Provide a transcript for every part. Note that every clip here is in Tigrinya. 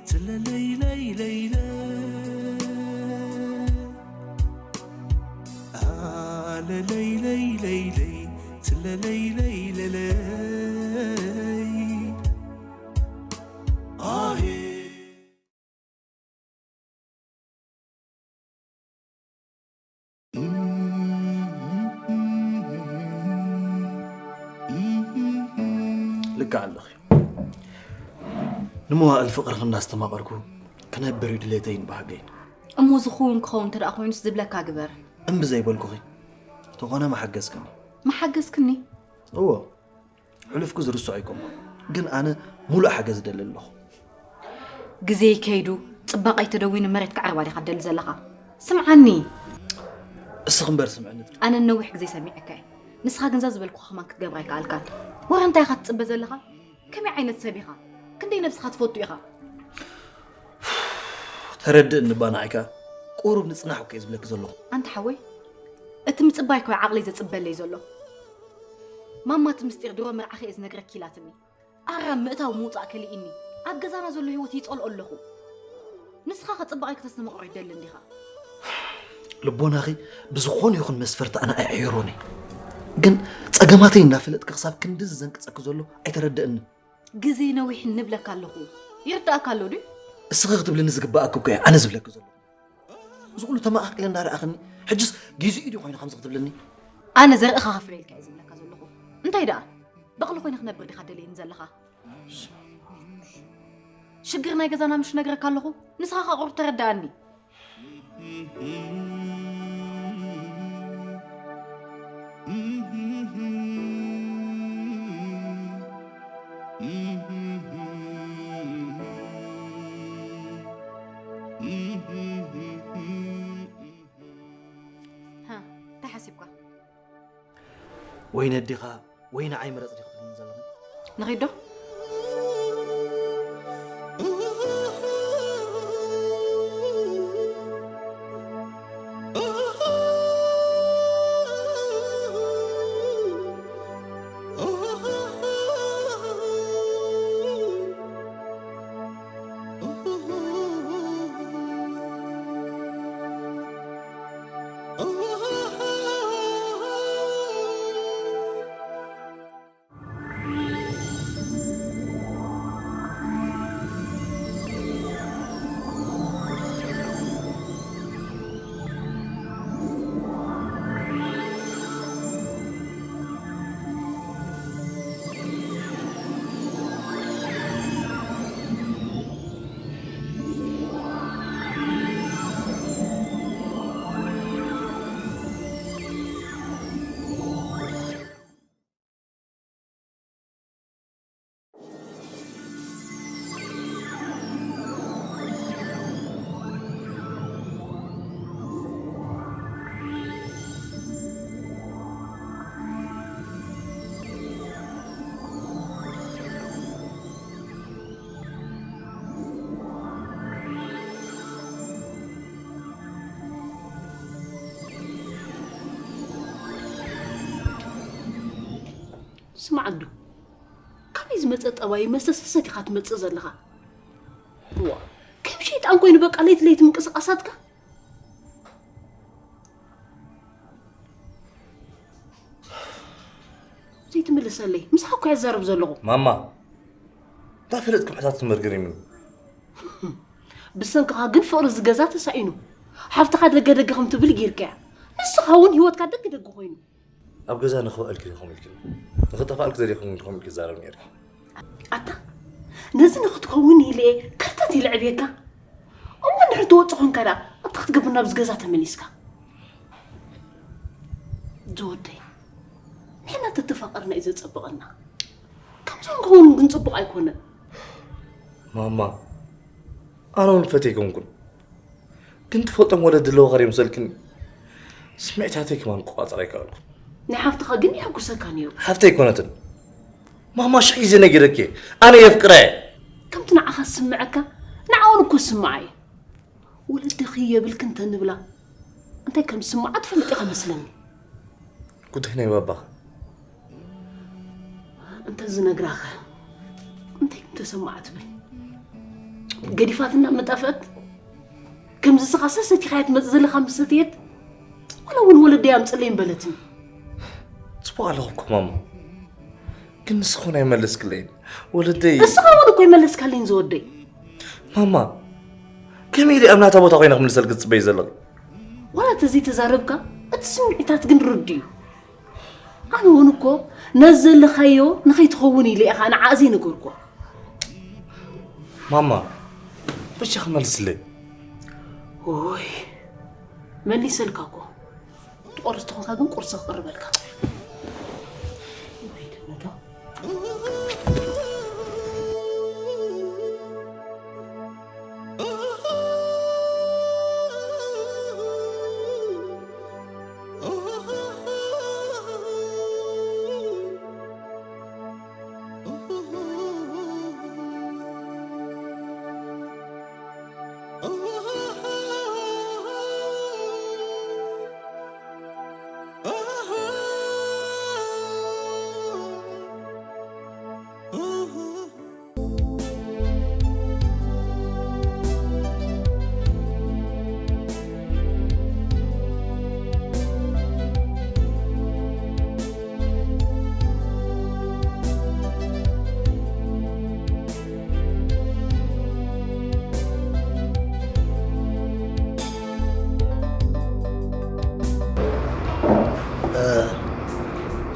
ትለለይ ለይ ለይ ለይ። አ፣ ለለይ ለይ ለይ ለይ። ትለለይ ለይ ለይ ለይ። ኣሄ። ልክዕ ኣለኺ። ንመዋእል ፍቕርኺ እንዳስተማቐርኩ ክነብር እዩ ድሌተይን ባህገይን። እሞ ዝኸውን ክኸውን እንተ ደኣ ኮይኑስ ዝብለካ ግበር። እምቢ ዘይበልኩኺ። ተኾነ መሓገዝክኒ። መሓገዝክኒ? እዎ። ሕሉፍኩ ዝርሶ ኣይኮንኩ፣ ግን ኣነ ሙሉእ ሓገዝ እደሊ ኣለኹ። ግዜ ከይዱ ጽባቐይ ተደዊኑ መሬት ክዓርባ ዲኻ ትደሊ ዘለኻ? ስምዓኒ። እስኺ እምበር ስምዕኒ። ኣነ ነዊሕ ግዜ ሰሚዐካ እየ። ንስኻ ግንዛ ዝበልኩኻ ከማን ክትገብር ኣይከኣልካን። ወረ እንታይ ኢኻ ትጽበ ዘለኻ? ከመይ ዓይነት ሰብ ኢኻ? ክንደይ ነብስኻ ትፈቱ ኢኻ? ተረድእኒ እባ ንዓይ ከኣ። ቁሩብ ንጽናሕ እኮ እየ ዝብለኪ ዘለኹ። ኣንታ ሓወይ፣ እቲ ምጽባይ እኮ እዩ ዓቕለይ ዘጽበለይ ዘሎ። ማማ እቲ ምስጢር ድሮ መርዓኺ እየ ዝነግረኪ ኢላትኒ። ኣራም ምእታው ምውጻእ ከሊእኒ። ኣብ ገዛና ዘሎ ህይወት ይጸልኦ ኣለኹ። ንስኻ ከ ጽባቐይ ከተስተማቕሮ ይደሊ እንዲኻ? ልቦናኺ ብዝኾነ ይኹን መስፈርቲ ኣነ ኣይዕየሮን እየ። ግን ጸገማተይ እናፈለጥኪ ክሳብ ክንድዚ ዘንቅጸኪ ዘሎ ኣይተረድእንን። ግዜ ነዊሕ ንብለካ ኣለኹ። ይርድኣካ ኣሎ ድዩ? እስኺ ክትብልኒ ዝግብኣኪ እኮ እየ ኣነ ዝብለኪ ዘለኹ። እዚ ኩሉ ተመቓቒለ እንዳረኣኽኒ፣ ሕጅስ ግዜኡ ድዩ ኮይኑ ከምዚ ክትብልኒ? ኣነ ዘርእኻ ከፍርየልካ እየ ዝብለካ ዘለኹ። እንታይ ደኣ? በቕሊ ኮይነ ክነብር ዲኻ ደልየኒ ዘለኻ? ሽግር ናይ ገዛና ምሽ ነግረካ ኣለኹ። ንስኻ ከኣ ቁሩብ ተረድኣኒ። ሃ፣ እንታይ ሓሲብካ? ወይ ነዲኻ ወይ ንዓይ ምረጽ ዲኺ ትብልኒ ዘለኺ? ንኺድ ዶ? ስማዕ እንዶ፣ ካበይ ዝመጸ ጠባይ መስተ ሰሰት ኢኻ ትመጽእ ዘለኻ? እዋ፣ ከም ሸይጣን ኮይኑ በቃ ለይቲ ለይቲ ምንቅስቓሳትካ። ዘይትምልሰለይ፣ ምሳኻ እኮ እየ ዝዛረብ ዘለኹ። ማማ፣ እንታይ ፈለጥኩም ሕታት ትመርግር ይምኑ? ብሰንክኻ ግን ፍቕሪ እዚ ገዛ ተሳኢኑ። ሓፍትኻ ደገ ደገ ከም ትብል ጌርካያ። ንስኻ እውን ህይወትካ ደገ ደገ ኮይኑ። ኣብ ገዛ ንኽውዕል ክኢልኩም ኢልክኒ። ንኽጠፋእልክ ዘሪኹም ኢልኩም ኢልክ ትዛረብ ነርኪ። ኣታ፣ ነዚ ንኽትከውን ኢለ እየ ከርተት ኢለ ዕብየካ። እሞ እንድሕር ትወጽእ ኾንካ ደኣ፣ ኣታ ክትገብር ናብዚ ገዛ ተመሊስካ? ዝወደይ፣ ንሕና እንተተፋቐርና እዩ ዘጸብቐና። ከምዚ ክንከውን ግን ጽቡቕ ኣይኮነን። ማማ፣ ኣነ እውን ፈትየ ኣይኮንኩን። ግን ትፈልጦም ወለዲ ኣለዉኻ ዶ ይምሰልክኒ? ስምዒታተይ ከማን ክቋጸር ኣይከኣልኩን። ናይ ሓፍትኻ ግን የሐጉሰካ ነይሩ። ሓፍተይ ኣይኮነትን። ማማ ሽሕ ግዜ ነጊረኪ እየ። ኣነ የፍቅራ እየ። ከምቲ ንዓኻ ዝስምዐካ ንዓውን እኮ ዝስምዓ እዩ። ወለድኺ የብልክን እንተንብላ እንታይ ከም ዝስምዓ ትፈልጥ ኢኻ መስለኒ። ጉዳይ ናይ ባባኻ። እንተ ዝነግራኸ እንታይ ከም ተሰምዓ ትብል? ገዲፋትና ምጠፍአት? ከምዚ ስኻ ሰሰቲኻያ ትመጽእ ዘለኻ ምስ ሰተየት፣ ዋላ እውን ወለደይ ኣምጽለይ ምበለትኒ። ጽቡቕ ኣለኹ እኮ ማማ። ግን ንስኺ እውን ኣይመለስክለይን። ወለደይ እስኻ እውን እኮ ኣይመለስካለይን ዝወደይ። ማማ፣ ከመይ ኢለ ኣብ ናታ ቦታ ኮይነ ክምልሰልኪ ትጽበዪ ዘለኺ? ዋላ ተዘይተዛረብካ፣ እቲ ስምዒታት ግን ርዱእ እዩ። ኣነ እውን እኮ ነዚ ዘለኻዮ ንኸይትኸውን ኢለ ኢኻ ንዓኣ ዘይነገርኩዋ። ማማ፣ በጃኺ መልስለይ። ኦይ፣ መሊሰልካ እኮ። ትቆርስ ተኾንካ ግን ቁርሲ ክቕርበልካ።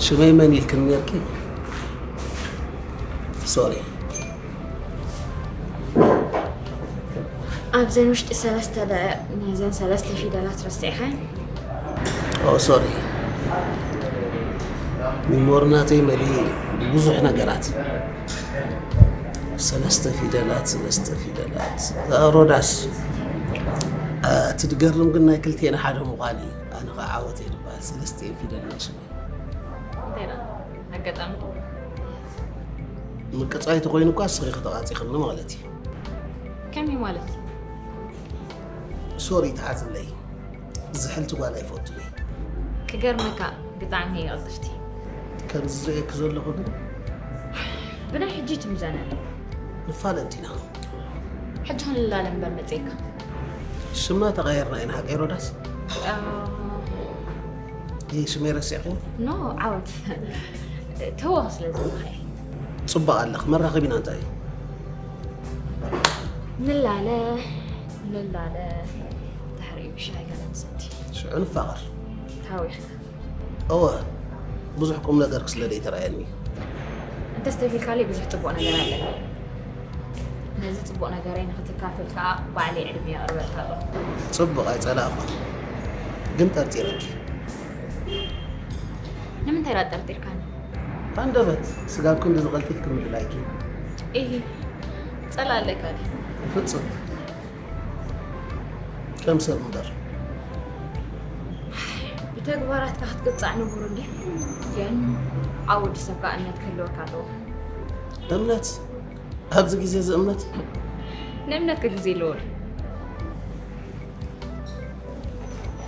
ሽመይ መን ኢልክን ነርኪ? ሶሪ። ኣብዘን ውሽጢ ሰለስተ ደቂቕ ነዘን ሰለስተ ፊደላት ረሲዕኸን? ኦ፣ ሶሪ። ሚሞሪ ናተይ መሊኡ ብዙሕ ነገራት። ሰለስተ ፊደላት፣ ሰለስተ ፊደላት። ሮዳስ፣ እቲ ዝገርም ግን ናይ ክልቴና ሓደ ምዃን እዩ። ኣነ ኸዓ ዓወት እየ ዝበሃል። ሰለስተ ፊደል ናይ ሽመይ። እንታይ ደኣ? ኣጋጣሚ ዶ? ምቅጻይ ተኾይኑ እኳ እስኺ ከተቓጺኽኒ ማለት እዩ። ከመይ ማለት? ሶሪ፣ ተሓዝለይ። ዝሕልቲ ጓል ኣይፈቱን እየ። ክገርመካ፣ ብጣዕሚ እየ ቅልጥፍቲ። ከምዚ ዝርእየኪ ዘለኹ ግን ብናይ ሕጂ ትምዘነ። ንፋለጥ ኢና። ሕጂ ክንላለ እምበር መጺእካ። ሽምና ተቐየርና ኢና፣ ሓቀይ ሮዳስ? ኣዎ። ይህ ሽመይ ረሲዕኺ? ኖ፣ ዓወት። ተወኽ ስለ ዘለኻ እየ። ጽቡቕ ኣለኽ። መራኸቢና እንታይ እዩ? ንላለ፣ ንላለ። ድሕሪኡ ሻሂ ገለ ንሰቲ። ሽዑ ንፋቐር። ተሃዊኽካ። እወ፣ ብዙሕ ቁም ነገርኪ ስለ ዘይተራእየኒ። እንተስተብሂልካለይ ብዙሕ ጽቡቕ ነገር ኣለኒ። ነዚ ጽቡቕ ነገረይ ንኽትካፈል ከኣ ባዕለይ ዕድመ የቕርበልካ ኣለኹ። ጽቡቕ፣ ኣይጸላእኩን። ግን ጠርጢረኪ። ንምንታይ ደኣ ጠርጢርካኒ? ሃንደበት፣ ስጋብ ክንድዚ ቀልጢፍኪ ምድላይኪ። ኢሂ፣ ጸላእ ኣለካ ድዩ? ፍጹም። ከም ሰብ እምበር። ብተግባራትካ ክትቅጻዕ ንቡር እንድዩ። ግን ኣብ ወዲ ሰብ ከኣ እምነት ክህልወካ ኣለዎ። እምነት? ኣብዚ ግዜ እዚ እምነት? ንእምነትካ ግዜ ኣለዎ ድዩ?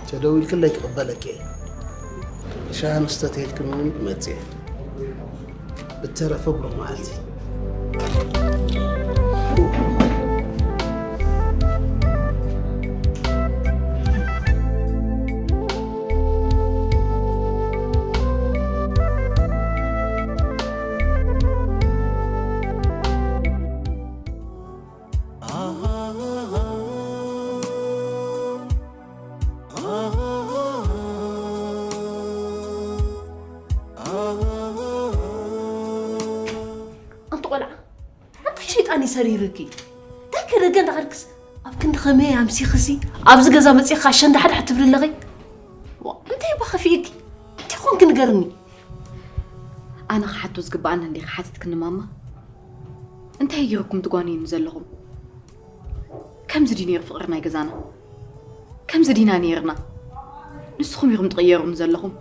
ተደዊልክለይ ክቕበለኪ እየ። ሻሂ ንስተ ተይልክኒ እውን ክመጽእ እየ። ብተረፈ ብሩኽ መዓልቲ። ኣንቲ ቆልዓ፣ እንታይ ሸይጣን እዩ ሰሪርኪ? እንታይ ከደገ እንዳኸድክስ ኣብ ክንዲ ከመይ ኣምሲኽሲ ኣብዚ ገዛ መጺእኻ ሸንዳሕዳሕ ትብሊ ኣለኺ? ዋ፣ እንታይ እባ ከፊእኪ? እንታይ ኾንኪ ንገርኒ? ኣነ ክሓቶ ዝግብኣኒ እንዲኺ ሓቲትክኒ ማማ። እንታይ ገይርኩም ትጓንዩኒ ዘለኹም? ከምዚ ድዩ ነይሩ ፍቕሪ ናይ ገዛና? ከምዚ ዲና ነይርና? ንስኹም ኢኹም ትቕየሩኒ ዘለኹም።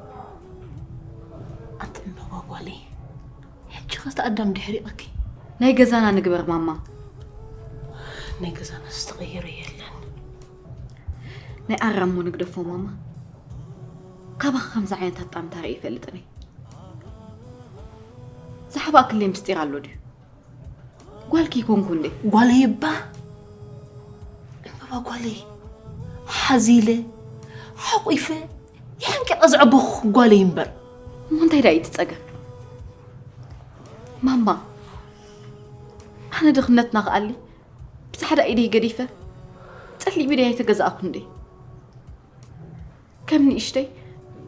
ኣቲ እምበባ ጓለይ፣ ሕጂ ኸ እቲ ኣዳም ድሕሪቕኪ? ናይ ገዛና ንግበር ማማ። ናይ ገዛና ዝተቐየረ የለን። ናይ ኣራሞ ንግደፎ ማማ። ካባኺ ከምዚ ዓይነት ኣጣምታ ርኢ ይፈልጥን እየ። ዝሓባእክለይ ምስጢር ኣሎ ድዩ? ጓልኪ ይኮንኩ እንዴ? ጓለይ እባ፣ ባጓለይ ሓዚለ ሓቑፈ የሕንቂቐ ዘዕበኹ ጓለይ እምበር። እሞ እንታይ ደኣ እዩ እቲ ጸገም? ማማ፣ ኣነ ድኽነትና ክኣሊ ብጻዕዳ ኢደይ ገዲፈ ጸሊም ኢደይ ኣይተገዛእኩ እንዴ? ከም ንእሽተይ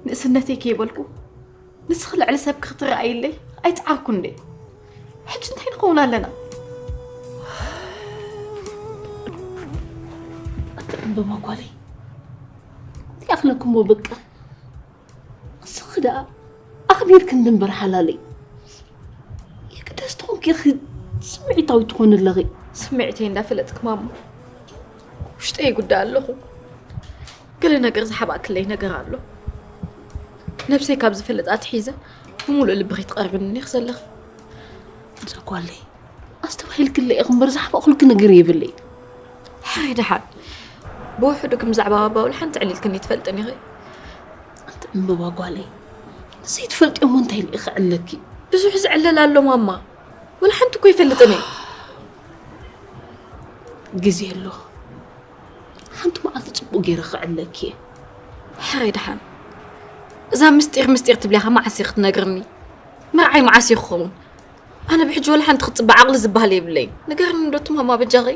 ንእስነተይ ከይበልኩ ንስኺ ልዕሊ ሰብ ክትረኣይለይ ኣይጸዓርኩ እንዴ? ሕጂ እንታይ ንኸውን ኣለና? ኣቲ ዕምበባ ጓለይ፣ እንታይ ኣኽለኩሞ በቃ። እስኺ ደኣ ኣኽቢርኪ እንድምበር ሓላለይ። የግደስ ትኾንኪ ኢኺ ስምዒታዊት ትኾኒ ኣለኺ። ስምዒተይ እንዳፈለጥክ ማማ፣ ውሽጠይ ይጉዳእ ኣለኹ። ገለ ነገር ዝሓባእክለይ ነገር ኣሎ። ነብሰይ ካብ ዝፈልጥ ኣትሒዘ ብምሉእ ልብኺ ትቐርብኒ ኢኺ ዘለኺ። እዛ ጓለይ፣ ኣስተባሂልክለይ ኢኺ እምበር ዝሓባእኹልኪ ነገር የብለይ። ሕራይ ደሓን። ብውሕዱ ከም ብዛዕባ ባባ ወላ ሓንቲ ዕሊልክኒ ትፈልጥን ኢኺ። ኣንቲ ዕምበባ ጓለይ፣ ዘይትፈልጥዮ እሞ እንታይ ኢለ ክዕለኪ? ብዙሕ ዝዕለል ኣሎ ማማ። ወላ ሓንቲ እኮ ይፈልጥን እየ። ግዜ ኣሎ። ሓንቲ መዓልቲ ጽቡቕ ገይረ ክዕለኪ እየ። ሕራይ ደሓን። እዛ ምስጢር ምስጢር ትብልያ ከ መዓስ እየ ክትነግርኒ? መርዓይ መዓስ እዩ ክኸውን? ኣነ ብሕጂ ወላ ሓንቲ ክትጽበ ዓቕሊ ዝበሃል የብለይን። ንገርኒ እንዶ እቲ ማማ በጃኺ።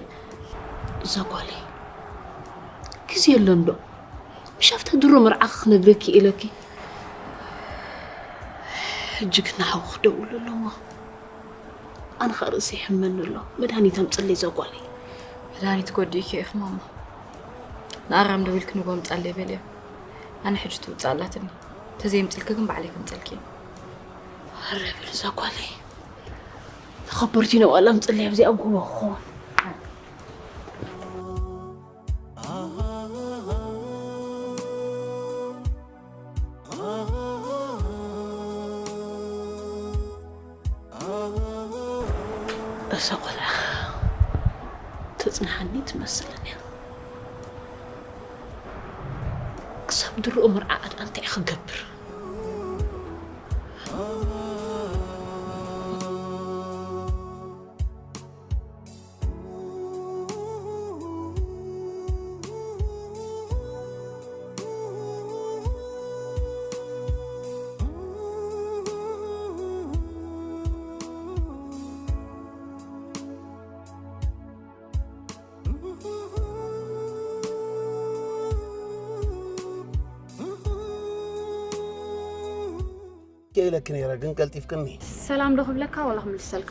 እዛ ጓለይ፣ ግዜ ኣሎ እንዶ። ምሽ ኣብታ ድሮ መርዓኺ ክነግረኪ ኢለኪ። ሕጂ ግን ንሓውኺ ክደውሎ ኣለዎ። ኣነ ኸኣ ርእሰይ ይሕመኒ ኣሎ። መድሃኒት ኣምጽለይ እዛ ጓለይ። መድሃኒት ጎዲእኪ ኢኺ ማማ። ንኣራም ደዊልኪ ንጎ ኣምጻለይ በልዮ። ኣነ ሕጂ ትውጻእ ኣላትኒ። ተዘይምጽልኪ ግን ባዕለይ ከምጽልኪ። ኣረ በል እዛ ጓለይ። ተኸበርቲ ነው ኣላ ኣምጽለይ ኣብዚኣ ጎቦ ክኸውን። እዛ ቆልዓ ተጽንሓኒ ትመስለኒ እያ። ክሳብ ድርኦ መርዓኣ ደኣ እንታይ ክገብር? ኢለኪ ነይረ፣ ግን ቀልጢፍክኒ። ሰላም ዶ ክብለካ ዋላ ክምልሰልካ?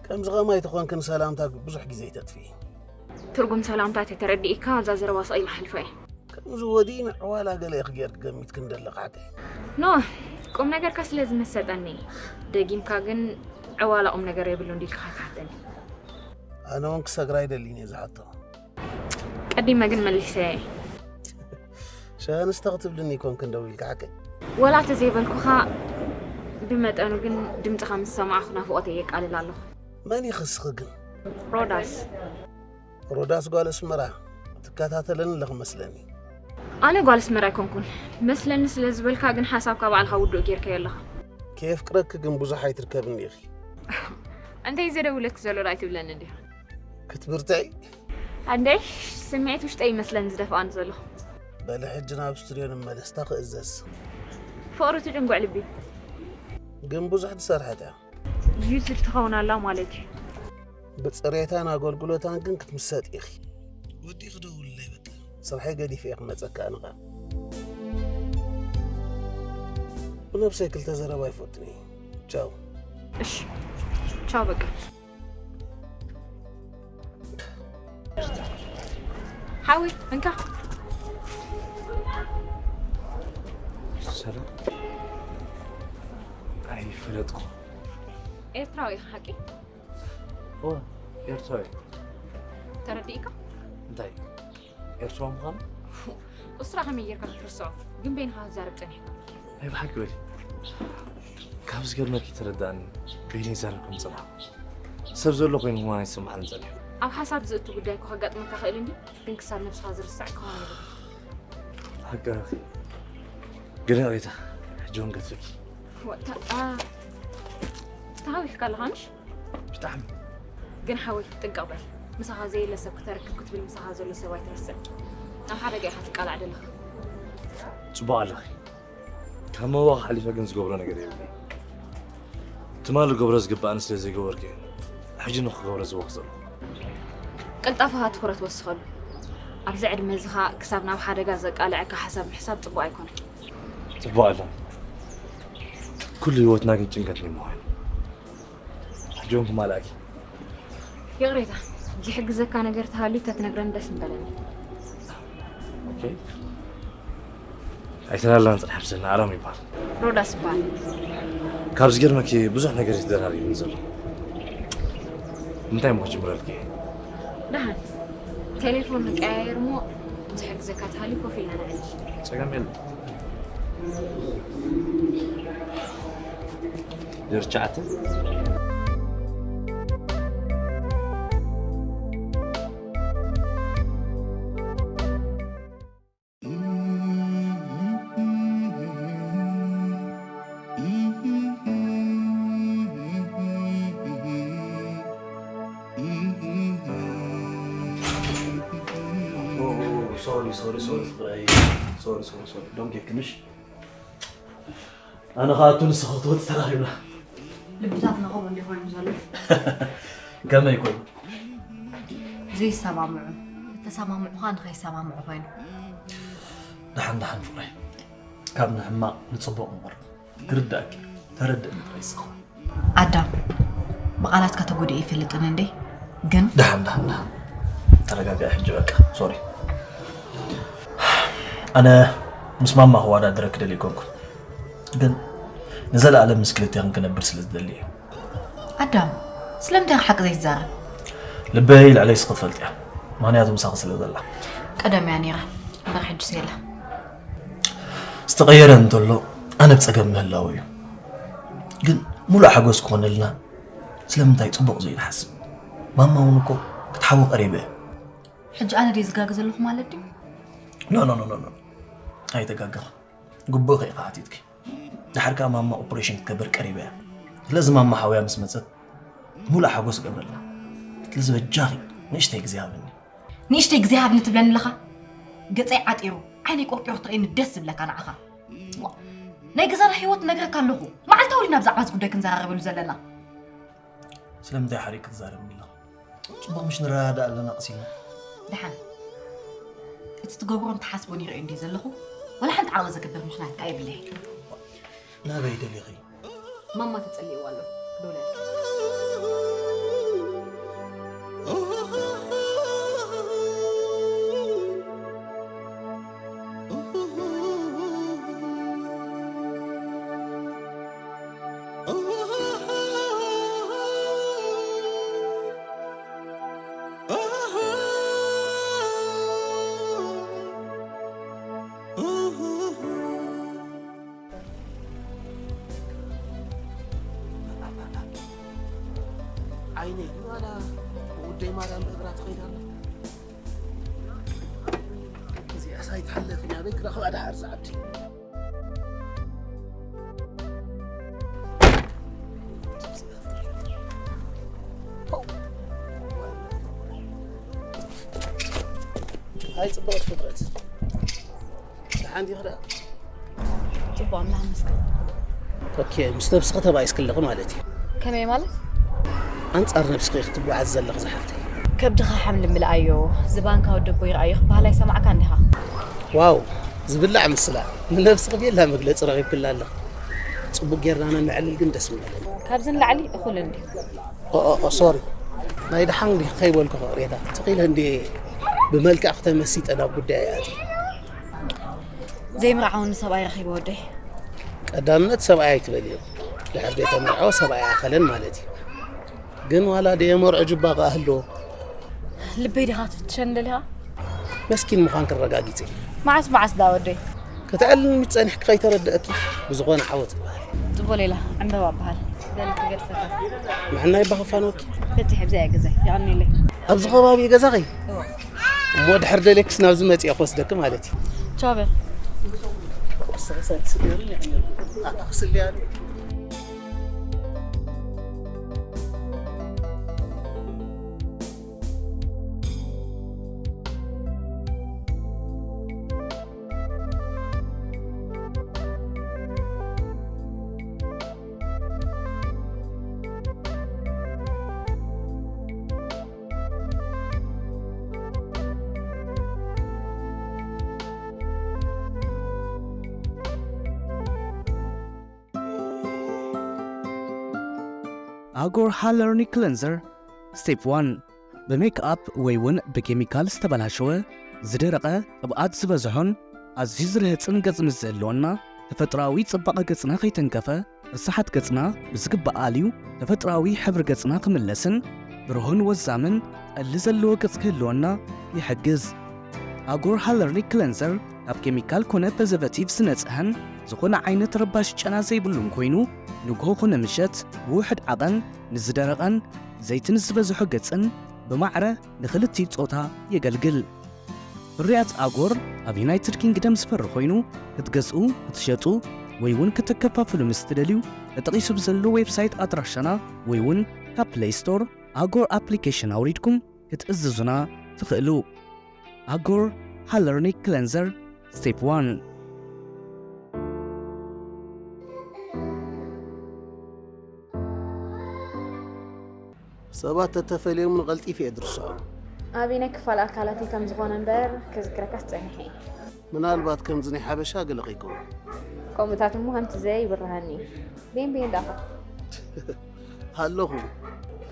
ከምዚ ከማይ ተኾንክን ሰላምታ ብዙሕ ግዜ ይተጥፍኢ። ትርጉም ሰላምታ ተተረዲእካ፣ እዛ ዘረባ ስቕ ኢላ ሓልፋ እየ። ከምዚ ወዲእና ዕዋላ ገለ ኢኺ ጌርኪ ገሚትክን ዘለኺ ሓቀይ? ኖ፣ ቁም ነገርካ ስለ ዝመሰጠኒ። ደጊምካ ግን ዕዋላ ቁም ነገር የብሉን ዲልካ ትሓተኒ? ኣነ እውን ክሰግራ ኣይደልን እየ ዝሓቶ። ቀዲመ ግን መሊሰ። ሸንስተ ክትብልኒ ይኮንክን ደው ኢልካ ሓቀይ? ወላ ተዘይበልኩኻ፣ ብመጠኑ ግን ድምፅኻ ምስ ሰማዕኹ ናፍቖተይ የቃልል ኣለኹ። መን ኢኺ እስኺ ግን? ሮዳስ። ሮዳስ ጓል ኣስመራ ትከታተለኒ ኣለኺ መስለኒ። ኣነ ጓል ኣስመራ ኣይኮንኩን መስለኒ ስለ ዝበልካ ግን ሓሳብካ ባዕልኻ ውዱእ ጌርካዮ ኣለኻ። ከየፍቅረኪ ግን ብዙሕ ኣይትርከብኒ ኢኺ። እንተይ ዘደውለክ ዘሎ ዶ ኣይትብለኒ እንዲኻ? ክትብርትዒ? ኣንደይ ስምዒት ውሽጠይ ይመስለኒ ዝደፍኣኒ ዘሎ። በሊ ሕጂ ናብ ስቱድዮ ንመለስ፣ እታ ክእዘዝ። ፍቕሪ ትጭንጉዕ ልቢ። ግን ብዙሕ ዝሰርሐት እያ። ዩዝድ ትኸውን ኣላ ማለት እዩ። ብፅሬታን ኣገልግሎታን ግን ክትምሰጥ ኢኺ። ወዲኺ ደውልለይ በቃ። ስርሐይ ገዲፈ እየ ክመፀካ ኣነ ኸዓ። ብነብሰይ ክልተ ዘረባ ይፈቱን እየ። ቻው። እሺ። ቻው በቃ። ሓዊ፣ እንካ። ሰላም። ኣይፈለጥኩ። ኤርትራዊ ኢኻ ሓቂ? ኦ፣ ኤርትራዊ። ተረዲእካ? እንታይ? ኤርትራዊ ምዃኑ? እሱ ደኣ ከመይ ጌርካ ክትርስዖ? ግን በይንኻ ክትዛረብ ጸኒሕካ። ናይ ብሓቂ በሊ። ካብ ዝገርመኪ ተረዳእኒ፣ በይነይ ይዛረብ ከም ዝጸናሕኩ። ሰብ ዘሎ ኮይኑ ምዃን ኣይስምዓንን ጸኒሑ። ኣብ ሓሳብ ዝእቱ ጉዳይ እኮ ከጋጥመካ ይኽእል እንድዩ፣ ግን ክሳብ ነብስኻ ዝርስዕ ክኸውን የብሉን። ሓቂ ኢኺ። ግን ይቕሬታ፣ ሕጂ እውን ገድፈኪ። ወ-፣ ታ-፣ ታ-፣ ተሃዊኽካ ኣለኻ ምሽ? ብጣዕሚ። ግን ሓወይ ጥንቅቕ በል። ምሳኻ ዘየለ ሰብ ክተርክብ ክትብል ምሳኻ ዘሎ ሰብ ኣይትረስዕ። ናብ ሓደጋ ኢኻ ትቃላዕ ዘለኻ። ጽቡቕ ኣለኺ። ካብ ምውኻእ ሓሊፈ ግን ዝገብሮ ነገር የብለይ። ትማሊ ክገብሮ ዝግባኣኒ ስለ ዘይገበርኩ እየ ሕጂ ንክገብሮ ዝወኽ ዘለኹ። ቅልጣፈኻ ትኹረት ወስኸሉ። ኣብዚ ዕድመ እዚ ኸኣ ክሳብ ናብ ሓደጋ ዘቃልዐካ ሓሳብ ምሕሳብ ጽቡቕ ኣይኮነን። ጽቡቕ ኣይኮነን። ኩሉ ህይወትና ግን ጭንቀት እዩ ምዃኑ። ሕጂ እውን ክማልኣኪ። ይቕሬታ፣ ዝሕግዘካ ነገር ተሃልዩ ተትነግረኒ ደስ ምበለኒ። ኦኬ። ኣይተላላን ጽንሕ ብሰና ኣራም ይበሃል። ሮዳስ ይበሃል። ካብዚ ገርመኪ ብዙሕ ነገር እዩ ተደራሪቡኒ ዘሎ። እንታይ እሞ ክጅምረልኪ? ደሓን። ቴሌፎን ንቀያየር እሞ ዝሕግዘካ ተሃልዩ ኮፍ ኢልና ንዕልል። ጸገም የለን። ዜሮ ትሽዓተ። ሶሪ ሶሪ ሶሪ ፍቅረይ። ሶሪ ሶሪ ሶሪ ዶንት ጌት ክንሽ። ኣነ ኸኣ ኣቱ ንስኺ ክትወጽ ተራኺብና። ልብታትና ከምኡ እንዲዩ ኮይኑ ዘሎ። ከመይ ኮይኑ? ዘይሰማምዑ፣ እተሰማምዑ ኸኣ ንኸይሰማምዑ ኮይኑ። ደሓን ደሓን ፍቕረይ፣ ካብ ንሕማቕ ንጽቡቕ ምቐርብ። ክርዳእኪ፣ ተረድእኒ ጥራይ እስኺ። ኣዳም፣ ብቓላትካ ተጎዲኤ ይፈልጥን እንዴ? ግን ደሓን ደሓን ደሓን፣ ተረጋግዒ ሕጂ በቃ። ሶሪ፣ ኣነ ምስ ማማ ክወዳደረኪ ደልየ ኣይኮንኩን፣ ግን ንዘለኣለም ምስ ክልቴኽን ክነብር ስለ ዝደሊ እየ። ኣዳም፣ ስለምንታይ ሓቂ ዘይትዛረብ? ልበይ ልዕለይ እስኺ ትፈልጥያ፣ ምኽንያቱ ምሳኺ ስለ ዘላ። ቀደም እያ ነይራ፣ እምበር ሕጅስ የላ። ዝተቐየረ እንተሎ ኣነ ብጸገም ምህላው እዩ። ግን ሙሉእ ሓጎስ ክኾነልና ስለምንታይ ጽቡቕ ዘይንሓስብ? ማማ እውን እኮ ክትሓዊ ቀሪበ እየ። ሕጂ ኣነ ድየ ዝጋገ ዘለኹ ማለት ድዩ? ኖ፣ ኖ፣ ኖ፣ ኖ፣ ኖ። ኣይተጋገኽን። ግቡእኺ ኢኺ ሓቲትኪ። ድሓር ከኣ ማማ ኦፕሬሽን ክትገብር ቀሪባ እያ። ስለዚ ማማ ሓውያ ምስ መጸት ሙሉእ ሓጎስ ገብረልና። ስለዚ በጃኺ ንእሽተይ ግዜ ሃብኒ። ንእሽተይ ግዜ ሃብኒ ትብለኒ ኣለኻ? ገጸይ ዓጢሩ፣ ዓይነይ ቆርቂሩ ትርእየኒ ደስ ዝብለካ ንዓኻ። ዋ፣ ናይ ገዛና ህይወት እነግረካ ኣለኹ። መዓልታዊ ዲና ብዛዕባ እዚ ጉዳይ ክንዘራረበሉ ዘለና? ስለምንታይ ሓሪቕ ክትዛረብኒ ኣለኻ? ጽቡቕ ምሽ ንረዳዳእ ኣለና ቀስ ኢልና። ደሓን። እቲ ትገብሮን ትሓስቦን ይርእዮ እንድየ ዘለኹ፣ ዋላ ሓንቲ ዓቕሊ ዘግብር ምኽንያት ከኣ የብለይን። ናበይ ደሊኺ? ማማ ተጸሊእዋ ኣሎ። ክደውለልኪ። ዓይነይ ዋላ ብውደይ ማርያም ብእግራ ትኸይድ ኣላ። እዚኣስ ኣይትሓለፍን እያ፣ ኣበይ ክረኽባ ደሓር እዛ ዓዲ? ኣይ ጽብቕቲ ፍጥረት። ደሓን ዲኺ ደኣ? ጽቡቕ፣ ኣምላኽ ይመስገን። ኦኬ፣ ምስ ነብስኺ ተባኢስኪ ኣለኺ ማለት እዩ። ከመይ ማለት? ኣንጻር ነብስኺ ኢኺ ትጓዓዚ ዘለኺ ዝሓፍተይ። ከብድኻ ሓምሊ ምልኣዮ፣ ዝባንካ ወደቦ ይርኣዮ ክበሃል ኣይሰማዕካን ዲኻ? ዋው፣ ዝብላዕ ምስላ። ንነብስኺ ቤላ መግለጺ ረኺብክላ ኣለኺ። ጽቡቕ ጌርና ነነዕልል ግን ደስ ምበለኒ። ካብዚ ንላዕሊ እኹል እንድዩ። ኦ፣ ኦ፣ ኦ፣ ሶሪ። ናይ ደሓን ዲኺ ከይበልኩ ይቕሬታ። ስቕ ኢለ እንድየ ብመልክዕ ክተመሲጠ ናብ ጉዳይ ኣትየ። ዘይምርዓወኒ ሰብኣይ ረኺበ ወደይ። ቀዳምነት ሰብኣይ ኣይትበልዮ። ድሕር ደይተመርዓወ ሰብኣይ ኣይኣኸለን ማለት እዩ። ግን ዋላ ደየመርዖ ጁባ ከኣ ህልዎ። ልበይ ዲኻ ትፍትሸኒ ደሊኻ? መስኪን ምዃንኪ ኣረጋጊጸ። መዓስ መዓስ ደኣ ወደይ? ከተዕልልኒ ጸኒሕኪ ከይተረድኣኪ። ብዝኾነ ዓወት ይበሃል። ጽቡቕ ሌላ፣ ዕምበባ እበሃል። በል ክገድፈካ። ምዕናይ ባኽፋን ወኪ። በጺሐ ኣብዚኣ እየ ገዛይ። የቐንየለይ። ኣብዚ ከባቢ እዩ ገዛኺ? እወ። እሞ ድሕር ደልየክስ ናብዚ መጺአ ክወስደኪ ማለት እዩ። ቻው በል። ኣታ ክስልያኒ። እ፣ ኣጎር ሃለርኒ ክለንዘር ስቴፕ ዋን። ብሜክኣፕ ወይ እውን ብኬሚካል ዝተበላሸወ፣ ዝደረቐ፣ ቅብኣት ዝበዝሖን ኣዝዩ ዝርህጽን ገጽ ምስ ዝህልወና፣ ተፈጥሮኣዊ ጽባቐ ገጽና ከይተንከፈ፣ ርሳሓት ገጽና ብዝግባእ ኣልዩ፣ ተፈጥሮኣዊ ሕብሪ ገጽና ክምለስን ብሩህን ወዛምን ጠሊ ዘለዎ ገጽ ክህልወና ይሕግዝ። ኣጎር ሃለርኒ ክለንዘር ካብ ኬሚካል ኮነ ፕሪዘርቨቲቭ ዝነጽሀን ዝኾነ ዓይነት ረባሽ ጨና ዘይብሉን ኮይኑ፣ ንግሆ ኮነ ምሸት ብውሑድ ዓቐን ንዝደረቐን ዘይቲ ንዝበዝሖ ገጽን ብማዕረ ንኽልቲኡ ጾታ የገልግል። ፍርያት ኣጎር ኣብ ዩናይትድ ኪንግደም ዝፈሪ ኮይኑ፣ ክትገዝኡ፣ ክትሸጡ ወይ እውን ከተከፋፍሉ ምስ ትደልዩ፣ ተጠቒሱ ብዘሎ ዌብሳይት ኣድራሻና ወይ እውን ካብ ፕለይ ስቶር ኣጎር ኣፕሊኬሽን ኣውሪድኩም ክትእዝዙና ትኽእሉ። ኣጎር ሃለርኒ ክለንዘር ስቴፕ ዋን። ሰባት ተተፈልዮም ቀልጢፍ እየ ድርሶም። ኣበየናይ ክፋል ኣካላተይ ከም ዝኾነ እምበር ክዝክረካስ ጸኒሐ እየ። ምናልባት ከምዚ ናይ ሓበሻ ገለ ከይከውን። ከምኡታት እሞ ከምቲ ዘይ ይብርሃኒ። ቤን ቤን ዳኻ ሃለኹ።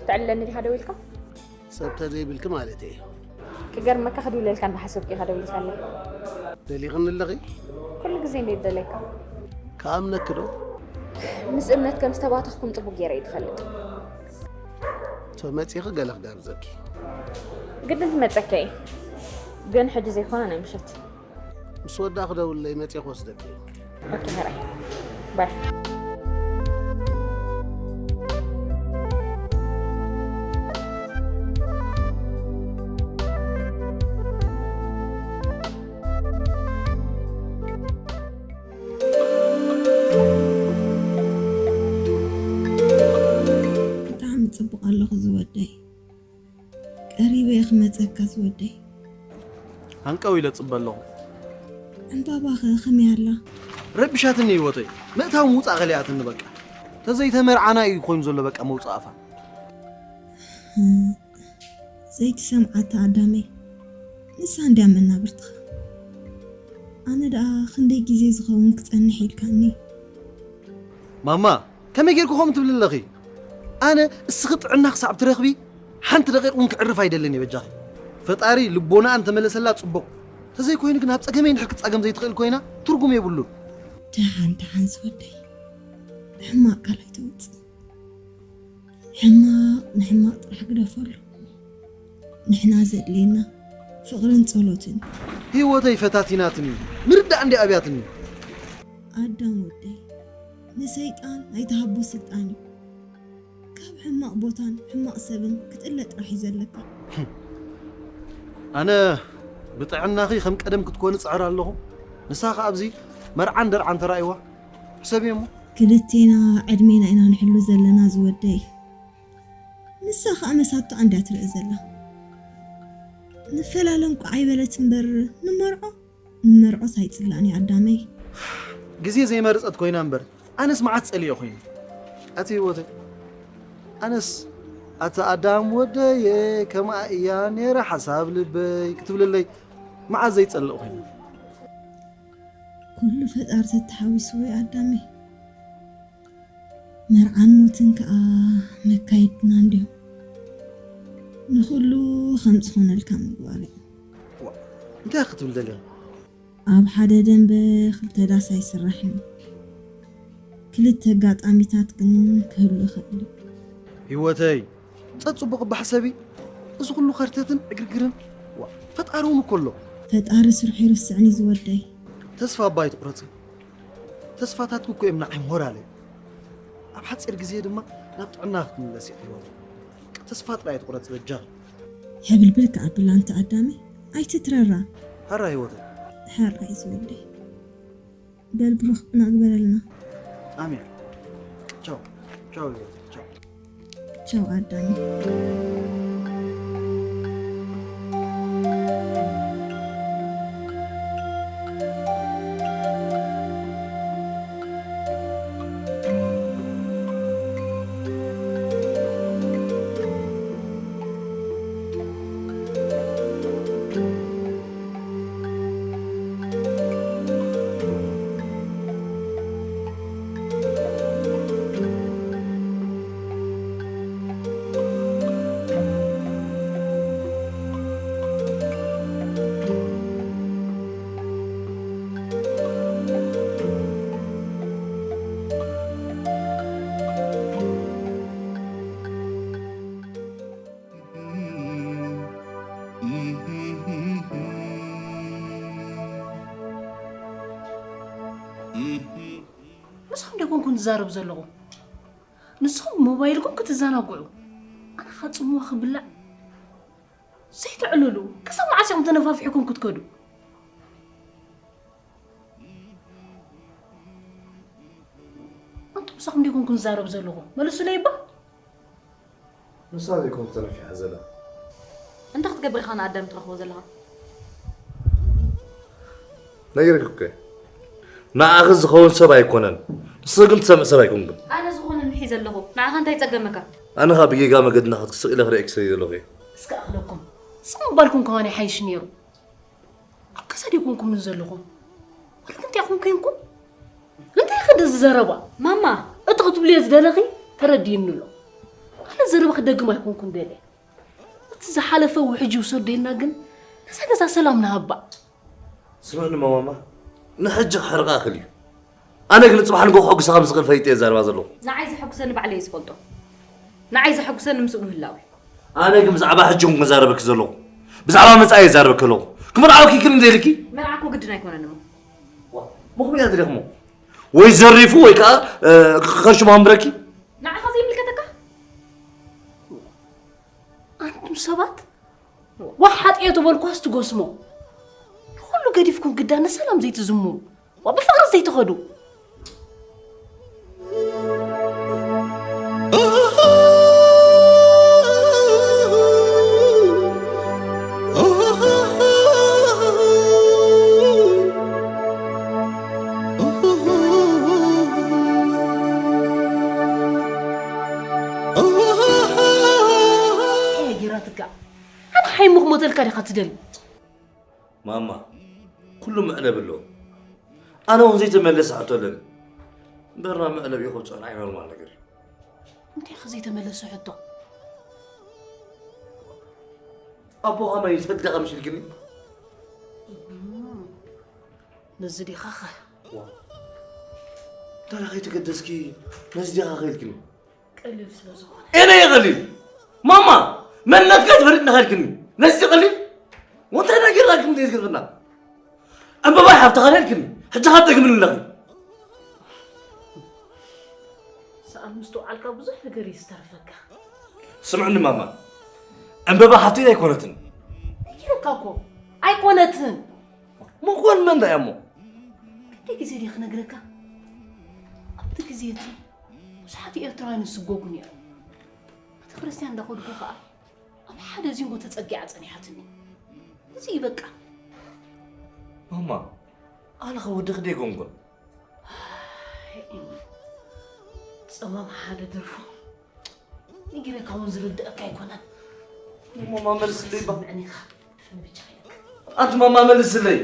ትዕልለኒ ዲኻ ደው ኢልካ? ሰብ ተዘይብልኪ ማለት እየ። ክገርመካ ክድውለልካ እንዳሓሰብኩ ኢኻ ደው ኢልካለይ። ደሊኽኒ ኣለኺ? ኩሉ ግዜ እንደ ደለካ። ከኣምነኪ ዶ? ምስ እምነት ከም ዝተባተኽኩም ጽቡቅ ገይረ እየ ዝፈልጥ። ተመጺኺ ገለ ክጋብዘኪ። ግድን ትመጸካ እየ። ግን ሕጂ ዘይኮነ ናይ ምሸት። ምስ ወዳ ክደውለይ መጺ ክወስደኪ። ኦኬ፣ ሕራይ። ባይ። ብጣዕሚ ጽቡቕ ኣለኹ ዝወደይ። ቀሪበ እየ ክመጸካ ዝወደይ። ሃንቀው ኢለ ጽበ ኣለኹ። ዕምባባኸ ከመይ ኣላ? ረቢሻትኒ ህይወተይ። ምእታው ምውጻእ ከሊኣትኒ በቃ። ተዘይተመርዓና እዩ ኮይኑ ዘሎ በቃ መውጻእ ኣፋ። ዘይትሰምዓታ ኣዳመይ። ንሳ እንድያ መናብርትኻ። ኣነ ደኣ ክንደይ ግዜ ዝኸውን ክጸንሕ ኢልካኒ? ማማ ከመይ ጌርኩ ከምኡ ትብሊ ኣለኺ? ኣነ እስኺ ጥዕና ክሳብ ትረኽቢ ሓንቲ ደቂቕ እውን ክዕርፍ ኣይደልን እየ በጃኺ። ፈጣሪ ልቦናኣ እንተመለሰላ ጽቡቕ። ተዘይኮይኑ ግን ኣብ ጸገመይ እንድሕር ክትጸገም ዘይትኽእል ኮይና ትርጉም የብሉን። ደሓን ደሓን ዝወደይ፣ ሕማቕ ቃል ኣይተውጽእ። ሕማቕ ንሕማቕ ጥራሕ ግደፈሉ። ንሕና ዘድልየና ፍቕርን ጸሎትን። ህይወተይ ፈታቲናትኒ ምርዳእ እንዲ ኣብያትኒ። ኣዳም ወደይ፣ ንሰይጣን ኣይትሃቦ ስልጣን እዩ። ካብ ሕማቕ ቦታን ሕማቕ ሰብን ክትእለ ጥራሕ እዩ ዘለካ። ኣነ ብጥዕናኺ ከም ቀደም ክትኮኒ ጸዕር ኣለኹ። ንሳ ከኣ ኣብዚ መርዓን ደርዓን ተራእይዋ ሕሰብዮ እሞ። ክልቴና ዕድሜና ኢና ንሕሉ ዘለና ዝወደይ። ንሳ ከኣ መሳቶ ኣንድያ ትርኢ ዘላ። ንፈላለ እንቋዕ ኣይበለት እምበር ንመርዖ ንመርዖስ ኣይጽላእን እዩ ኣዳመይ። ግዜ ዘይመርጸት ኮይና እምበር ኣነስ መዓት ጸሊኦ ኮይኑ ኣቲ ህይወተይ። ኣነስ ኣቲ ኣዳም ወደየ ከምኣ እያ ነይራ ሓሳብ ልበይ ክትብልለይ መዓት ዘይጸልእ ኮይኑ። ኩሉ ፈጣሪ ተተሓዊስዎ እዩ ኣዳመይ። መርዓን ሞትን ከኣ መካይድና እንድዮም። ንኹሉ ከም ዝኾነልካ ምግባር እዩ። እንታይ ክትብል ደሊኻ? ኣብ ሓደ ደንበ ክልተ ዳስ ኣይስራሕን። ክልተ ኣጋጣሚታት ግን ክህሉ ይኽእል እዩ። ህይወተይ ጸጽቡቕ እባ ሕሰቢ። እዚ ኩሉ ከርተትን ዕግርግርን ዋ ፈጣሪ እውን እኮ ኣሎ። ፈጣሪ ስርሑ ይርስዕን እዩ ዝወደይ። ተስፋ እባ ኣይትቑረጺ። ተስፋታትኪ እኮ እዮም ንዓይ ሞራለይ። ኣብ ሓጺር ግዜ ድማ ናብ ጥዕና ክትምለሲ ኢኺ ህይወተይ። ተስፋ ጥራይ ኣይትቑረጺ በጃኺ። ሕብልብል ከኣ ብላ ኣንቲ ኣዳመይ ኣይትትረራ። ሕራይ ህይወተይ። ሕራይ ዝወደይ። በል ብሩኽ ቅና ግበረልና። ኣሜን። ቻው ቻው ህይወተይ ቻው። ቻው ኣዳመይ። ትዛረብ ዘለኹ። ንስኹም ሞባይልኩም ክትዘናግዑ፣ ኣነ ኸዓ ጽምዋ ክብላዕ ዘይተዕልሉ። ክሳብ መዓስ ኢኹም ተነፋፊሕኩም ክትከዱ? ኣንቱም ምሳኹም ዲኹም ክንዛረብ ዘለኹ? መልሱለይ እባ። ንሳ ዘይኮነት ተነፊሓ ዘላ። እንታይ ክትገብር ኢኻ ንኣዳም ትረኽቦ ዘለኻ? ነጊረኪ እኮ እየ። ንዓኺ ዝኸውን ሰብ ኣይኮነን። ንስኺ ግን ትሰምዕ ሰብ ኣይኮንክን። ኣነ ዝኾነ ምሒ ዘለኹ። ንዓኻ እንታይ ይጸገመካ? ኣነ ኸኣ ብጌጋ መገድና ክትስቕ ኢለ ክርእየኪ ስለ ዘለኹ እየ። እስከ ኣኽለኩም። ጽም ባልኩም ከማን ይሓይሽ ነይሩ። ኣብ ገዛ ደይኮንኩምን ዘለኹም? ወላ እንታይ ኢኹም ኮንኩም? እንታይ ኢኺ እንደዚ ዘረባ? ማማ! እቲ ክትብልዮ ዝደለኺ ተረዲእኒ ኣሎ። ኣነ ዘረባ ክደግም ኣይኮንኩን ደልየ። እቲ ዝሓለፈ ውሕጅ ይውሰዶ ኢልና ግን ነዛ ገዛ ሰላም ንሃባ። ስምዕኒ ማማ፣ ንሕጂ ክሕርቓ እኽእል እዩ። ኣነ ግን ጽባሕ ንግሆ ከሐጉሳ ከም ዝኽእል ፈሊጠ እየ ዝዛረባ ዘለኹ። ንዓይ ዘሐጉሰኒ ባዕለይ እየ ዝፈልጦ። ንዓይ ዘሐጉሰኒ ምስኡ ምህላው እዩ። ኣነ ግን ብዛዕባ ሕጂ እውን ክዛረበኪ ዘለኹ። ብዛዕባ መጻኢ እየ ዝዛረበኪ ዘለኹ። ክመርዓወኪ ይክእል እንተ ኢልኪ? መርዓ እኮ ግድን ኣይኮነን እሞ። ዋ፣ ምኽንያት ኢለኽሞ። ወይ ዘሪፉ ወይ ከኣ፣ እ፣ ከሽሙ ኣንብረኪ። ንዓኻ ዘይምልከተካ? ኣንቱም ሰባት፣ ዋ ሓጥዮ ተበልኳስ ትጎስሞ። ንኹሉ ገዲፍኩም ግዳ ንሰላም ዘይትዝምሩ። ዋ ብፍቕሪ ዘይትኸዱ። እንታይ ገይራትካ? ኣነ ሓይሙ ክሞተልካ ዲኻ ትደሊ? ማማ፣ ኩሉ መዕለቢ ኣለዎ። ኣነ እውን ዘይተመለሰ ሕቶ ኣለኒ። እምበርና መዕለቢ ይኹብ ጸንዓ ኖርማል ነገር እዩ። እንታይ ኸ ዘይተመለሰ ሕቶ? ኣቦኻ መን እዩ ተደቐ ምሽልክኒ? ነዚ ዲኻ ኸ? ዋ። ታዲያ ከይተገደስኪ ነዚ ዲኻ ኸ ኢልክኒ? ቀሊል ስለ ዝኾነ። ኤነ እየ ቀሊል። ማማ፣ መንነትካ ትፈልጥ ነኻ ኢልክኒ። ነዚ ቀሊል? ወንታይ ነገር ኣልክኒ ዘይትገርፍና? ዕምበባይ ሓፍትኻ ነርክኒ፣ ሕጂ ኸኣ ትደግምኒ ኣለኺ። ሰኣን ምስትውዓልካ ብዙሕ ነገር እዩ ዝተርፈካ። ስምዕኒ ማማ፣ ዕምበባ ሓፍተይ ኣይኮነትን። ነጊረካ እኮ፣ ኣይኮነትን። ምኾን መን እያ እሞ? ክንደይ ግዜ ድየ ክነግረካ? ኣብቲ ግዜ እቲ ብዙሓት ኤርትራውያን ይስጎጉ ነይሮም። ቤተ ክርስቲያን እንዳኸድኩ ኸኣ ኣብ ሓደ ዚንጎ ተጸጊዓ ጸኒሓትኒ። እዚ እዩ በቃ። ማማ፣ ኣነ ኸ ወድኺ ደይኮንኩን? ጸማም ሓደ ደርፎ ነጊረካ እውን ዝርድኣካ ኣይኮነን። ማማ መልስለይ ባ። ስምዕኒ ኢኻ፣ ድፍን ብቻ ኢለካ። ኣንቲ ማማ መልስለይ።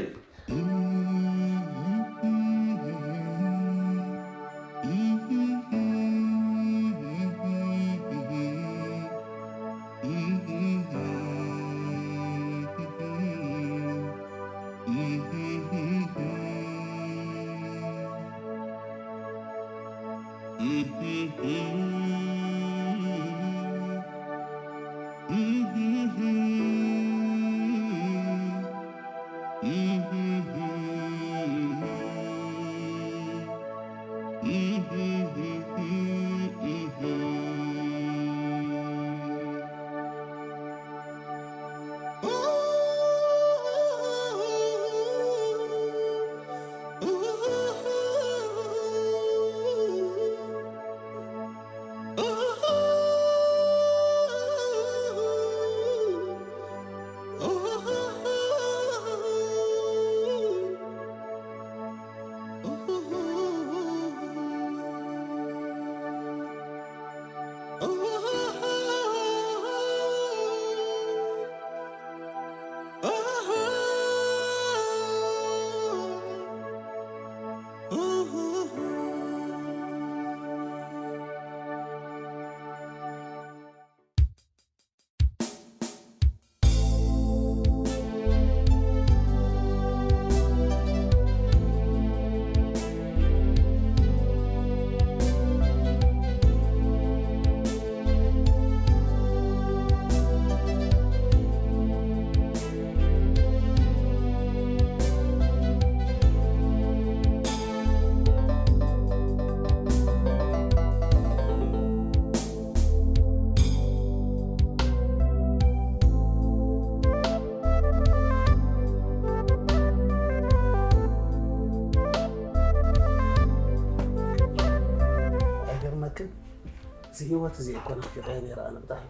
ህይወት እዚ እኮ ናፊቐዮ ነይረ ኣነ ብጣዕሚ።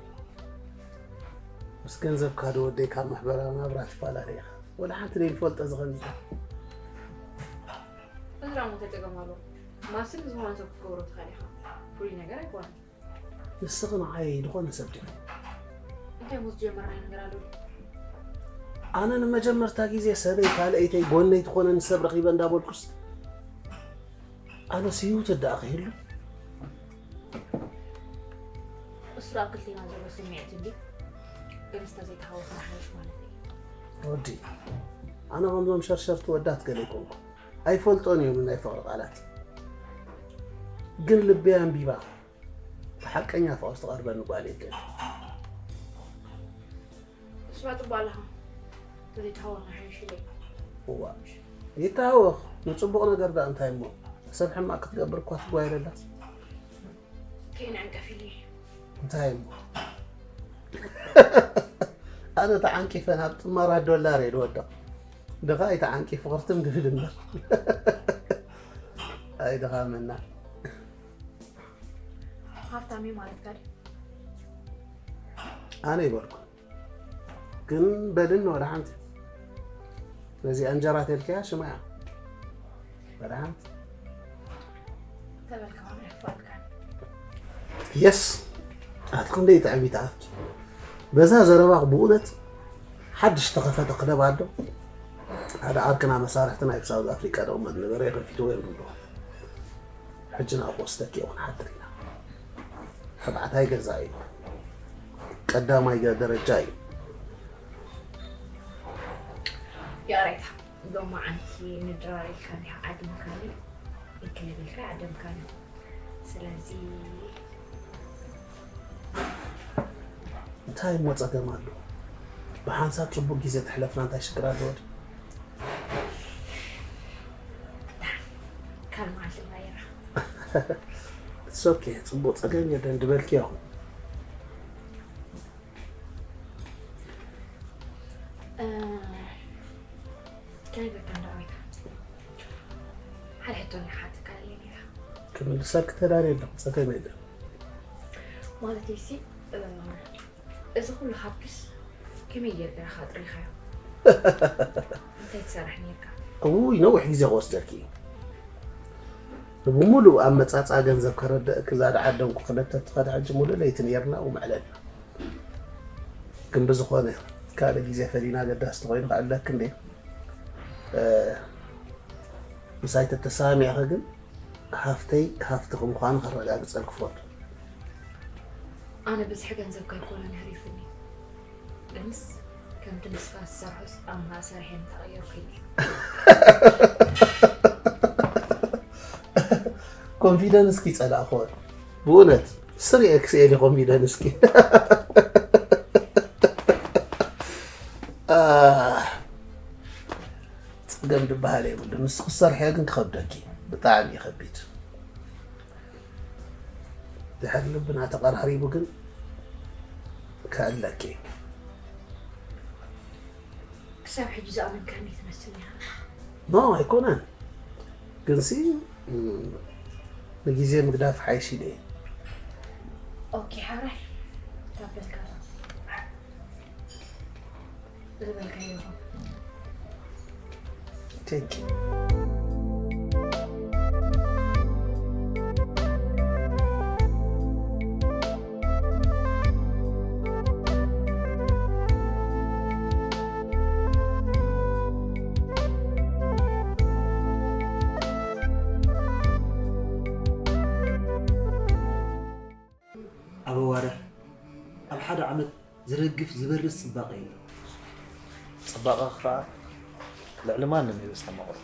ምስ ገንዘብካ ዶ ወደይ ካብ ማሕበራዊ ናብራ ትፈላለ ኢኻ። ወላ ሓንቲ ደይ ንፈልጦ ዝኸምዚ። እዝራ ሞ ተጸገም ኣለዎ። ማስል ዝኾነ ሰብ ክትገብሮ ትኽእል ኢኻ። ፍሉይ ነገር ኣይኮነን። ንስኺ ንዓይ ዝኾነ ሰብ ዲኺ? እንታይ ሞ ዝጀመርናዮ ነገር ኣሎ? ኣነ ንመጀመርታ ግዜ ሰበይ ካልኣይተይ ጎነይ ትኾነኒ ሰብ ረኺበ እንዳበልኩስ ኣነስ ህይወት ደኣ ክህሉ እሱ ኣብ ክልቴና ዘሎ ስምዒት እንዲ ግን ስተ ዘይተሃወኽና ሓይሽ ማለት እዩ። ወዲ ኣነ ከምዞም ሸርሸርቲ ወዳት ገለ ይኮንኩ ኣይፈልጦን እዮም ናይ ፍቕሪ ቃላት ግን ልበይ ኣንቢባ ብሓቀኛ ፍቕሪ ትቐርበኒ ጓል የለን እሱ ኣጥቦ ኣለኻ ተዘይተሃወኽና ሓይሽ ኢለ እዋ ይተሃወኽ ንፅቡቕ ነገር ዳ እንታይ እሞ ሰብ ሕማቕ ክትገብር እኳ ትጓየለላ ከይንዕንቀፍ ኢለ እንታይ እሞ ኣነ ተዓንቂፈ ናብ ጥማራ ዶላር እየ ዝወድቕ ድኻ ኣይተዓንቂ ፍቕርትም ድብል እምበር ኣይ ድኻ መና ሃብታም እዩ ማለትካ ድዩ ኣነ ይበልኩ ግን በልን ወደ ሓንቲ ነዚ ኣንጀራ ተልክያ ሽማያ ወደ ሓንቲ ተበልካ ማለት ፋልካ የስ ኣቲ ክንደይ ጥዕሚት ኣፍኪ በዛ ዘረባኽ ብእውነት ሓድሽ ተኸፈተ ክለብ ኣሎ ሓደ ዓርክና መሳርሕቲ ናይ ሳውዝ ኣፍሪቃ ደቕመት ነበረ ከፊትዎ እዮም ኣለዉ ሕጂ ናብ ክወስደኪ እየ ክንሓድር ኢና ተባዕታይ ገዛ እዩ ቀዳማይ ገ- ደረጃ እዩ ይቕሬታ ሎማዓንቲ ንድራር ኢልካኒ ዓዲምካኒ ኢልክኒ ኢልካ ዓደምካኒ ስለዚ እንታይ እሞ ጸገም ኣሎ ብሓንሳብ ጽቡቅ ግዜ ተሕለፍና እንታይ ሽግር ኣለዎ ድዩ? ካልእ መዓልቲ ንቐይራ It's okay ጽቡቅ ጸገም የለን ድበልኪ ያኹ ከነገርካ እንዳዊታ ሓደ ሕቶ ናይ ሓትካ እየ ነይራ ክምልሰልክ ተዳልየ ኣለኹ ጸገም የለን ማለት ሲ እዚ ኩሉ ሃብትስ ከመይ ጌርካ ኢኻ ኣጥሪኻዮ እንታይ ትሰርሕ ነርካ እውይ ነዊሕ ግዜ ክወስደልኪ እዩ ብሙሉእ ኣመጻጽኣ ገንዘብ ከረድእክ እዛ ደዓደምኩ ክልተ ትኸድ ሕጂ ሙሉእ ለይቲ ነርና ውምዕለልና ግን ብዝኾነ ካልእ ግዜ ፈሊና ኣገዳሲ ተኾይኑ ክዕለክ እንዴ ምሳይ ተተሰማሚዕኺ ግን ሃፍተይ ሃፍትኺ ምዃኑ ከረጋግጸልኪ ፈቱ ኣነ ብዝሒ ገንዘብካ ኣይኮነን ህሪፉኒ ግንስ ከምቲ ንስኻ ዝሰርሖስ ኣብ ማእሰር ሄን ተቐየርኩ ኢለ ኮንፊደንስኪ ጸላእኽዎ ብእውነት ስሪ ኤክስኤል ኮንፊደንስኪ ጸገም ዝበሃል የብሉ ንስ ክሰርሐ ግን ክኸብደኪ ብጣዕሚ ከቢድ ድሕር ልብና ተቐራሪቡ ግን ከእለኪ ክሳብ ሕጂ ዝኣመንካኒ ትመስል ኢኻ ኖ ኣይኮነን ግንሲ ንግዜ ምግዳፍ ሓይሽ ኢለ ኦኬ ሓራይ ታበልካ ዝበልካዮ ይኹን Thank you. ኣብ ኣዋርሕ ኣብ ሓደ ዓመት ዝረግፍ ዝበርስ ጽባቐ የለን። ጽባቐኺ ኸኣ ልዕሊ ማንም እዩ ዘስተማቕሮ።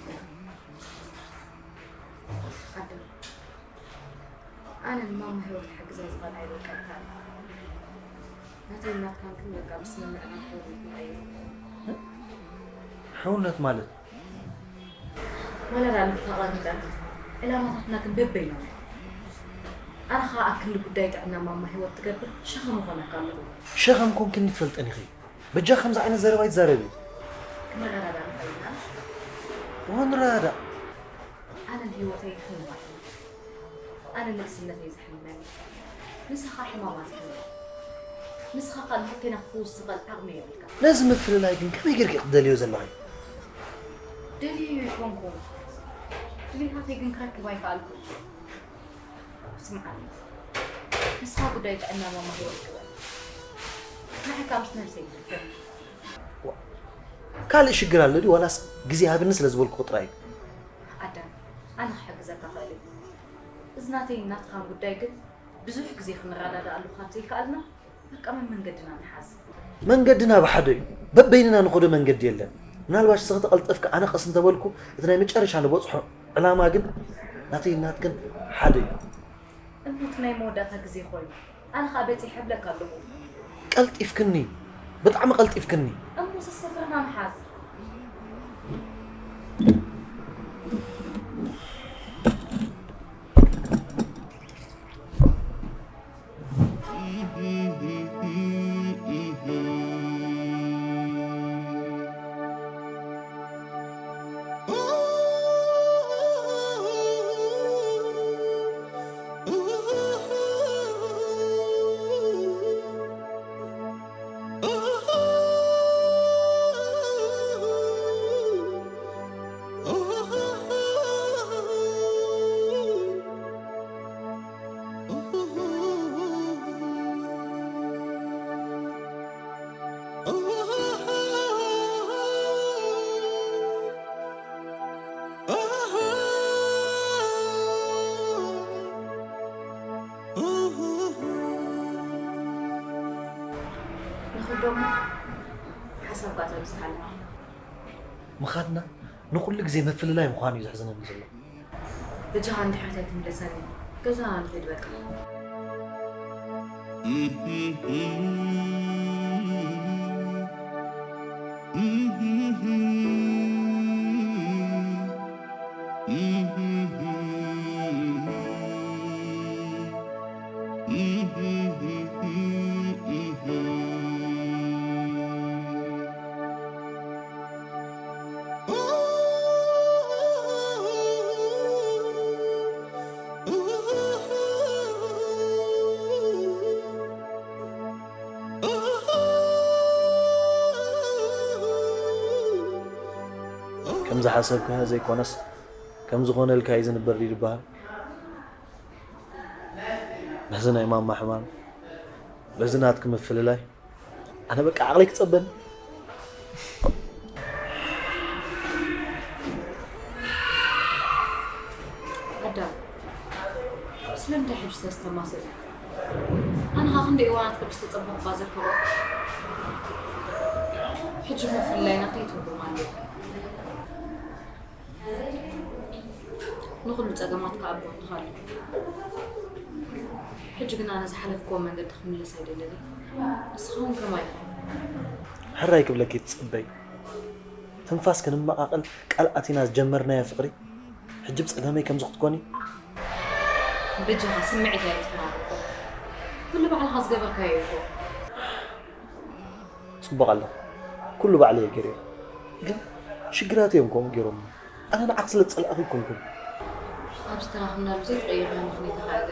ኣደም ኣነ ንማማ ህይወት ክሕግዛ ዝኽእል ኣይበቀልካን ናተይ ናትካን ግን በቃ ብስምምዕና ክህሉ ይኽእል ሕውነት ማለት ማለዳ ንፍታቐር ንጠርግ ዕላማታትና ግን በበይኖም ኣነ ኸዓ ኣብ ክንዲ ጉዳይ ጥዕና ማማ ህይወት ትገብር ሸኸም ኾነካ ኣለኹ ሸኸም ኮንክኒ ትፈልጠን ኢኺ በጃ ከምዚ ዓይነት ዘረባ ይትዛረቢ ክንረዳዳ ንኽእል ኢና ወንረዳ ኣነ ንህይወተይ ይኽልዋ ኣነ ንእስነተይ ዝሕልመኒ ንስኻ ሕማማ ዝሕመም፣ ንስኻ ኸኣ ንክልቴና ክፍውስ ዝኽእል ዓቕሚ የብልካ። ነዚ ምፍልላይ ግን ከመይ ጌርኪ ክትደልዮ ዘለኺ? ደልየዮ ኣይኮንኩን፣ ድሌታተይ ግን ክረክብ ኣይከኣልኩን። ስምዓኒ፣ ንስኻ ጉዳይ ጥዕና ማማ ህይወት ግበር፣ ንዓይ ከኣ ምስ ነብሰይ ይድፈር። ዋ፣ ካልእ ሽግር ኣሎ ድዩ ዋላስ ግዜ ሃብኒ ስለ ዝበልኩ ጥራይ እዩ? ኣዳም፣ ኣነ ክሕግዘካ ክእል እየ። እዚ ናተይን ናትኻን ጉዳይ ግን ብዙሕ ግዜ ክንረዳድኣሉ ካብ ዘይከኣልና በቃ መመንገድና ንሓዝ። መንገድና ብሓደ እዩ። በበይንና ንኸዶ መንገዲ የለን። ምናልባሽ ንስኺ ተቐልጠፍኪ ኣነ ቀስ እንተበልኩ እቲ ናይ መጨረሻ ንበጽሖ ዕላማ ግን ናተይን ናትክን ሓደ እዩ። እሞ እቲ ናይ መወዳእታ ግዜ ኮይኑ ኣነ ኸኣ በጺሐ እብለካ ኣለኹ። ቀልጢፍክኒ፣ ብጣዕሚ ቀልጢፍክኒ። እሞ ሰሰፍርና ንሓዝ። ንኽዶሞ ሓሳብካ ተብዝሓልና። ምኻድና ንኹሉ ግዜ ምፍልላይ ምዃኑ እዩ ዘሕዝነኒ ዘሎ። በጃኻ እንድሕር ተይትምለሰኒ ገዛና ንኺድ በቃ። ከም ዝሓሰብካዮ ዘይኮነስ፣ ከም ዝኾነልካ እዩ ዝንበር ድዩ ዝበሃል? በዚ ናይ ማማ ሕማም፣ በዚ ናትኪ ምፍልላይ፣ ኣነ በቃ ዓቕለይ ክጸበኒ። ኣዳም፣ ስለምንታይ ሕጂ ተስተማስል? ኣነ ኸኣ ክንደይ እዋናት ቅዱስ ተጸበኹባ ዘከሮ። ሕጂ ምፍልላይና ከይትውድማ ኣለዎ። ንኹሉ ጸገማትካ ኣብ ጎንኻ ኣለኹ። ሕጂ ግን ኣነ ዝሓለፍክዎ መንገዲ ክምለስ ኣይደልን እየ። ንስኻ እውን ከማይ ኢኻ። ሕራይ ክብለኪ ትጽበይ። ትንፋስ ክንመቓቐል ቃል ኣቲና ዝጀመርናዮ ፍቕሪ፣ ሕጂ ብጸገመይ ከምዚ ክትኮኒ? በጃኻ ስምዒት ኣይትፈራርቆ። ኩሉ ባዕልኻ ዝገበርካዮ እዩ እኮ። ጽቡቕ ኣለኹ። ኩሉ ባዕለይ እየ ገይረዮ። ግን ሽግራት እዮም ከምኡ ገይሮም። ኣነ ንዓኽ ስለ ዝጸላእኹ ኣይኮንኩን። ኣብ ዝተራኸብናሉ ዘይተቐየርና ምኽንያት ኢኻ እገ።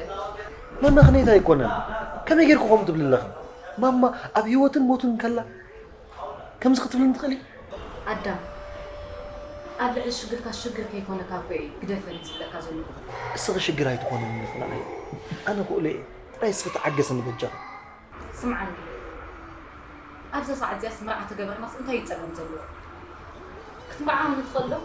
መመኽንያት ኣይኮነን። ከመይ ጌርኩ ከምኡ ትብሊ ኣለኺ? ማማ ኣብ ህይወትን ሞትን ከላ ከምዚ ክትብልኒ ትኽእሊ? ኣዳም፣ ኣብ ልዕሊ ሽግርካ ሽግር ከይኮነካ እኮ እየ ግደፈኒ ዝብለካ ዘለኹ። እስኺ ሽግር ኣይትኾንኒ ኢኺ ንዓይ። ኣነ ክእሎ እየ። ጥራይ እስኺ ተዓገስኒ በጃኺ። ስምዓኒ፣ ኣብዛ ሰዓት እዚኣስ መርዓ ተገበርናስ እንታይ እዩ ጸገም ዘለዎ? ክትምርዓወኒ ትኽእል ዶ?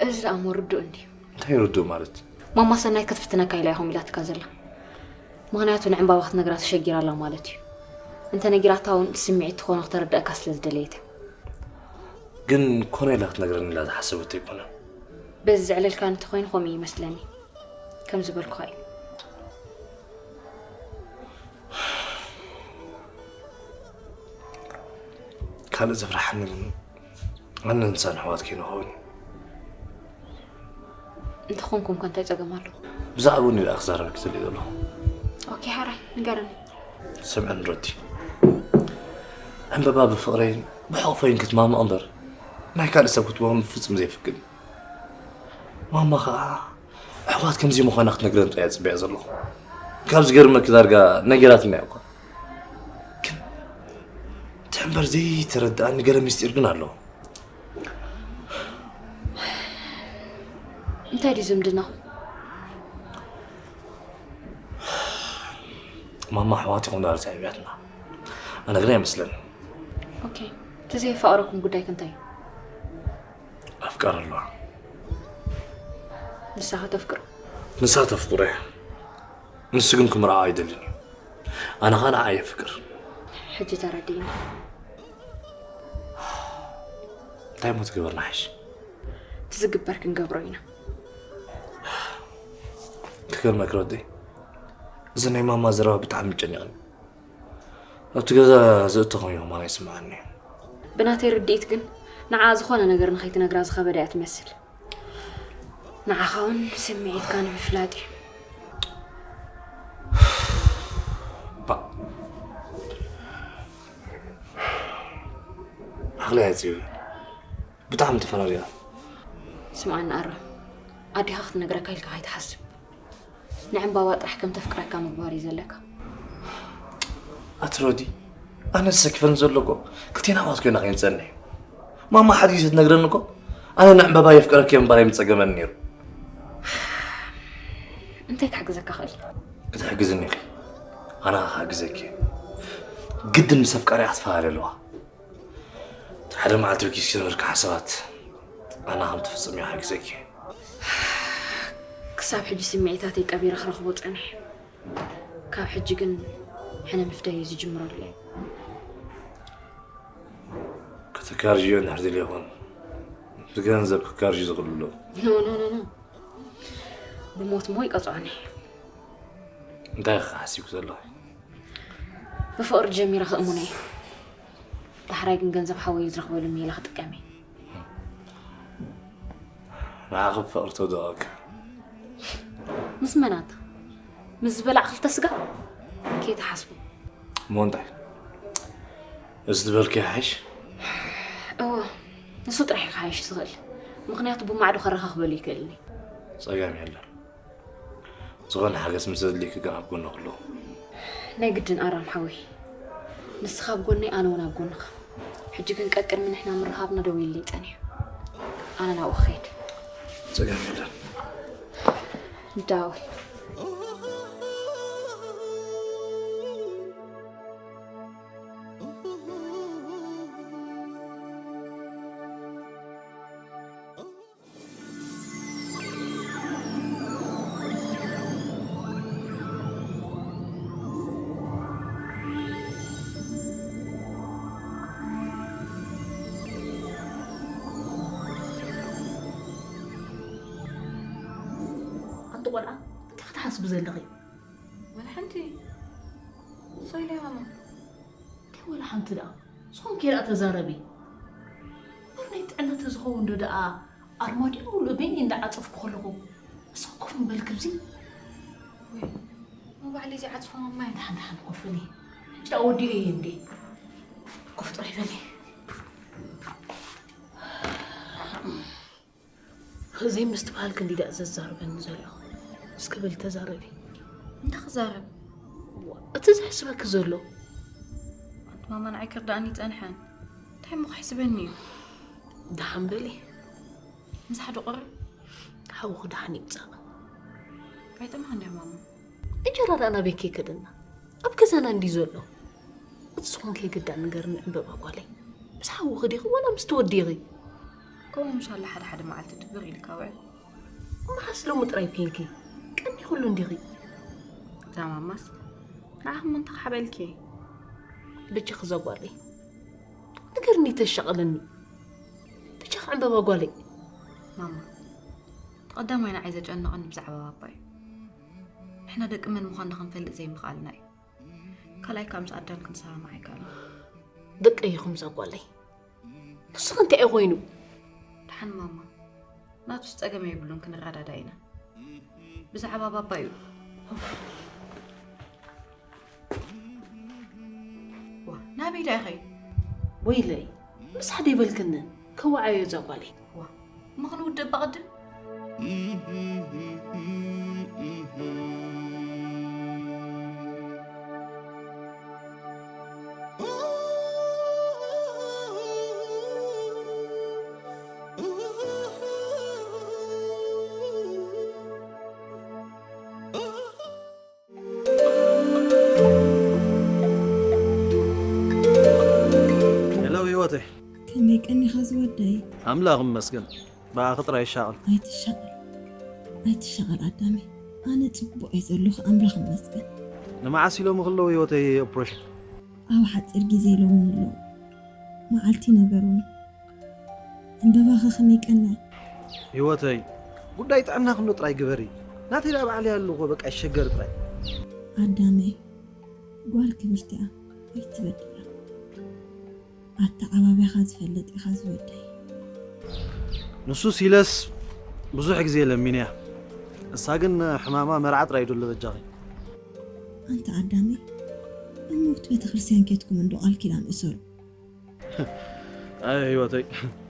እዚ ደኣ እሞ ርዱእ እንድዩ። እንታይ ርዱእ ማለት? ማማ ሰናይት ክትፍትነካ ኢላ ኢኹም ኢላትካ ዘላ። ምኽንያቱ ንዕምባባ ክትነግራ ተሸጊራ ኣላ ማለት እዩ። እንተ ነጊራታ እውን እቲ ስምዒት ትኾኖ ክተረድኣካ ስለ ዝደለየት። ግን ኮነ ኢላ ክትነግረኒ ኢላ ዝሓሰበት ኣይኮነን። በዚ ዘዕለልካኒ እንተኾይኑ ከምኡ ይመስለኒ። ከም ዝበልኩኻ እዩ። ካልእ ዘፍርሓኒ ግን ኣነ ንሳን ኣሕዋት ከይንኸውን። እንተኾንኩም ከ እንታይ ጸገም ኣለዎ? ብዛዕባኡ ንደኣ ክዛረበኪ ዝደልየ ዘለኹ። ኦኬ ሓራይ ንገረኒ። ስምዕኒ ሮዲ፣ ዕምበባ ብፍቕረይን ብሕቑፈይን ክትማማቕ እምበር ናይ ካልእ ሰብ ክትወሃም ብፍጹም ዘይፍቅድ። ማማ ኸኣ ኣሕዋት ከምዚ ምዃና ክትነግረን ጥራይ እየ ጽበያ ዘለኹ። ካብ ዝገርመኪ ዳርጋ ነጊራትና እያ እኳ። ግን እቲ እምበር ዘይተረድኣኒ ገለ ምስጢር ግን ኣለዎ። እንታይ ድዩ ዝምድናኹም? ማማ ኣሕዋት ኢኹም ዳር ተዕብያትና። ኣነ ግን ኣይመስለኒ። ኦኬ፣ እቲ ዘየፋቕረኩም ጉዳይ ከ እንታይ እዩ? ኣፍቃሪ ኣለዋ። ንሳ ከተፍቅር? ንሳ ተፍቅሮ እያ። ንሱ ግን ክምርዓው ኣይደልን እዩ። ኣነ ኸኣ ንዓ የፍቅር። ሕጂ ተረዲእኒ። እንታይ እሞ ትገብር ንሓይሽ? እቲ ዝግበር ክንገብሮ ኢና። ክገርመኪ ሮዲ፣ እዚ ናይ ማማ ዘረባ ብጣዕሚ ጨኒቕኒ። ኣብቲ ገዛ ዝእቶ ኮይኑ ከማን ኣይስምዓኒ። ብናተይ ርድኢት ግን ንዓ ዝኾነ ነገር ንኸይትነግራ ዝኸበዳ እያ ትመስል። ንዓኻ እውን ስምዒትካ ንምፍላጥ እዩ። ባ ዓቕሊ ኣየፅዩ። ብጣዕሚ ተፈራሪያ። ስምዓኒ ኣረ፣ ኣዴኻ ክትነግረካ ኢልካ ከይትሓስብ። ንዕምባባ ጥራሕ ከም ተፍቅረካ ምግባር እዩ ዘለካ። ኣቲ ሮዲ፣ ኣነ ዝሰክፈኒ ዘሎ እኮ ክልቴና ኣሕዋት ኮይና ከይንጸንሕ እዩ። ማማ ሓደ ግዜ ትነግረኒ እኮ ኣነ ንዕምባባ የፍቅረኪ እየ ምባር ኣይምጸገመኒ ነይሩ። እንታይ ክሕግዘካ ክእል? ክትሕግዝኒ ኢኺ፣ ኣነ ኸኣ ክሕግዘኪ እየ። ግድን ምስ ኣፍቃሪኣ ክትፈላለ ኣለዋ። ሓደ መዓልቲ ብኪስ ዝነበርካ ሓሳባት ኣና ከም ትፍጽም እየ ክሕግዘኪ። ክሳብ ሕጂ ስምዒታተይ ቀቢረ ክረኽቦ ጸኒሐ። ካብ ሕጂ ግን ሕነ ምፍዳይ እዩ ዝጅምረሉ እዩ። ከተካርጅዮ እንድሕር ደልዮ ይኹን ብገንዘብ ክካርጅ ዝኽእሉ ኣለዉ። ኖ ኖ ኖ ኖ፣ ብሞት ሞ ይቀጽዖኒ። እንታይ ኢኻ ሓሲብኪ ዘለኺ? ብፍቕሪ ጀሚረ ክእምኖ እየ። ዳሕራይ ግን ገንዘብ ሓወይ ዝረኽበሉ ሜላ ክጥቀም እየ። ንዓኺ ብፍቕሪ ተውደቐካ። ምስ መናት ምስ ዝበላዕ ክልተ ስጋ ከይትሓስቡ። እሞ እንታይ? እዚ ዝበልኪ ይሓይሽ? እወ፣ ንሱ ጥራሕ እዩ ክሓይሽ ዝኽእል። ምኽንያቱ ብማዕዶ ከረኻኽበሉ ይክእልኒ። ጸገም የለን። ዝኾነ ሓገዝ ምስ ዘድልይኪ ግን ኣብ ጎንኺ ኣለኹ። ናይ ግድን ኣራም ሓወይ፣ ንስኻ ኣብ ጎነይ ኣነ እውን ኣብ ጎንኻ። ሕጂ ግን ቀቅድሚ ንሕና ምርኻብና ደው ኢልለይ ጸኒሑ። ኣነ ናብኡ ክኸይድ። ጸገም የለን። ዳዊ። ኣንቲ ቆልዓ እንታይ ክትሓስቢ ዘለኺ? ወላ ሓንቲ ሰይለ ማማ እንታይ ወላ ሓንቲ ደኣ ዝኾንኪ ደኣ ተዛረቢ። እምበር ናይ ጥዕና ተዝኸውን ዶ ደኣ ኣርማድዮ ሙሉእ በይኒ እንዳዓጸፍኩ ከለኹ ንስኺ ኮፍ ምበልኪ ኣብዚ። ወይ ንባዕለይ ዘይዓጽፎ ማማ ደሓን ደሓን ኮፍ በሊ። ሕጂ ደኣ ወዲኦ እየ እንዴ። ኮፍ ጥራይ በሊ። ዘይምስትብሃል ክንዲ ደኣ ዘዛርበኒ ዘሎ። እስኪ በሊ ተዛረቢ። እንታይ ክዛረብ? እቲ ዘሕስበኪ ዘሎ። ኣንቲ ማማ ንዓይ ክርድኣኒ ይጸንሐን እንታይ እሞ ክሕስበኒ እዩ? ደሓን በሊ። ምስ ሓደ ቁሪ ሓውኺ ደሓን ይምጻእ። ኣይጠማን እንዲያ ማማ። እንጀራ ደኣ ናበይ ከይከደና? ኣብ ገዛና እንዲ ዘሎ። እቲ ዝኾንኪ ግዳ ንገርኒ ዕምበባ ጓለይ። ምስ ሓውኺ ዲኺ ዋላ ምስ ተወዲኺ? ከምኡ ምሻላ ሓደ ሓደ መዓልቲ ድብር ኢልካ ውዕል። መዓስ ሎሚ ጥራይ ፒንኪ ቀኒ ኩሉ እንዲኺ። እዛ ማማስ ንዓኹም እንታይ ክሓበልኪ? ብጃኺ እዛ ጓለይ ንገርኒ ተሻቐለኒ። ዕምበባ ጓለይ። ማማ፣ እቲ ቀዳማይ ንዓይ ዘጨነቐኒ ብዛዕባ ባባ እዩ። ንሕና ደቂ መን ምዃንና ክንፈልጥ ዘይምኽኣልና እዩ። ካልኣይ ካብ ምስ ኣዳም ክንሰማማዕ ኣይከኣልና። ደቂ ኢኹም እዛ ጓለይ። ንሱ ከ እንታይ እዩ ኮይኑ? ደሓን ማማ፣ ናቱስ ጸገም የብሉን፣ ክንረዳዳ ኢና። ብዛዕባ ባባ እዩ። ዋ፣ ናበይ ደኣ ኢኺ? ወይለይ፣ ምስ ሓደ ይበልክንን ከዋዓዮ እዛ ጓለይ። ዋ፣ እሞ ክንውድእ እባ ቅድም። ሄሎ ህይወተይ። ከመይ ቀኒኻ ዝወደይ? ኣምላኽ ይመስገን። ብኣኺ ጥራይ ይሻቐል። ኣይትሻቐል ኣይትሻቐል ኣዳመይ፣ ኣነ ጽቡቕ እየ ዘለኹ ኣምላኽ ይመስገን። ንመዓስ ኢሎም ክለዉ ህይወተይ ኦፕሬሽን? ኣብ ሓጺር ግዜ ኢሎምኒ ኣለዉ። መዓልቲ ይነገሩኒ። ዕምበባኸ ከመይ ቀንያ? ህይወተይ ጉዳይ ጥዕና ክንዶ ጥራይ ግበሪ። ናተይ ደኣ ባዕለይ ኣለኹ በቃ ይሸገር ጥራይ። ኣዳመይ ጓል ክብርቲ እያ ኣይትበድላ። ኣተዓባብያኻ ዝፈልጥ ኢኻ ዝወደይ። ንሱ ሲለስ ብዙሕ ግዜ ለሚንያ። እሳ ግን ሕማማ መርዓ ጥራይ ዶ በጃኺ። ኣንታ ኣዳመይ እሞ ኣብቲ ቤተክርስትያን ኬድኩም እንዶ ቃል ኪዳን እሰሩ። ኣይ ህይወተይ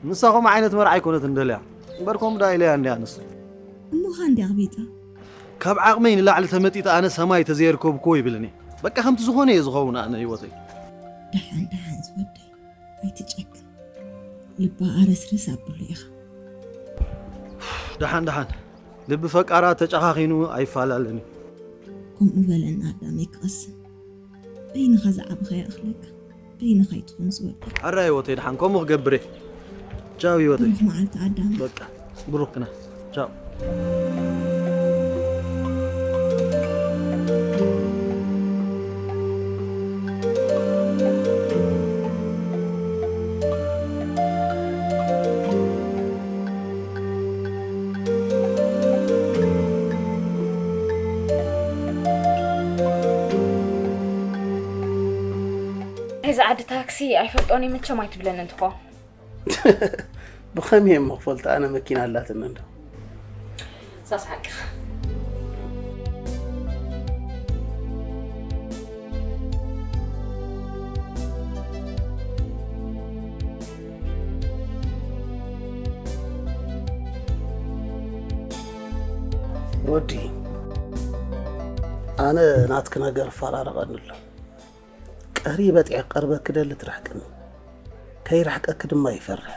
ንሳ ከምኡ ዓይነት መርዓ ኣይኮነትን ደልያ እምበር ከምኡ ደኣ ኢለያ እንድያ ኣነስ። እሞ ኸ እንድያ ኣቕቢጣ። ካብ ዓቕመይ ንላዕሊ ተመጢጠ ኣነ ሰማይ ተዘየርከብክዎ ይብልን እየ። በቃ ከምቲ ዝኾነ እየ ዝኸውን ኣነ ህይወተይ። ደሓን ደሓን ዝወደይ ኣይትጨክን። ልባ ኣረስርስ ኣብሎ ኢኻ። ደሓን ደሓን ልቢ ፈቃራት ተጨኻኺኑ ኣይፈላለን እዩ። ከምኡ በለና ኣዳመይ ክቐስን በይንኻ ዝዓበኻ ይኣኽለካ። በይንኻ ኣይትኹን ዝወደይ። ኣረ ህይወተይ ደሓን ከምኡ ክገብር እየ። ቻው ህይወተይ። ብሩኽ መዓልቲ ኣዳም። በቃ ብሩኽና ቻው። እዚ ዓዲ ታክሲ ኣይፈልጦን እየ፣ መቸም ኣይትብለኒ እንትኾ። ብኸመይ እየ እሞ ክፈልጦ፣ ኣነ መኪና ኣላትኒ እንዶ። ሳስ ሓቅኻ። ወዲ ኣነ ናትኪ ነገር ፈራረቐኒ ኣሎ። ቀሪበ ጥዕቕ ቀርበኪ ደሊ ትርሕቅኒ፣ ከይርሕቀኪ ድማ ይፈርሕ።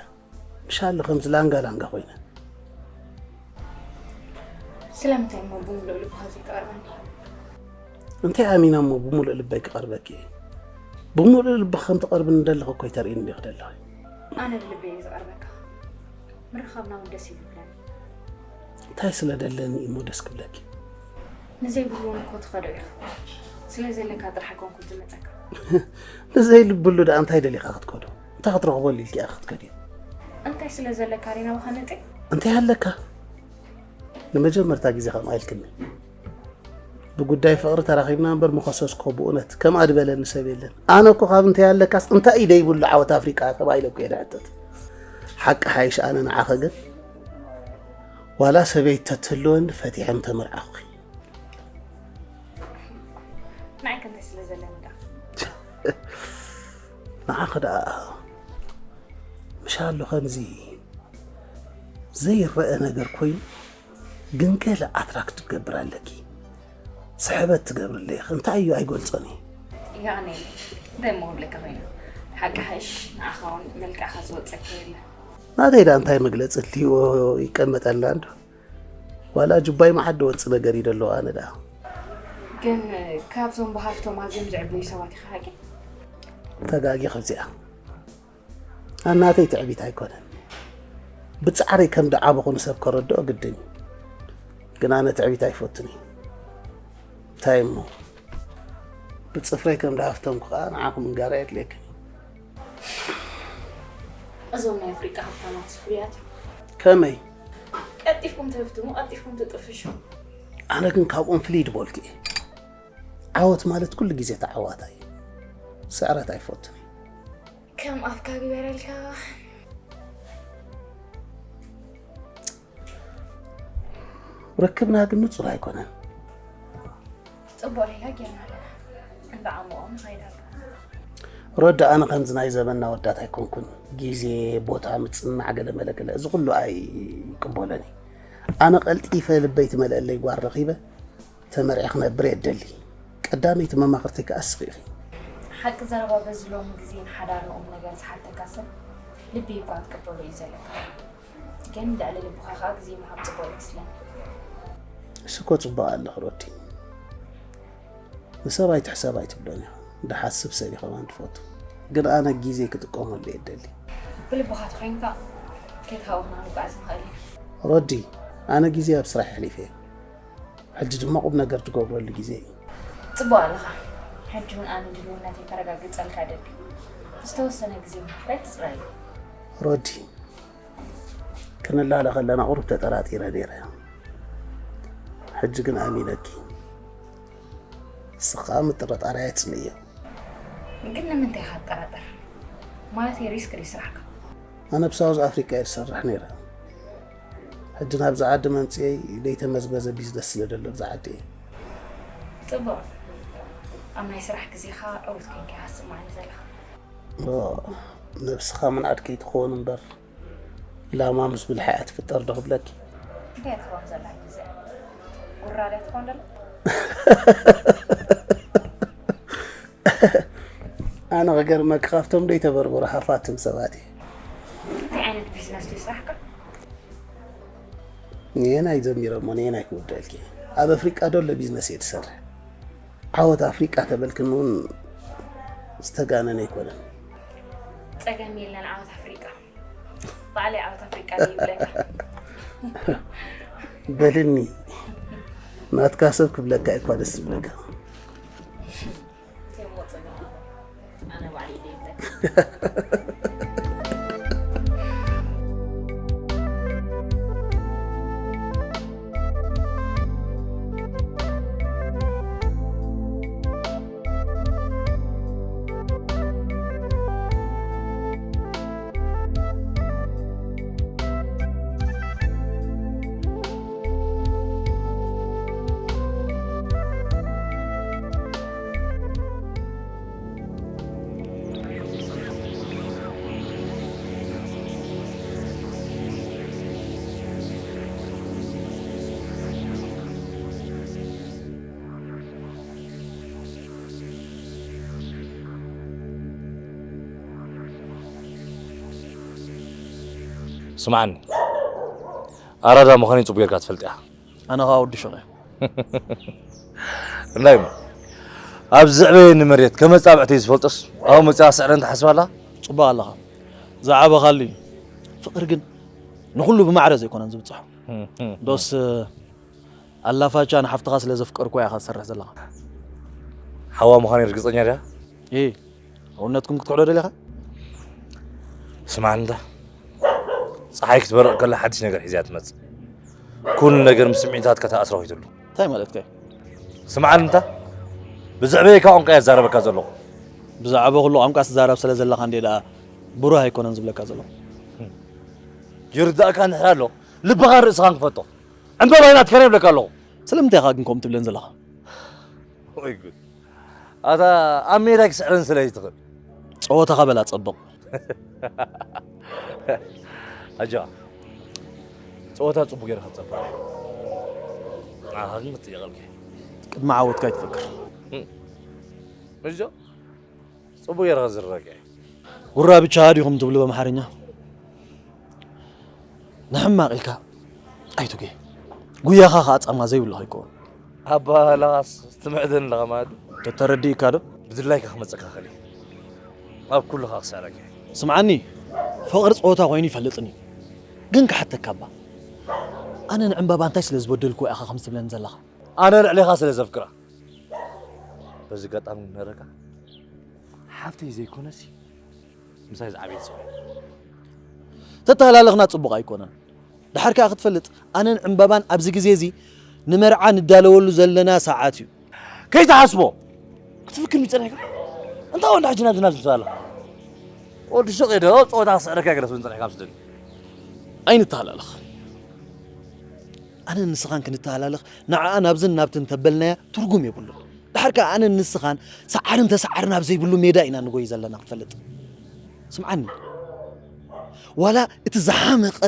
ምሻሎ ከምዚ ላንጋ ላንጋ ኮይነ። ስለምንታይ እሞ ብምሉእ ልብኻ ዘይትቐርበኒ? እንታይ ኣሚነ እሞ ብምሉእ ልበይ ክቐርበኪ እየ? ብምሉእ ልብኺ ከም ትቐርብኒ ደለኺ እኮ እዩ ተርእይኒ ዲኺ ደለኺ። ኣነ ብልበይ እየ ዝቐርበካ። ምርኻብና እውን ደስ እዩ ዝብለኒ። እንታይ ስለ ደለኒ እዩ እሞ ደስ ክብለኪ? ንዘይብሉ እውን እኮ ትኸዶ ኢኻ። ስለ ዘለካ ጥራሕ ኣይኮንኩን ዝመፀካ። ንዘይልብሉ ደኣ እንታይ ደሊኻ ክትከዶ? እንታይ ክትረኽበሉ ኢልኪ ኢኻ ክትከድዮ? እንታይ ስለ ዘለካ ሪና ብኸነጢ? እንታይ ኣለካ? ንመጀመርታ ግዜ ከምኣ ኢልክኒ። ብጉዳይ ፍቕሪ ተራኺብና እምበር ምኸሰስኮ ብእውነት ከምኣ ድበለኒ ሰብ የለን። ኣነ እኮ ካብ እንታይ ኣለካስ እንታይ እዩ ደይብሉ ዓወት ኣፍሪቃ ተባሂለ እኮ እየ ድሕተት። ሓቂ ሓይሽ ኣነ ንዓኸ ግን ዋላ ሰበይቲ ተትህልወኒ ፈቲሐ ምተመርዓኹኺ። ንዓይ ከ እንታይ ስለ ዘለኒ ደኣ? ንዓኺ ደኣ ምሻሎ ከምዚ ዘይረአ ነገር ኮይኑ ግን ገለ ኣትራክት ትገብር ኣለኪ። ስሕበት ትገብርለይ ኢኺ። እንታይ እዩ ኣይገልጾን እየ። የቐንየለይ። እንታይ እሞ ክብለካ ኮይነ። ሓቂ ሓይሽ ንዓኻ እውን መልክዕኻ ዝወጸካ የለ። ናተይ ደኣ እንታይ መግለጺ ኣልዎ ይቀመጠልና እንዶ። ዋላ ጁባይ መዓድ ወጽእ ነገር እዩ ደለዎ ኣነ ደኣ። ግን ካብዞም ብሃፍቶም ኣዝዮም ዝዕበዩ ሰባት ኢኻ ሓቂ? ተጋጊ ከብዚኣ ኣናተይ ትዕቢት ኣይኮነን። ብጻዕረይ ከም ደዓበኹ ንሰብ ከረድኦ ግድን እዩ። ግን ኣነ ትዕቢት ኣይፈቱን እየ። እንታይ እሞ ብጽፍረይ ከም ደሃፍቶም ከዓ ንዓኹም እንጋራ የድልየክን እዩ። እዞም ናይ ኣፍሪቃ ሃብታማት ፍሉያት እዮም። ከመይ? ቀልጢፍኩም ትህፍትሙ፣ ቀልጢፍኩም ትጥፍሹ። ኣነ ግን ካብኦም ፍልይ ድበልኩ እየ። ዓወት ማለት ኩሉ ግዜ ተዓዋታይ እዩ። ስዕረት ኣይፈቱን እየ። ከም ኣፍካ ግበረልካ። ርክብና ግን ንጹር ኣይኮነን። ጽቡቕ ሌላ ጌርና ኣለና። እንዳ ዓሞኦም ንኸይድ ኣለና። ሮዳ፣ ኣነ ከምዚ ናይ ዘበንና ወዳት ኣይኮንኩን። ግዜ፣ ቦታ፣ ምጽንናዕ፣ ገለ መለ ገለ፣ እዚ ኩሉ ኣይቅበሎን እየ። ኣነ ቀልጢፈ ልበይ ትመልአለይ ጓል ረኺበ ተመርዒ ክነብር እየ እደሊ። ቀዳመይቲ መማኽርተይ ከኣ እስኺ ኢኺ። ሓቂ ዘረባ በዚ ሎሚ ግዜ ንሓዳር ንቑም ነገር ዝሓተካ ሰብ ልቢ እኳ ክትቅበሎ እዩ ዘለካ። ግን ልዕሊ ልብኻ ከኣ ግዜ ምሃብ ጽቡቕ ይመስለኒ። እሱ እኮ ጽቡቕ ኣለኺ ሮዲ። ንሰብ ኣይትሕሰብ ኣይትብሎን ኢኻ። ድሓስብ ሰብ እዩ ከማን ትፈቱ። ግን ኣነ ግዜ ክጥቀመሉ እየ እደሊ። ብልብኻ ተኾይንካ ከይተሃወኽና ምጓዓዝ ንኽእል ኢና። ሮዲ፣ ኣነ ግዜ ኣብ ስራሕ ኣሕሊፈ እየ። ሕጂ ድማ ቁም ነገር ትገብረሉ ግዜ እዩ። ጽቡቕ ኣለኻ። ሕጂ እውን ኣነ ድልውነተይ ከረጋግጸልካ እደሊ። ዝተወሰነ ግዜ ምሃብ ኣይትጽረኒ። ሮዲ፣ ክንላለ ከለና ቁሩብ ተጠራጢረ ነይረ። ሕጂ ግን ኣሚነኪ። ንስኻ ምጥርጣር ኣየጽልእዮ። ግን ንምንታይ ኢኻ ትጠራጠር? ማለተይ ሪስክ ድዩ ስራሕካ? ኣነ ኣብ ሳውዝ ኣፍሪቃ እየ ዝሰርሕ ነይረ። ሕጂ ናብዚ ዓዲ መምፅኤይ ዘይተመዝበዘ ቢዝነስ ስለ ደሎ ኣብዚ ዓዲ እየ። ጽቡቕ። ኣብ ናይ ስራሕ ግዜኻ ዕዉት ኮንካ ኢኻ ትስምዓኒ ዘለኻ። ኦ፣ ነብስኻ ምንኣድ ከይትኸውን እምበር ላማ ምስ ብልሓ እያ ትፍጠር ዶ ክብለኪ? እንታይ ትኸውን ዘላ ግዜ? ጉራ ድያ ትኸውን ደላ? ኣነ ክገርመኪ ካብቶም ዘይተበርበሩ ሃፋትም ሰባት እየ። እንታይ ዓይነት ቢዝነስ ድዩ ስራሕካ? ንየናይ ጀሚረ እሞ ንየናይ ክውደልኪ? ኣብ ኣፍሪቃ ዶ ኣሎ ቢዝነስ እየ ትሰርሕ? ዓወት ኣፍሪቃ ተበልክኒ እውን ዝተጋነነ ኣይኮነን። ጸገም የለን ዓወት ኣፍሪቃ። ባዕለይ ዓወት ኣፍሪቃ ድየ ይብለካ። በልኒ ናትካ ሰብ ክብለካ እኳ ደስ ዝብለካ። እንታይ እሞ ጸገም ኣሎ? ኣነ ባዕለይ ድየ ይብለካ። ስምዓኒ፣ ኣራዳ ምዃነይ ጽቡቕ ጌርካ ትፈልጥ ኢኻ። ኣነ ኸኣ ወዲ ሹቕ እየ። እንታይ እሞ፣ ኣብ ዝዕበየኒ መሬት ከም መጻብዕተይ ዝፈልጦስ፣ ኣብኡ መጺኣ ክስዕረኒ ትሓስብ ኣለኻ? ጽቡቕ ኣለኻ። ዝዓበኻሉ እዩ። ፍቕሪ ግን ንኹሉ ብማዕረ ዘይኮነን ዝብጽሖ። ዶስ ኣላፋቻ ንሓፍትኻ ስለ ዘፍቀርኩ ኢኻ ትሰርሕ ዘለኻ። ሓዋ ምዃነይ ርግጸኛ ድያ? እየ። እውነትኩም ክትክሕዶ ደሊኻ? ስምዓኒ እንታ፣ ጸሓይ ክትበርቕ ከላ ሓድሽ ነገር ሒዛ እያ ትመጽእ። ኩሉ ነገር ምስ ስምዒታትካ ተኣስሮ ከይትህሉ። እንታይ ማለትካ እዩ? ስምዓኒ እንታ፣ ብዝዕበየካ ቋንቋ እየ ዝዛረበካ ዘለኹ። ብዛዕባ ኩሉ ቋንቋ ትዛረብ ስለ ዘለኻ እንድየ ደኣ ብሩህ ኣይኮነን ዝብለካ ዘለኹ። ይርዳእካ እንድሕር ኣሎ፣ ልብኻን ርእስኻን ክፈቶ። ዕምበባይ ናትካ እየ ይብለካ ኣለኹ። ስለምንታይ ኢኻ ግን ከምኡ ትብለን ዘለኻ? ወይ ጉድ። ኣታ ኣብ ሜዳ ክስዕረን ስለ ይትኽእል። ጸወታኻ በላ ጸብቕ። ኣጆኻ። ጸወታ ጽቡቕ ጌርካ ትጸብቕ። ንዓኻ ግን ክጥየቐልካ እየ። ቅድሚ ዓወትካ ኣይትፈክር። እም። እዞ ጽቡቕ ጌርካ ዝረገ። ጉራ ብቻ ዲኹም ትብሉ በምሓርኛ? ንሕማቕ ኢልካ ኣይትጉየ። ጉያኻ ኸኣ ጻማ ዘይብሉ ከይከውን። ኣባህላኻስ ትምዕደኒ ኣለኻ ማለት ድዩ? ተተረዲእካ ዶ? ብድላይካ ክመጸካ ክእል እየ። ኣብ ኩሉ ኸኣ ክስዕረካ እየ። ስምዓኒ፣ ፍቕሪ ጸወታ ኮይኑ ይፈልጥን እዩ። ግን ክሓተካ እባ፣ ኣነ ንዕምባባ እንታይ ስለ ዝበደልኩ ኢኻ ከምዚ ትብለኒ ዘለኻ? ኣነ ልዕሌኻ ስለ ዘፍቅራ። በዚ ኣጋጣሚ ክነግረካ፣ ሓፍተይ ዘይኮነሲ ምሳይ ዝዓበየት ሰበይቲ። ተተሃላለኽና ጽቡቕ ኣይኮነን። ድሓር ከኣ ክትፈልጥ፣ ኣነን ዕምባባን ኣብዚ ግዜ እዚ ንመርዓ ንዳለወሉ ዘለና ሰዓት እዩ። ከይትሓስቦ! ክትፍክር ምጸናይካ? እንታይ ወንዳ ሕጂ ናብዚ ናብዚ ትበሃል ኣለኻ? ወዲ ሹቕ እየ ዶ ጸወታ ክስዕረካ ገለ ትብል ጸኒሕካ ምስ ደሊ? ኣይንተሃላለኽ። ኣነን ንስኻን ክንተሃላለኽ፣ ንዓኣ ናብዝን ናብትን ተበልናያ ትርጉም የብሉን። ድሓር ከኣ ኣነን ንስኻን ሰዓርን ተሰዓርን ኣብ ዘይብሉ ሜዳ ኢና ንጎይ ዘለና ክትፈልጥ። ስምዓኒ። ዋላ እቲ ዝሓመቐ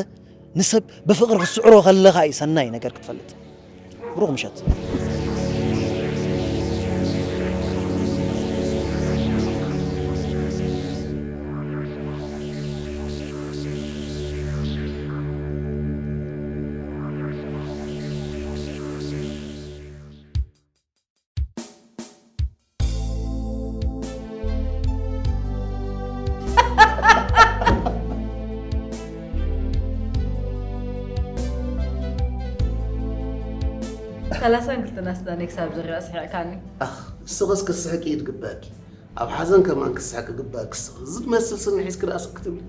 ንሰብ ብፍቕሪ ክትስዕሮ ከለኻ እዩ ሰናይ ነገር ክትፈልጥ። ብሩኽ ምሸት። ሰላሳን ክልተን ኣስናነይ ክሳብ ዝርኣ ስሒቕካኒ። ኣኽ፣ ንስኽስ ክትስሕቂ እዩ ዝግበኣኪ። ኣብ ሓዘን ከማን ክትስሕቂ ይግበኣኪ። ንስኺ እዚ ዝመስል ስኒ ሒዝኪ ደኣ ስቕ ክትብሊ?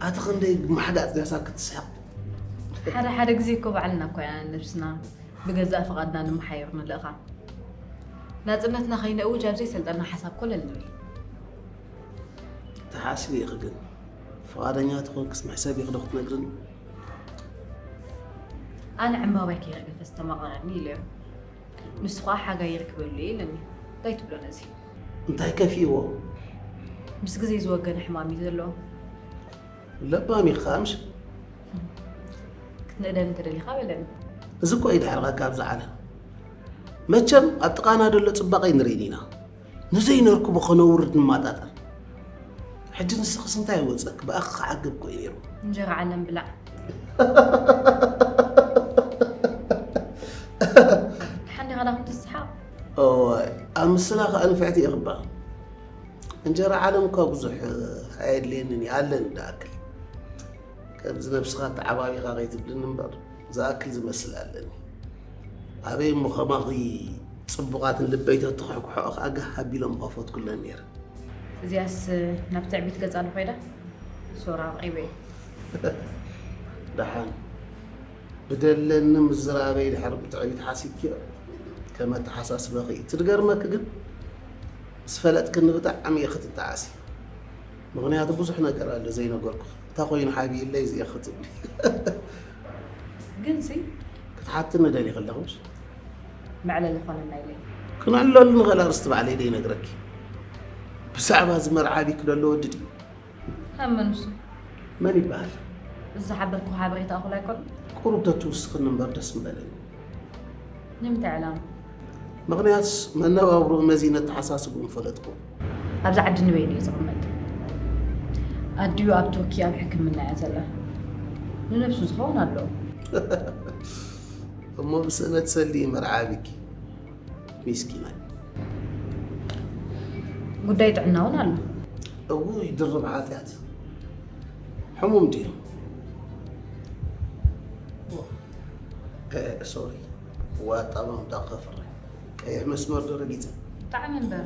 ኣቲ ክንደይ ብማሕጋእ ኣጽዲቕሳ ክትስሕቕ? ሓደ ሓደ ግዜ እኮ ባዕልና እኮ ኢና ነብስና ብገዛእ ፍቓድና ንመሓየር ንልእኻ። ናጽነትና ከይነእውጅ ኣብ ዘይሰልጠና ሓሳብ ኮለል ንብል። ትሓስቢ ኢኺ ግን፣ ፍቓደኛ ተኾንክስ መሕሰቢኺ ዶ ክትነግርኒ? ኣነ ዕምባባይ ከይረገፈ ዝተማቐረኒ ኢለዮ። ንሱ ኸኣ ሓጋይ ይርክበሉ እየ ኢለኒ። እንታይ ትብሎ ነዚ? እንታይ ከፊእዎ? ምስ ግዜ ዝወገነ ሕማም እዩ ዘለዎ። ለባም ኢኺ ኸኣ ምሽ? ክትንእደኒ እንተደሊኻ በለኒ። እዚ እኮ እዩ ድሕርኻ ካብዚ ዓለም። መቸም ኣብ ጥቓና ዘሎ ጽባቐ ኣይንርእን ኢና። ንዘይነርክቦ ከነውርድ ንማጣጠር። ሕጂ ንስኽስ እንታይ ይወጸኪ? ብኣኺ ክዓግብ እኮ እዩ ነይሩ። እንጀራ ዓለም ብላዕ። ሓንዲ ኸዳ ክትስሓቕ። እዋይ፣ ኣብ ምስላ ኸኣ ንፍዕቲ ኢኺ እባ። እንጀራ ዓለም እኳ ብዙሕ ኣየድልየንን እዩ፣ ኣለኒ ደኣክል። ከምዚ ነብስኻ ኣተዓባቢኻ ከይትብልኒ እምበር፣ ዝኣክል ዝመስል ኣለኒ። ኣበይ እሞ ኸማኺ ጽቡቓትን ልበይ ተትኹሕኩሕኦ ኸኣ ጋህ ኣቢሎም ምኸፈትኩለን ነይረ። እዚኣስ ናብ ትዕቢት ገጻ ዶ ኸይዳ? ሶራ ኣቕሪበ እየ። ደሓን። ብደለኒ ምዝራበይ ድሕሪ ብትዕቢት ሓሲብክዮ ከም ኣተሓሳስባኺ እዩ። እቲ ዝገርመኪ ግን ምስ ፈለጥክኒ ብጣዕሚ ኢኺ ትጠዓሲ። ምኽንያቱ ብዙሕ ነገር ኣሎ ዘይነገርኩኺ። እንታይ ኮይኑ ሓቢእለይ እዚ ኢኺ ትብሊ። ግንሲ ክትሓትኒ ደሊኺ ኣለኺ ምሽ? መዕለሊ ኮነና ኢለይ። ክነዕልለሉ ንኽእል ኣርእስቲ ባዕለይ ዶ ይነግረኪ? ብዛዕባ እዚ መርዓ ቢኪ ደሎ ወዲ ድዩ? ካብ መን ንሱ? መን ይበሃል? እዚ ዝሓበርክዎ ሓበሬታ እኹል ኣይኮነን። ቁሩብ ተትውስኽኒ እምበር ደስ ምበለኒ። ንምንታይ ዕላማ? ምኽንያቱስ መነባብርኡ መዚነ ኣተሓሳስብኡ ምፈለጥክዎ። ኣብዚ ዓዲ ንበይኑ እዩ ዝቕመጥ። ኣዲኡ ኣብ ቱርኪ ኣብ ሕክምና እያ ዘላ። ንነብሱ ዝኸውን ኣለዎ። እሞ ብስእነት ሰልዲ እዩ መርዓ ኣቢኪ። ሚስኪናይ። ጉዳይ ጥዕና እውን ኣሎ። እውይ ድርብ ሓጢኣት። ሕሙም ድዩ? ሶሪ ዋጣ ማምጣ ከፍረ ቀይሕ መስመር ዶ ረጊፀ? ብጣዕሚ እምበር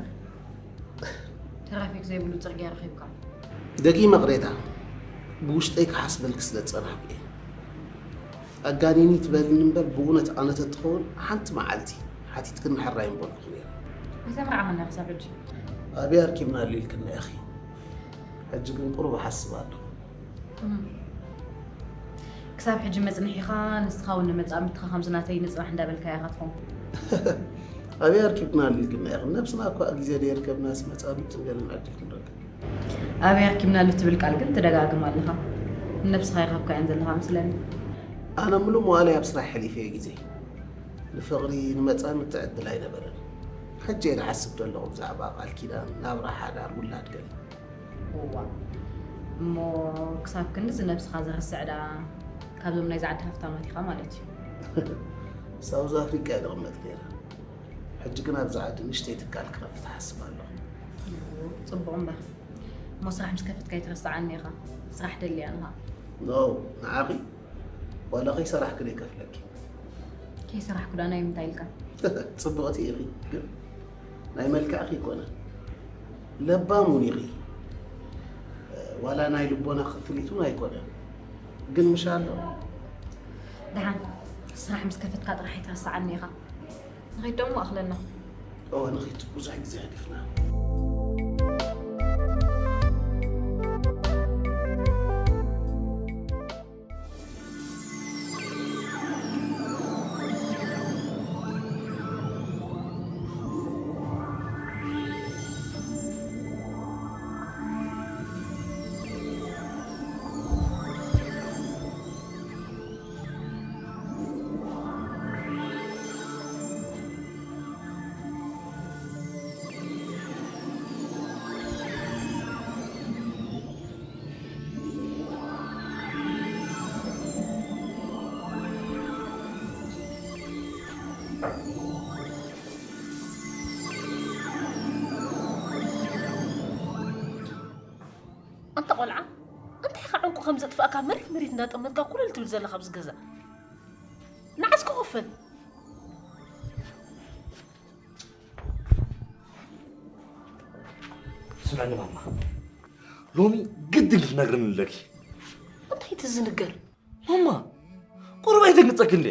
ትራፊክ ዘይብሉ ፅርግያ ረኺብካ። ደጊመ ቅሬታ ብውሽጠይ ክሓስበልኪ ስለ ዝፀናሕኩ እየ። ኣጋኒኒ ትበልኒ እምበር ብእውነት ኣነ ተትኸውን ሓንቲ መዓልቲ ሓቲትክኒ ሕራይ ምበልኩኺ ነይረ። ኣይተመርዓኻና ክሳብ ሕጂ። ኣበይ ኣርኪብናሉ ኢልክና ኢኺ። ሕጂ ግን ቁሩብ እሓስብ ኣለኹ። ክሳብ ሕጂ መፅንሒኻ ንስኻ እውን ንመፃምድትኻ ከምዚ ናተይ ንፅናሕ እንዳበልካያ ኢኻ ትኸውን። ኣበይ ኣርኪብክናሉ ኢልክና ኢኺ። ነብስና እኳ ግዜ ደየርከብናስ መፃምድትን ገለን ዕድል ክንረክብ። ኣበይ ኣርኪብናሉ ትብል ቃል ግን ትደጋግማ ኣለኻ። ንነብስኻ ኣይሃብካያን ዘለኻ መስለኒ። ኣነ ምሉእ መዋእለይ ኣብ ስራሕ የሕሊፈዮ ግዜ። ንፍቕሪ ንመጻምድቲ ዕድል ኣይነበረን። ሕጂ እየ ዝሓስብ ዘለኹ ብዛዕባ ቃል ኪዳን፣ ናብራ ሓዳር፣ ውላድ ገለ። እዋ እሞ ክሳብ ክንድዚ ነብስኻ ዘርስዕ ደኣ ካብዞም ናይዛ ዓዲ ሃፍታማት ኢኻ ማለት እዩ። ሳውዝ ኣፍሪቃ እየ ዝቕመጥ ነይረ። ሕጂ ግን ኣብዚ ዓዲ ንእሽተይ ትካል ክኸፍት እሓስብ ኣለኹ። ጽቡቕ እምበር እሞ ስራሕ ምስ ከፈትካ ኣይትረስዓኒ ኢኻ። ስራሕ ደሊ እያ ንሃ። ኖ ንዓኺ ዋላ ከይሰራሕኪ ዶ ይከፍለኪ? ከይሰራሕኩ ደኣ ናይ ምንታይ ኢልካ? ጽብቕቲ ኢኺ ግን ናይ መልክዕኺ ኣይኮነን። ለባም እውን ኢኺ ዋላ ናይ ልቦና ክፍሊት እውን ኣይኮነን። ግን ምሻ ኣሎ። ደሓን ስራሕ ምስ ከፈትካ ጥራሕ ኣይትረስዓኒ ኢኻ። ንኸይድ ደሞ ኣኽለና። እወ ንኺድ፣ ብዙሕ ግዜ ገዲፍና። ኣንታ ቆልዓ፣ እንታይ ኢኻ ዕንቁ ከም ዘጥፋእካ መሬት መሬት እንዳጠመትካ ኩልል ትብል ዘለኻ ኣብዚ ገዛ? ንዓስ ክኸፈል። ስምዕኒ ማማ፣ ሎሚ ግድን ክትነግርኒ ኣለኪ። እንታይ እቲ ዝንገር? ማማ፣ ቁሩብ ኣይተንግጸኪ እንዴ?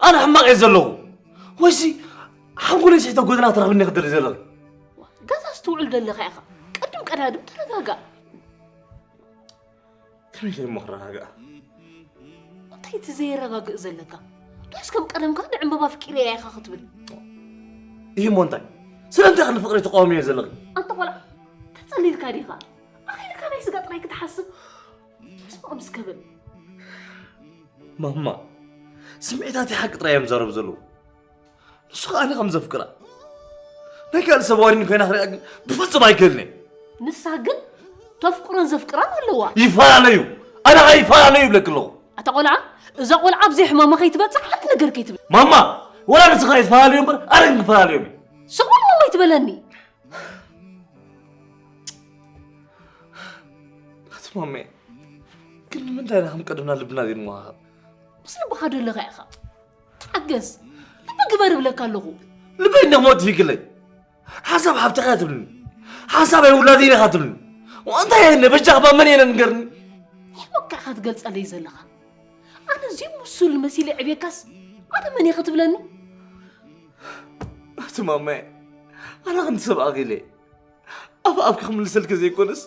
ኣነ ሕማቕ እየ ዘለኹ። ወይሲ ሓንጎለይ ስሒተ ጎደና ትረኽብኒ ክትደሊ ዘለኺ? ገዛ ዝትውዕል ዘለኻ ኢኻ። ቅድም ቀዳድም ተረጋጋእ። ከመይ ኢለ እሞ ክረጋጋእ? እንታይ እቲ ዘየረጋግእ ዘለካ? ዶስ ከም ቀደምካ ንዕምበባ ኣፍቂረያ ኢኻ ክትብል? ይህ እሞ እንታይ? ስለምንታይ ከ ንፍቕሪ ተቃውምዮ ዘለኺ? ኣንታ ቆልዓ፣ ተጸሊልካ ዲኻ? ኣኺልካ ናይ ስጋ ጥራይ ክትሓስብ? ተስማኦም እስከ በል። ማማ፣ ስምዒታተይ ሓቂ ጥራይ እዮም ዝዛረቡ ዘለዉ። ንሱ ኸኣ ኣነ ከም ዘፍቅራ ናይ ካልእ ሰብ ዋኒን ኮይና ክሪኣ ግን ብፍጹም ኣይክእልን እየ። ንሳ ግን ተፍቅሮን ዘፍቅራን ኣለዋ። ይፈላለዩ፣ ኣነ ኸኣ ይፈላለዩ ይብለኪ ኣለኹ። ኣታ ቆልዓ፣ እዛ ቆልዓ ኣብ ዘይሕማማ ከይትበጽሕ ሓንቲ ነገር ከይትብል። ማማ፣ ወላ ንስኻ ይፈላለዩ እምበር ኣነ ግን ክፈላለዮም እየ። ስቕ በል ማማ ኣይትበለኒ። ኣቲ ማመ፣ ግን ንምንታይ ኢና ከም ቀደምና ልብና ዘይንወሃሃብ? ምስ ልብኻ ዶ ኣለኻ ኢኻ? ተሓገስ። ልቢ ግበር እብለካ ኣለኹ። ልበይ እንደሞ ትፊክለይ። ሓሳብ ሓብትኻ ትብልኒ። ሓሳብ ኣይውላደይ ኢኻ ትብልኒ። እንታይ እየ በጃኻ ባመን እየ ንገርኒ። ሕመካ ኢኻ ትገልጸለይ ዘለኻ። ኣነ እዚ ሙሱል መሲለ ዕብየካስ ኣነ መን እየ ክትብለኒ? ኣቲ ማመ፣ ኣነ ከምቲ ሰብ ኣኺለ ኣፍ ኣፍኪ ክምልሰልኪ ዘይኮነስ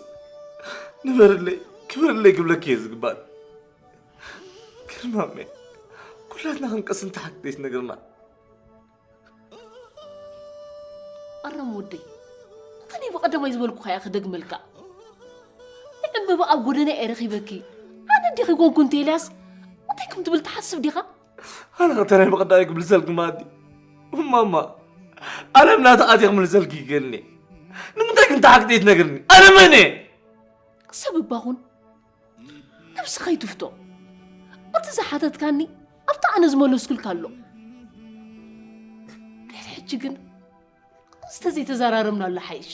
ንበርለይ ክበርለይ ክብለኪ እየ ዝግባእ። ግርማሜ፣ ኩላትና ክንቀስን ተሓግደይስ ነግርና። ኣረም ወደይ፣ እታ ናይ ብቐደማይ ዝበልኩኻ እያ ክደግመልካ። ንዕምበባ ኣብ ጎደና እየ ረኺበኪ፣ ኣነ እንዲኺ ኮንኩ እንተ ኢልያስ እንታይ ከም ትብል ትሓስብ ዲኻ? ኣነ ኸ እንታይ ናይ ብቐዳይ ክምልሰልኪ ማዲ? ማማ፣ ኣለም ናታ ኣትየ ክምልሰልኪ ይገኒ። ንምንታይ ግን ተሓግደይ ትነግርኒ? ኣነ መን እየ? ሰብ እባ ኹን። ነብስኻ ይትፍቶ። እቲ ዝሓተትካኒ ኣብቲ ኣነ ዝመለስኩልካ ኣሎ። ድሕሪ ሕጂ ግን ዝተዘይተዘራረብናሉ ሓይሽ።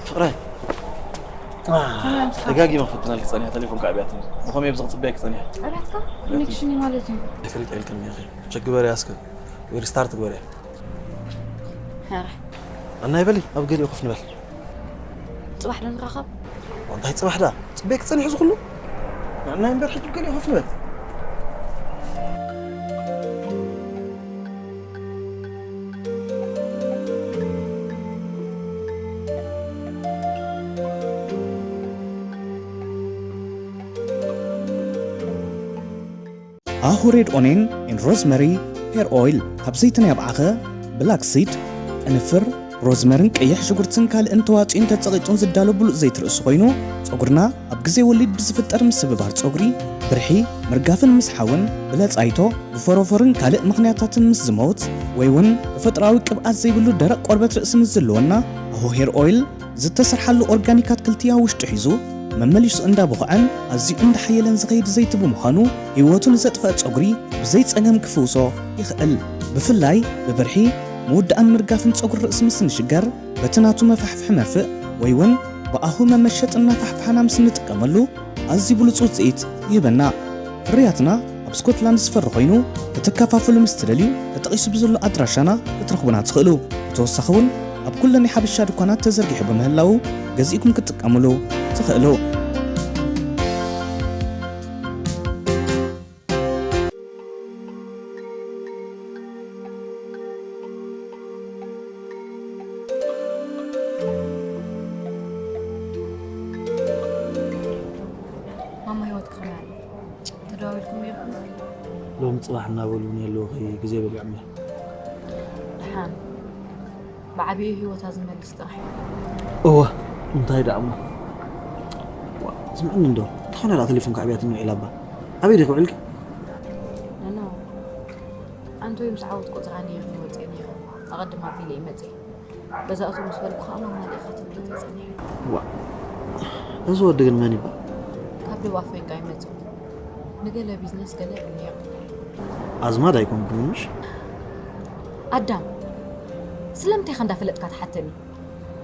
ፍቕረይ፣ ደጋጊመ ክፍትነልኪ ጸኒሐ፣ ተሌፎንኪ ኣብያትኒ። ብኸመይ ኣብዚ ክጽበየኪ ጸኒሐ? ኣብያትካ? ኮኔክሽን እዩ ማለት እዩ። ክሪጥ ኢልክኒ ኢኺ። ቸግበሪ ያስከ ወይ ሪስታርት ግበርያ። ኧረ ኣናይ በሊ ኣብ ገሊኡ ኮፍ ንበል። ፅባሕ ዶ ንራኸብ? እንታይ ፅባሕ ዳ ፅቤክ ፀኒሑ ዝኽሉ ንዕናይ እምበር ሕጂ ገሊኡ ኮፍ ንበል። ኣሁ ሬድ ኦኔን ኤን ሮዝመሪ ሄር ኦይል ካብ ዘይቲ ናይ ኣብዓኸ ብላክ ሲድ፣ ቅንፍር፣ ሮዝመርን ቀይሕ ሽጉርትን ካልእን ተዋፂኡን ተፀቒጡን ዝዳሎ ብሉፅ ዘይቲ ርእሲ ኮይኑ ፀጉርና ኣብ ግዜ ወሊድ ብዝፍጠር ምስብባር ፀጉሪ፣ ብርሒ፣ ምርጋፍን ምስሓውን ብለፃይቶ ብፎሮፎርን ካልእ ምኽንያታትን ምስ ዝመውት ወይ እውን ተፈጥራዊ ቅብኣት ዘይብሉ ደረቕ ቆርበት ርእሲ ምስ ዝህልወና ኣሁ ሄር ኦይል ዝተሰርሓሉ ኦርጋኒክ ኣትክልቲ ኣብ ውሽጡ ሒዙ መመሊሱ እንዳቦኽዐን ኣዝዩ እንዳሓየለን ዝኸይድ ዘይቲ ብምዃኑ ህይወቱ ንዘጥፈአ ፀጉሪ ብዘይ ፀገም ክፍውሶ ይኽእል። ብፍላይ ብብርሒ ምውዳእን ምርጋፍን ፀጉሪ ርእሲ ምስ ንሽገር በቲ ናቱ መፋሕፍሒ መርፍእ ወይ እውን ብኣሁ መመሸጥን መፋሕፍሓና ምስ ንጥቀመሉ ኣዝዩ ብሉፅ ውፅኢት ይህበና። ፍርያትና ኣብ ስኮትላንድ ዝፈሪ ኮይኑ ክትከፋፈሉ ምስ ትደልዩ ተጠቒሱ ብዘሎ ኣድራሻና ክትረኽቡና ትኽእሉ። ብተወሳኺ እውን ኣብ ኩለን ናይ ሓበሻ ድኳናት ተዘርጊሑ ብምህላዉ ገዚእኩም ክትጥቀምሉ ትኽእሉ። ማማ ህይወት ከመይ ኣሎ? ተደዋዊልኩም ኔርኩም? ሎም ፅባሕ እናበሉ እውን የለዉ ግዜ በሊዖም እዮም። ደሓን ብዓብዩ ህይወታ ዝመልስ ጥራሕ። እወ እንታይ ደኣ እሞ። ዋ፣ ስምዕኒ እንዶ እንተኾነ ደኣ ቴሌፎን ከዕብያትኒ ውዒላ እባ። ኣበይ ዲኺ ውዒልኪ? ነኖ ኣንተ ወይ ምስ ዓወት ቆፅራ ነይርኒ ወፅኤ ነይረ። ኣቐድም ኣቢለ እየ መፅኤ። በዛ እቶ ምስ በልኩ ከዓ ማማ ዲኻ ትብሎ ተፀኒሐ። ዋ፣ እዚ ወዲ ግን መን ይበሃል? ካብ ደቡብ ኣፍሪቃ ይመፅእ። ንገለ ቢዝነስ ገለ ይብል ነይሩ። ኣዝማድ ኣይኮንኩን ምሽ? ኣዳም፣ ስለምንታይ ኢኻ እንዳፈለጥካ ትሓተኒ?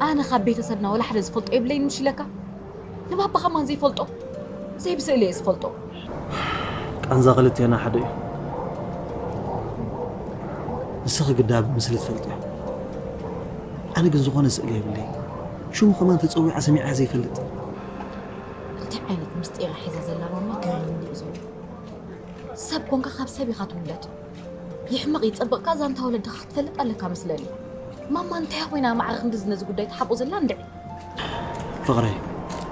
ኣነ ካብ ቤተሰብና ወላ ሓደ ዝፈልጦ የብለይን ምሽ ኢለካ? ንባባ ከማን ዘይፈልጦ? ዘይብስእሊ እየ ዝፈልጦ። ቃንዛ ክልቴና ሓደ እዩ። ንስኺ ግዳ ብምስሊ ትፈልጥዮ። ኣነ ግን ዝኾነ ስእሊ የብለይ። ሽሙ ከማን ተፀዊዓ ሰሚዓ ዘይፈልጥ። እንታይ ዓይነት ምስጢር እያ ሒዛ ዘላ ማማ? ገሪሙኒ እዩ ዘሎ። ሰብ ኮንካ ካብ ሰብ ኢኻ ትውለድ። ይሕመቕ ይጸብቕካ ዛንታ ወለድኻ ክትፈልጥ ኣለካ መስለኒ። ማማ እንታይ ኮይና ማዕረ ክንድዚ ነዚ ጉዳይ ትሓብኦ ዘላ እንድዒ? ፍቕረይ፣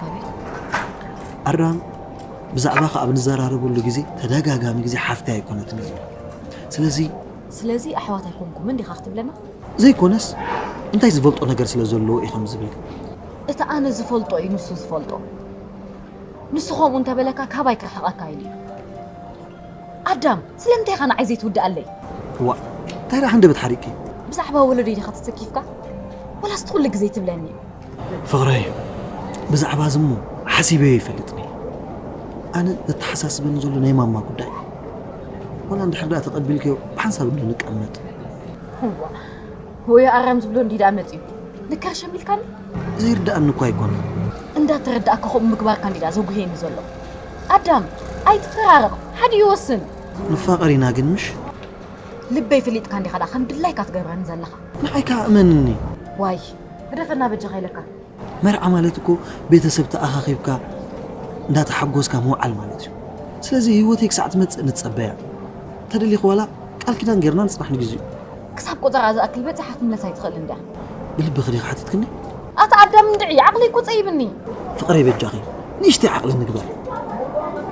ኣቤት። ኣዳም ብዛዕባኻ ኣብ ንዘራረበሉ ግዜ ተደጋጋሚ ግዜ ሓፍተይ ኣይኮነትን እዩ ዝብል። ስለዚ ስለዚ ኣሕዋት ኣይኮንኩምን ዲኻ ክትብለና? ዘይኮነስ እንታይ ዝፈልጦ ነገር ስለ ዘለዎ እዩ ከም ዝብል። እቲ ኣነ ዝፈልጦ እዩ ንሱ ዝፈልጦ። ንሱ ከምኡ እንተበለካ ካባይ ክርሕቐካ ኢሉ እዩ። ኣዳም፣ ስለምንታይ ኢኻ ንዓይ ዘይትውድኣለይ? ዋ፣ እንታይ ደኣ ሃንደበት ሓሪቂ? ብዛዕባ ወለዶይ ዲኻ ተሰኪፍካ? ወላስ እቲ ኩሉ ግዜ ትብለኒ? ፍቕረይ፣ ብዛዕባ እዚ እሞ ሓሲበዮ ይፈልጥኒ። ኣነ ዘተሓሳስበኒ ዘሎ ናይ ማማ ጉዳይ። ወላ እንድሕር ደኣ ተቐቢልከዮ ብሓንሳብ እንዶ ንቀመጥ። እዋ፣ ወይ ኣራም ዝብሎ እንዲ ደኣ መፅዩ። ንከርሸም ኢልካኒ? ዘይርድኣኒ እኳ ኣይኮነ። እንዳተረዳእካ ከምኡ ምግባርካ እንዲ ደኣ ዘጉህየኒ ዘሎ። ኣዳም፣ ኣይትፈራረቕ። ሓደ ይወስን። ንፋቐር ኢና ግን ምሽ? ልበይ ፈሊጥካ እንዲኻ ደኣ ከም ድላይካ ትገብረኒ ዘለኻ። ንዓይ ከኣ እመንኒ። ዋይ፣ ግደፈና በጃኻ ኢለካ። መርዓ ማለት እኮ ቤተሰብ ተኣኻኺብካ እንዳተሓጎስካ ምውዓል ማለት እዩ። ስለዚ ህይወተይ ክሳዕ ትመጽእ ንጸበያ። ተደሊኹ ዋላ ቃል ኪዳን ጌርና ንጽናሕ ንግዚኡ። ክሳብ ቆጸራ ዝኣክል በጺሓ ክትምለስ ኣይትኽእልን ድያ? ብልብኺ ዲኺ ሓቲትክኒ? ኣታ ኣዳም እንድዒ፣ ዓቕለይ እኮ ጸይብኒ። ፍቕረይ በጃኺ ንእሽተይ ዓቕሊ ንግበር።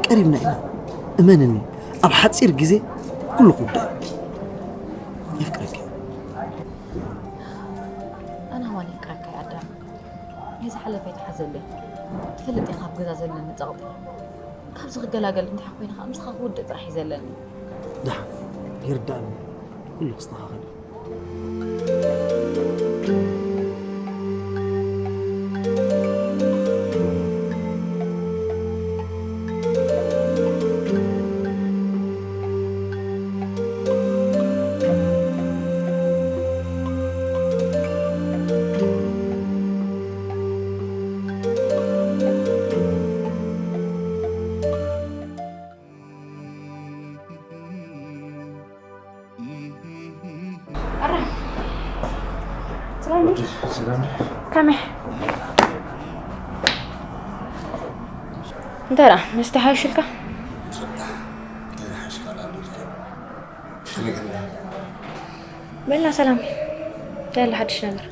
ቀሪብና ኢና። እመንኒ፣ ኣብ ሓጺር ግዜ ኩሉ ክውዳእ እዩ። የፍቅረኪ። ኣነ ኸማን የፍቅረካ እየ ኣዳም። ናይ ዝሓለፈ ኣይትሓዘለይ። ትፈልጥ ኢኻ ኣብ ገዛ ዘለኒ ጸቕጢ። ካብዚ ክገላገል እንድሕር ኮይነ ኸኣ ምሳኻ ክውድእ ጥራሕ እዩ ዘለኒ። ደሓን፣ ይርዳእኒ። ኩሉ ክስተኻኸል እዩ። ሰላም። ከመይ? እንታይ ደኣ፣ መስተ ሓይሽልካ? በልና ሰላም። እንታይ ኣሎ ሓድሽ ነገር?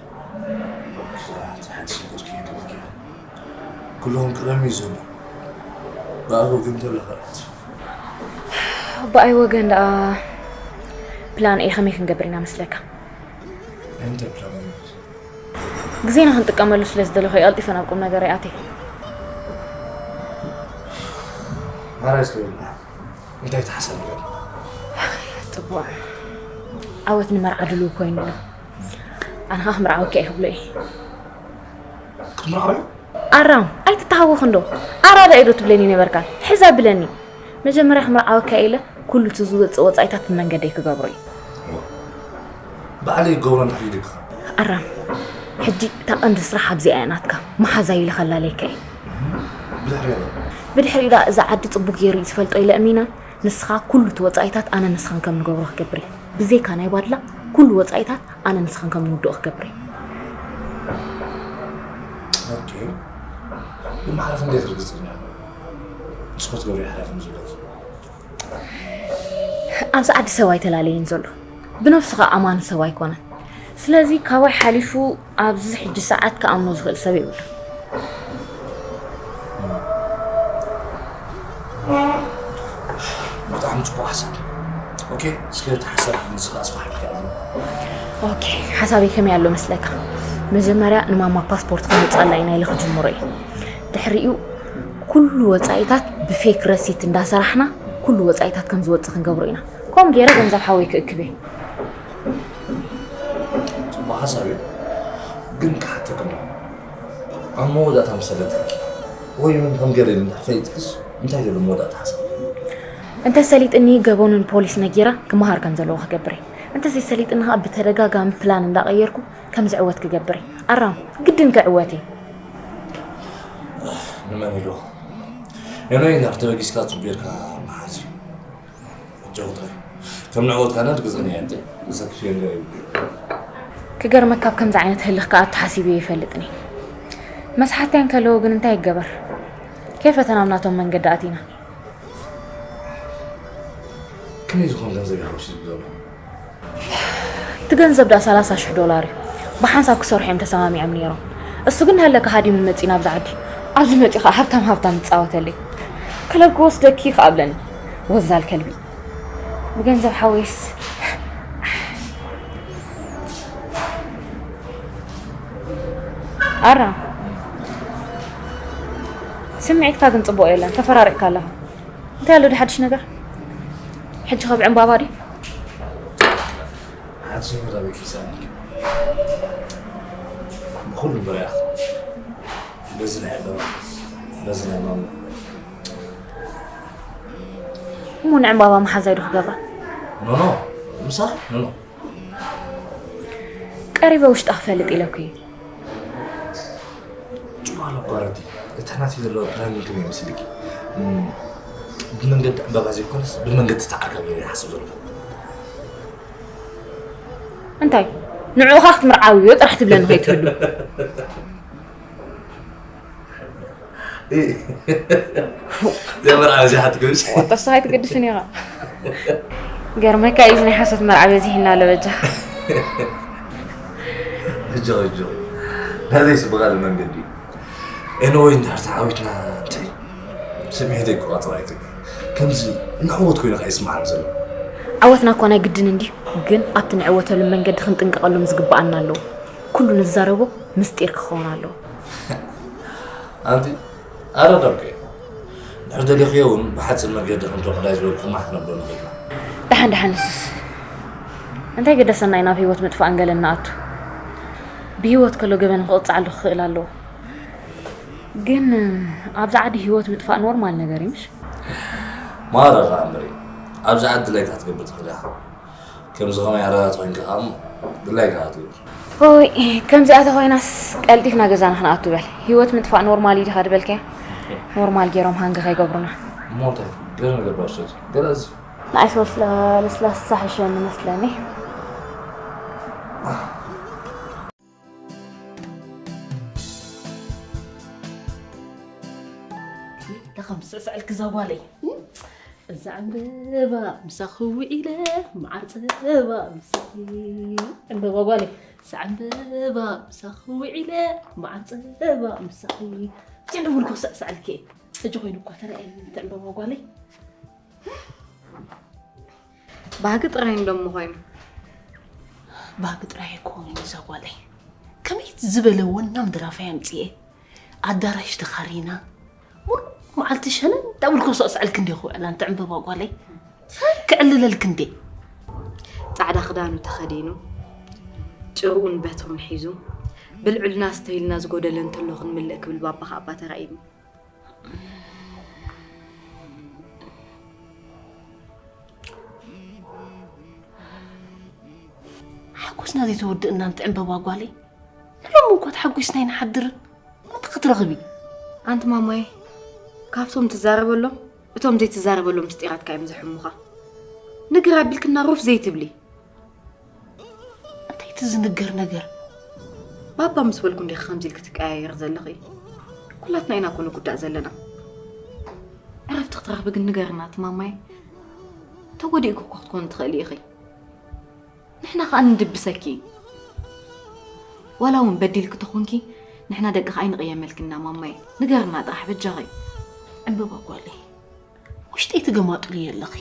ኩሎም ቅደም እዩ ዘሎ። ብኣብ ወገን ተለኸለት። ብኣይ ወገን ደኣ ፕላን ኤ ከመይ ክንገብር ኢና መስለካ? እንታይ ፕላን እዩ? ግዜና ክንጥቀመሉ ስለ ዝደለኹ እየ ቀልጢፈ ናብ ቁም ነገር ይኣትየ። ማራ ይስከብና። እንታይ ትሓሰብ? ጽቡቕ። ዓወት ንመርዓ ድልው ኮይኑ ኣሎ። ኣነ ኸኣ ክምርዓወኪ እየ ክብሎ እየ። ክትምርዓዊ? ኣራም፣ ኣይትተሃወኽ እንዶ። ኣራዳ እየ ዶ ትብለኒ ነበርካ? ሕዛ ብለኒ። መጀመርያ ክምርዓወካ ኢለ ኩሉ እቲ ዝወጽእ ወጻኢታት ብመንገደይ ክገብሮ እዩ። ባዕለይ ክገብሮ እንድሕር ኢልካ። ኣራም፣ ሕጂ እታ ቀንዲ ስራሕ ኣብዚኣ እያ ናትካ። መሓዛይ ኢለ ከላለየካ እየ። ብድሕሪ እያ። ብድሕሪኡ ደኣ እዛ ዓዲ ጽቡቅ ገይሩ እዩ ዝፈልጦ ኢለ እሚና። ንስኻ ኩሉ እቲ ወጻኢታት ኣነ ንስኻን ከም ንገብሮ ክገብር እየ። ብዘይካ ናይ ባድላ ኩሉ ወጻኢታት ኣነ ንስኻን ከም ንውድኦ ክገብር እየ። ኦኬ። ብማዕረ ክንደይ ትርግጽኛ? ንስኹም ትገብሩ ሓራ ከም ዘለኹ። ኣብዚ ዓዲ ሰብ ኣይተላለየን ዘሎ። ብነብሱ ኸኣ ኣማኒ ሰብ ኣይኮነን። ስለዚ ካባይ ሓሊፉ ኣብዚ ሕጂ ሰዓት ክኣምኖ ዝኽእል ሰብ የብሉን። ብጣዕሚ ጽቡቕ ሓሳብ። ኦኬ፣ እስከ እቲ ሓሳብ ንስኻ ኣስፋሕልካ ኣለና። ኦኬ፣ ሓሳበይ ከመይ ኣሎ መስለካ? መጀመርያ ንማማ ፓስፖርት ከነውጽኣላ ኢና ኢለ ክጅምሮ እየ። ድሕሪኡ ኩሉ ወጻኢታት ብፌክ ረሲት እንዳሰራሕና ኩሉ ወጻኢታት ከም ዝወጽእ ክንገብሮ ኢና። ከምኡ ገይረ ገንዘብ ሓወይ ክእክብ እየ። ጽቡቕ ሓሳብ እዩ፣ ግን ክሓተኩም ኣሎ። ኣብ መወዳእታ ምስ ሰለጥኪ ወይ እውን ከም ገለ እንድሕር ፈሊጥክስ እንታይ ዘሎ መወዳእታ ሓሳብ? እንተ ሰሊጥኒ ገበኑን ፖሊስ ነጊራ ክመሃር ከም ዘለዎ ክገብር እየ። እንተ ዘይሰሊጥኒ ኸኣ ብተደጋጋሚ ፕላን እንዳቐየርኩ ከም ዝዕወት ክገብር እየ። ኣራም፣ ግድን ክዕወት እየ። ንመን ኢሉ? የመይ እንድሕር ተበጊስካ ጽቡቕ ጌርካ መሓዝ እዩ። ሕጂ ቁጥሪ ከም ንዕወት ካና ርግጸኛ እየ እንተ ዘክፍየሉ እዩ። ክገርመካ ኣብ ከምዚ ዓይነት ህልኽ ከኣ ኣተሓሲበ ይፈልጥኒ። መስሓትያ እንከለዎ ግን እንታይ ይገበር? ከይፈተና ኣብ ናቶም መንገዲ ኣቲና። ክንደይ ዝኾን ገንዘብ እዩ ሓውሲ ዘሎ? እቲ ገንዘብ ደኣ ሰላሳ ሽሕ ዶላር እዩ። ብሓንሳብ ክሰርሑ እዮም ተሰማሚዖም ነይሮም። እሱ ግን ሃለካ ሃዲሙ መጺኡ ናብዚ ዓዲ። ኣብዚ መጺኡ ከኣ ሃብታም ሃብታም ይጻወተለይ። ክለብ ክወስደኪ ከኣ ብለኒ። ወዛል ከልቢ። ብገንዘብ ሓወይስ። ኣራ። ስምዒትካ ግን ጽቡቕ የለን፣ ተፈራሪቕካ ኣለኻ። እንታይ ኣሎ ዶ ሓድሽ ነገር? ሕጂ ኸ ብዕምባባ ድዩ? ሓንቲ ነገር ኣበይ ኪሳኒ? ብኹሉ በሪያ። በዚ ናይ ዕምባባ፣ በዚ ናይ ማማ። እሞ ንዕምባባ መሓዛይ ዶ ክገብራ? ኖ፣ ኖ፣ ምሳኻ? ኖ፣ ኖ። ቀሪበ ውሽጣ ክፈልጥ ኢለኩ እየ። ጭዋሎ ጓረቲ፣ እታ ናተይ ዘለዋ ፕላን ግን ከመይ መሲልኪ? እም፣ ብመንገዲ ዕምባባ ዘይኮነስ፣ ብመንገዲ ተዓርካ ገይረ ይሓስብ ዘለኹ። እንታይ? ንዕኡ ኸኣ ክትምርዓውዮ ጥራሕ ትብለኒ ከይትህሉ። ዘመርዓ በዚሓ ትገብሽ? ወጣ፣ ንስኻ ኣይትገድፍን ኢኻ። ገርመካ እዩ፣ ናይ ሓሶት መርዓ በዚሕና ኣሎ በጃ። ሕጂ፣ ሕጂ። ናዘይ ስብቓ መንገዲ። ኤንወይ፣ እንድሕር ተዓዊትና፣ እንታይ? ስምዒተይ ክቆጻጸር ኣይክእልን። ከምዚ ንዕወት ኮይኑ ከኣ ይስምዓኒ ዘሎ። ዓወትና እኳ ናይ ግድን እንድዩ፣ ግን ኣብቲ ንዕወተሉ መንገዲ ክንጥንቀቐሎም ዝግብኣና ኣለዉ። ኩሉ ንዛረቦ ምስጢር ክኸውን ኣለዎ። ኣንቲ ኣረዳብከ። እንድሕር ደሊኽዮ እውን ብሓጺር መገዲ ከም ተወቕዳይ ዝበልኩ ማሕ ክነብሎ ንኽእል ኢና። ደሓን ደሓን ንሱስ። እንታይ ገደሰና ኢና ኣብ ህይወት ምጥፋእን ገለን ንኣቱ? ብህይወት ከሎ ገበን ክቕጻዓሉ ክኽእል ኣለዎ። ግን ኣብዚ ዓዲ ህይወት ምጥፋእ ኖርማል ነገር እዩ፣ ምሽ? ማራ ኸኣ እምበሪ፣ ኣብዚ ዓዲ ድላይካ ክትገብር ትኽእል ኢኻ። ከምዚ ኸማይ ኣረጋት ኮይንካ ኸኣ እሞ ድላይካ ክትገብር። ኦይ፣ ከምዚኣ ተኾይናስ ቀልጢፍና ገዛና ክንኣቱ በል። ህይወት ምጥፋእ ኖርማል እዩ ዲኻ ዝበልካያ? ኖርማል ገይሮም ሃንግ ከይገብሩና። እሞ እንታይ? ገለ ነገር ባሽተት። ገለ እዚ። ንኣይ ሶስት ለ-፣ ለስላሳ ሕሸኒ መስለኒ። ለኸም ስዕስዕልኪ እዛ ጓለይ። እዛ ዕምበባ ምሳኺ ውዒለ፣ መዓር ጸባ ምሳኺ። ዕምበባ ጓለይ፣ እዛ ዕምበባ ምሳኺ ውዒለ፣ መዓር ጸባ ምሳኺ። ብቻ እንደበልኩ ስዕስዕልኪ። ሕጂ ኮይኑ እኳ ተራእየኒ እቲ ዕምበባ ጓለይ። ባህጊ ጥራይ እንዶ እሞ ኮይኑ። ባህጊ ጥራይ ኣይኮነን እዛ ጓለይ። ከመይ ዝበለ ወናም ደራፋይ ኣምጽኤ፣ ኣዳራሽ ተኻሪና፣ ሙሉእ መዓልቲ ሸነን እንዳበልኩ ሰዕሰዕልኪ እንዴ ክውዕል፣ ኣንቲ ዕምበባ ጓለይ። ክዕልለልኪ እንዴ። ጻዕዳ ክዳኑ ተኸዲኑ፣ ጭርኡን በትሩን ሒዙ፣ ብልዕልና ስተይልና ዝጎደለ እንተሎ ክንምልእ ክብል ባባ ከኣባ ተራእዩኒ። ሓጎስና ዘይተወድእ እናንተ ዕምበባ ጓለይ፣ ንሎሚ እንኳ ተሓጒስና ኣይንሓድርን። ምንታይ ክትረኽቢ? ኣንቲ ማማይ፣ ካብቶም ትዛረበሎም፣ እቶም ዘይትዛረበሎም ምስጢራትካ እዮም ዘሕሙኻ። ንግር ኣቢልክና ሩፍ ዘይትብሊ። እንታይ እቲ ዝንገር ነገር? ባባ ምስ በልኩ እንዲኺ ከምዚ ኢልኪ ትቀያየሪ ዘለኺ? ኩላትና ኢና እኮ ንጉዳእ ዘለና። ዕረፍቲ ክትረኽቢ ግን ንገርና እቲ ማማይ። ተጎዲእኪ እኮ ክትኮኒ ትኽእሊ ኢኺ። ንሕና ኸኣ ንድብሰኪ። ዋላ እውን በዲልኪ ተኾንኪ፣ ንሕና ደቅኺ ኣይንቕየመልክን ኢና ማማይ። ንገርና ጥራሕ በጃኺ። ዕምበባ ጓለይ፣ ውሽጠይ ትገማጥልዮ ኣለኺ።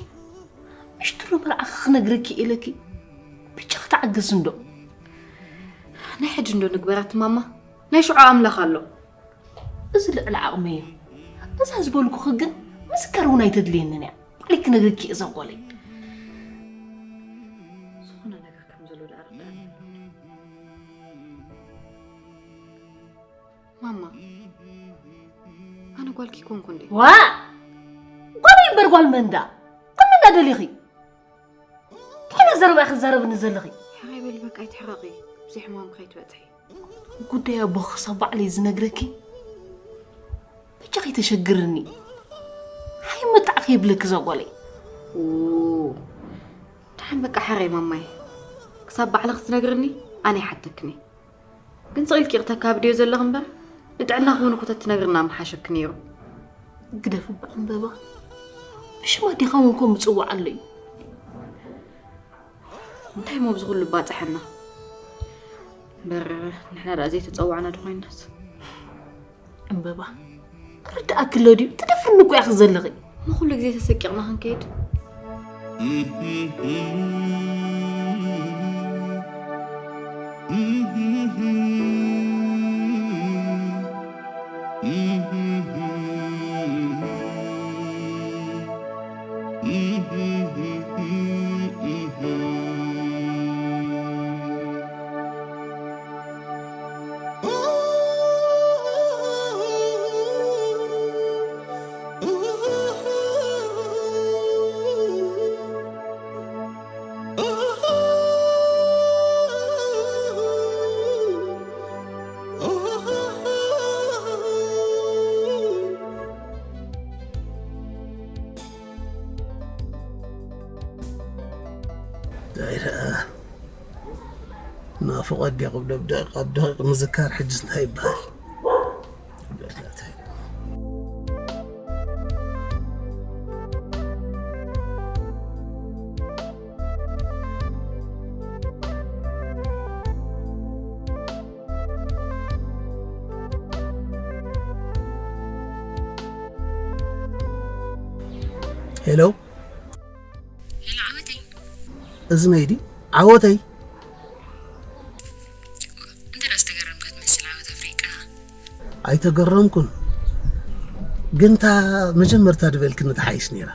ምሽትሩ መርዓኺ ክነግረኪ ኢለኪ። ብቻ ክትዓገስ እንዶ። ናይ ሕጂ እንዶ ንግበራት ማማ። ናይ ሽዑ ኣምላኽ ኣሎ። እዚ ልዕሊ ዓቕመይ እዩ። እዛ ዝበልኩኺ ግን ምስከር እውን ኣይተድልየንን እያ። ባዕለይ ክነግረኪ እየ እዛ ጓለይ። ዝኾነ ነገር ከም ዘሎ ደኣ ርዳእኒ። ማማ፣ ኣነ ጓልኪ ኮንኩ እንዴ? ዋ! ጓለይ እምበር ጓል መን ደኣ? ካብ መን ደኣ ደሊኺ? ዝኾነ ዘረባ ኢኺ ትዛረብኒ ዘለኺ? ሕራይ በሊ በቃ ኣይትሕረቒ። ብዘይ ሕማም ከይትበጽሒ። ጉዳይ ኣቦኺ ክሳብ ባዕለይ ዝነግረኪ። ብቻ ከይተሸግርኒ። ሃይ መጣዕኺ ይብለኪ እዛ ጓለይ። ኡ፣ ደሓን በቃ ሕራይ ማማይ። ክሳብ ባዕልኺ ትነግርኒ ኣነ ይሓተክኒ። ግን ስቕ ኢልኪ ይቕተካ ብድዮ ዘለኺ እምበር፣ ንጥዕናኺ እውን እኮ ተትነግርና ምሓሸኪ ነይሩ። ግደፊ እባ ዕምበባ። ብሽም ኣዴኻ እውን እኮ ምጽዋዕ ኣሎ እዩ። እንታይ እሞ ኣብዚ ኩሉ ባጽሐና? እምበር ንሕና ደኣ ዘይተጸዋዕና ዶ ኮይንናስ? ዕምበባ፣ ርድኣኪ ኣሎ ድዩ? ትደፍርኒ እኮ ኢኺ ዘለኺ። ንኹሉ ግዜ ተሰቂቕና ክንከይድ? እንታይ ደኣ ናፍቖት ድያ ክብሎ፣ ኣብ ደቂቕ፣ ኣብ ደቂቕ ምዝካር ሕጅስ እንታይ ይበሃል? ሄሎ። ሄሎ ዓወተይ። እዝነይ ድዩ? ዓወተይ። እንተ ደኣ ዝተገረምካ ትመስል ዓወት ኣፍሪቃ። ኣይተገረምኩን። ግን እታ መጀመርታ ዝበልክኒ ትሓይሽ ነይራ።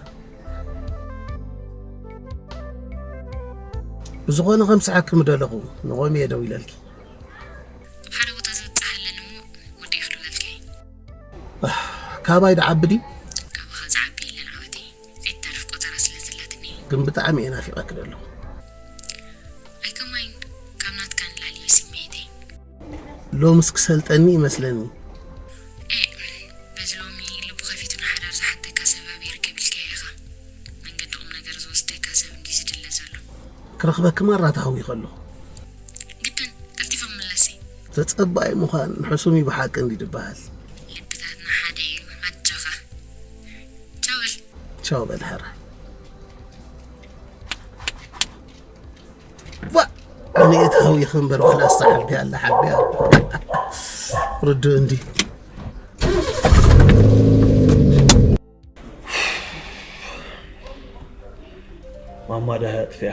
ብዝኾነ ከምስሓኪ ምደለኹ፣ ንቖም እየ ደው ኢለልኪ። ኣብ ሓደ ቦታ ዝብጻሕ ኣለኒ እሞ ወዲእኪ ዶ በልካዮ? ኣህ፣ ካባይ ድዓቢ ድዩ? ካባኻ ዝዓቢ የለን ዓወተይ። ዘይትተርፍ ቆጸራ ስለ ዘላትኒ። ግን ብጣዕሚ እየ ናፊቐኪ ዘለኹ። ኣይከማይን፣ ካብ ናትካ ንላዕሊ እዩ ስምዒተይ። ሎምስ ክሰልጠኒ ይመስለኒ። ኤእ፣ በዚ ሎሚ ልቡ ከፊቱ ንሓዳር ዝሓተካ ሰብ ኣበይ ርከብ ኢልካዮ ኢኻ? መንገዲ ቁም ነገር ዝወስደካ ሰብ እንድዩ ዝድለ ዘሎ። ክረኽበኪ ማራ ተሃዊኸ ኣለኹ። ግድን፣ ቀልጢፈ ክምለስ እየ። ተጸባኢ ምዃን ሕሱም እዩ ብሓቂ እንድዩ ዝበሃል። ልብታትና ሓደ እዩ፣ ኣጆኻ። ቻው በል ሕራይ። ዋ፣ ኣነ የት ሃዊኺ እምበር ዋላ እሳ ሓቢያ ኣላ ሓቢያ። ርዱእ እንዲ። ማማ ደሃ ኣጥፊኣ።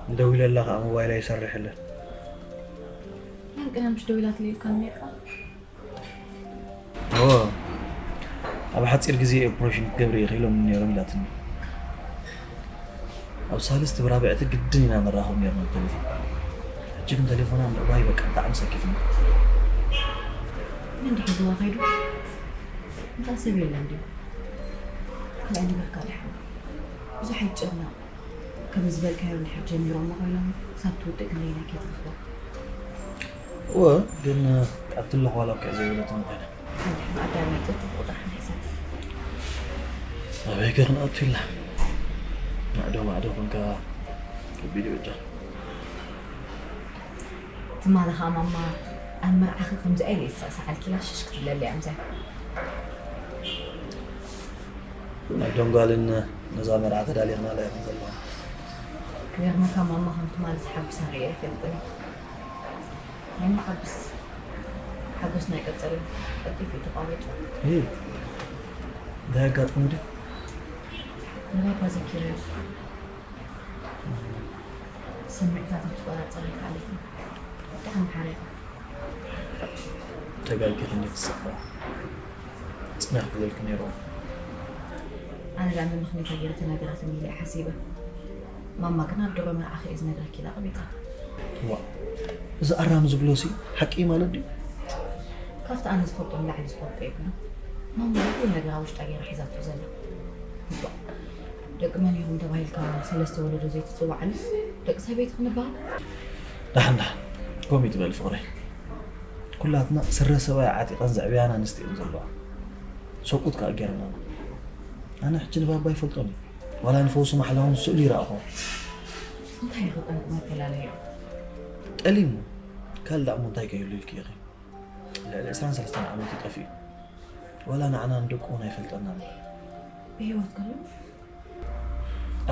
እንደዊለላ ከዓ ሞባይል ኣይሰርሕለን። ያን ቅነ ምሽ ደዊላትለይ ኢልካ ነይርካ? እዎ፣ ኣብ ሓፂር ግዜ ኦፕሬሽን ክትገብሪ ኢኺ ኢሎም ነይሮም ኢላትኒ። ኣብ ሳልስቲ ብራብዕቲ ግድን ኢና ንራኸብ ነይርና ብቴሌፎን። ሕጂ ግን ቴሌፎና ምዕባይ በቃ ብጣዕሚ ሰኪፍና። መን ድዩ ሒዝዋ ከይዱ? እንታይ ሰብ የለን ድዩ? ካልኣይ ነገር ካልእ ሓው ብዙሕ ኣይጨነቕ። ከም ዝበልካዮ እንድሕር ጀሚሮሞ ኮይኖም ክሳብ ትውድእ ክንደይናይ ከይትረኽቦ? እወ፣ ግን ኣብቲ ኣለኹ ዋላ እኮ እየ ዘይበለትኒ ኮይና። ሓንቲ ሓንቲ ኣዳሚጠ ጽቡቕ ጥራሕ ንሕሰብ። ኣበይ ከ ክንኣቱ ኢልና? ማዕዶ ማዕዶ ኮንካ ከቢድ እዩ በጃ። ትማሊ ኸኣ ማማ ኣብ መርዓኺ ከምዚ ኣይለ ይስዕስዓልኪ ኢላ ሽሽ ክትብለለይ ኣምሳይ። ናይ ደንጓልን ነዛ መርዓ ተዳሊኽናላ ኢኹም ዘለኹም። ክገርመካ ማማ ከም ትማሊ ተሓጒሳ ርእየ ኣይፈልጥን እየ። ናይ መሓብስ ሓጎስ ናይ ቀጸለ ቀልጢፉ እዩ ተቋሪጹ። ሄይ፣ እንታይ ኣጋጥሙ ድዩ? ንባባ ዘኪረዮ ስምዒታቶም ትቆጻጸር ኣይከኣለትን። ብጣዕሚ ሓሪቓ። ተጋጊኺ እንዴት ትሰኽራ? ጽናሕ ክብለልኪ ነይርዎ። ኣነ ደኣ መምኽኒታ ገይረ ተናገራትኒ ኢለ እየ ሓሲበ። ማማ ግን ኣብ ድሮ መርዓኺ እየ ዝነግረኪ ኢላ ኣቕቢጻ። ዋ፣ እዚ ኣራሚ ዝብሎ ሲ ሓቂ እዩ ማለት ድዩ? ካብቲ ኣነ ዝፈልጦ ንላዕሊ ዝፈልጦ የብሉን። ማማ ኩሉ ነገር ኣብ ውሽጣ ገይራ ሒዛቶ ዘላ። እባ፣ ደቂ መን ኢኹም ተባሂልካ ሰለስተ ወለዶ ዘይትጽዋዕሉ? ደቂ ሰበይቲ ክንበሃል? ደሓን ደሓን፣ ከምኡ ይትበል ፍቕረይ። ኩላትና ስረ ሰብኣይ ዓጢቐን ዘዕብያና ኣንስቲ እየን ዘለዋ። ሰብኡት ከኣ ገይረናና። ኣነ ሕጂ ንባባ ይፈልጦን እዩ። ዋላ ንፈውሲ ማሕላ እውን ስእሉ ይረኣኹ። እንታይ እዩ ጠንቂ መፈላለዩ? ጠሊሙ። ካልእ ደኣ እሞ እንታይ ከይህሉ ኢልኪ ኢኺ? ልዕሊ ዕስራን ሰለስተን ዓመት እዩ ጠፊኡ። ዋላ ንዓና ንደቁ እውን ኣይፈልጠናን። ብህይወት ከሎ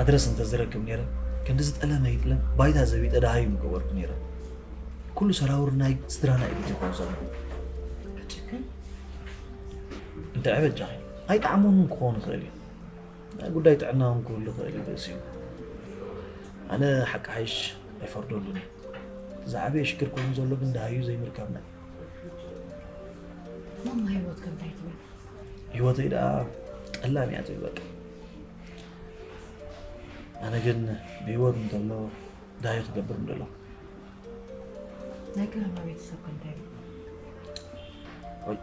ኣድረስ እንተዝረክብ ነይረ፣ ክንዲ ዝጠለመ ይጥለም ባይታ ዘቢጠ ደሃዩ ምገበርኩ ነይረ። ኩሉ ሰራውር ናይ ስድራና እዩ ዝኸውን ዘሎ። ክትጭክን እንታይ ኣበጃኺ? ኣይጠዓሞምን ክኸውን ይኽእል እዩ። ናይ ጉዳይ ጥዕና እውን ክህሉ ይኽእል እዩ ርእሲኡ። ኣነ ሓቂ ሓይሽ ኣይፈርደሉን እየ። እቲ ዝዓበየ ሽግር ኮይኑ ዘሎ ግን ደሃዩ ዘይምርካብና እዩ። ማማ ህይወት ከምታይ ትብል? ህይወተይ ደኣ ጠላም እያ ትብል በቃ። ኣነ ግን ብህይወት እንተሎ ደሃዩ ክገብር ምደሎ። ናይ ቀረባ ቤተሰብ ከምታይ ይብል? ወይ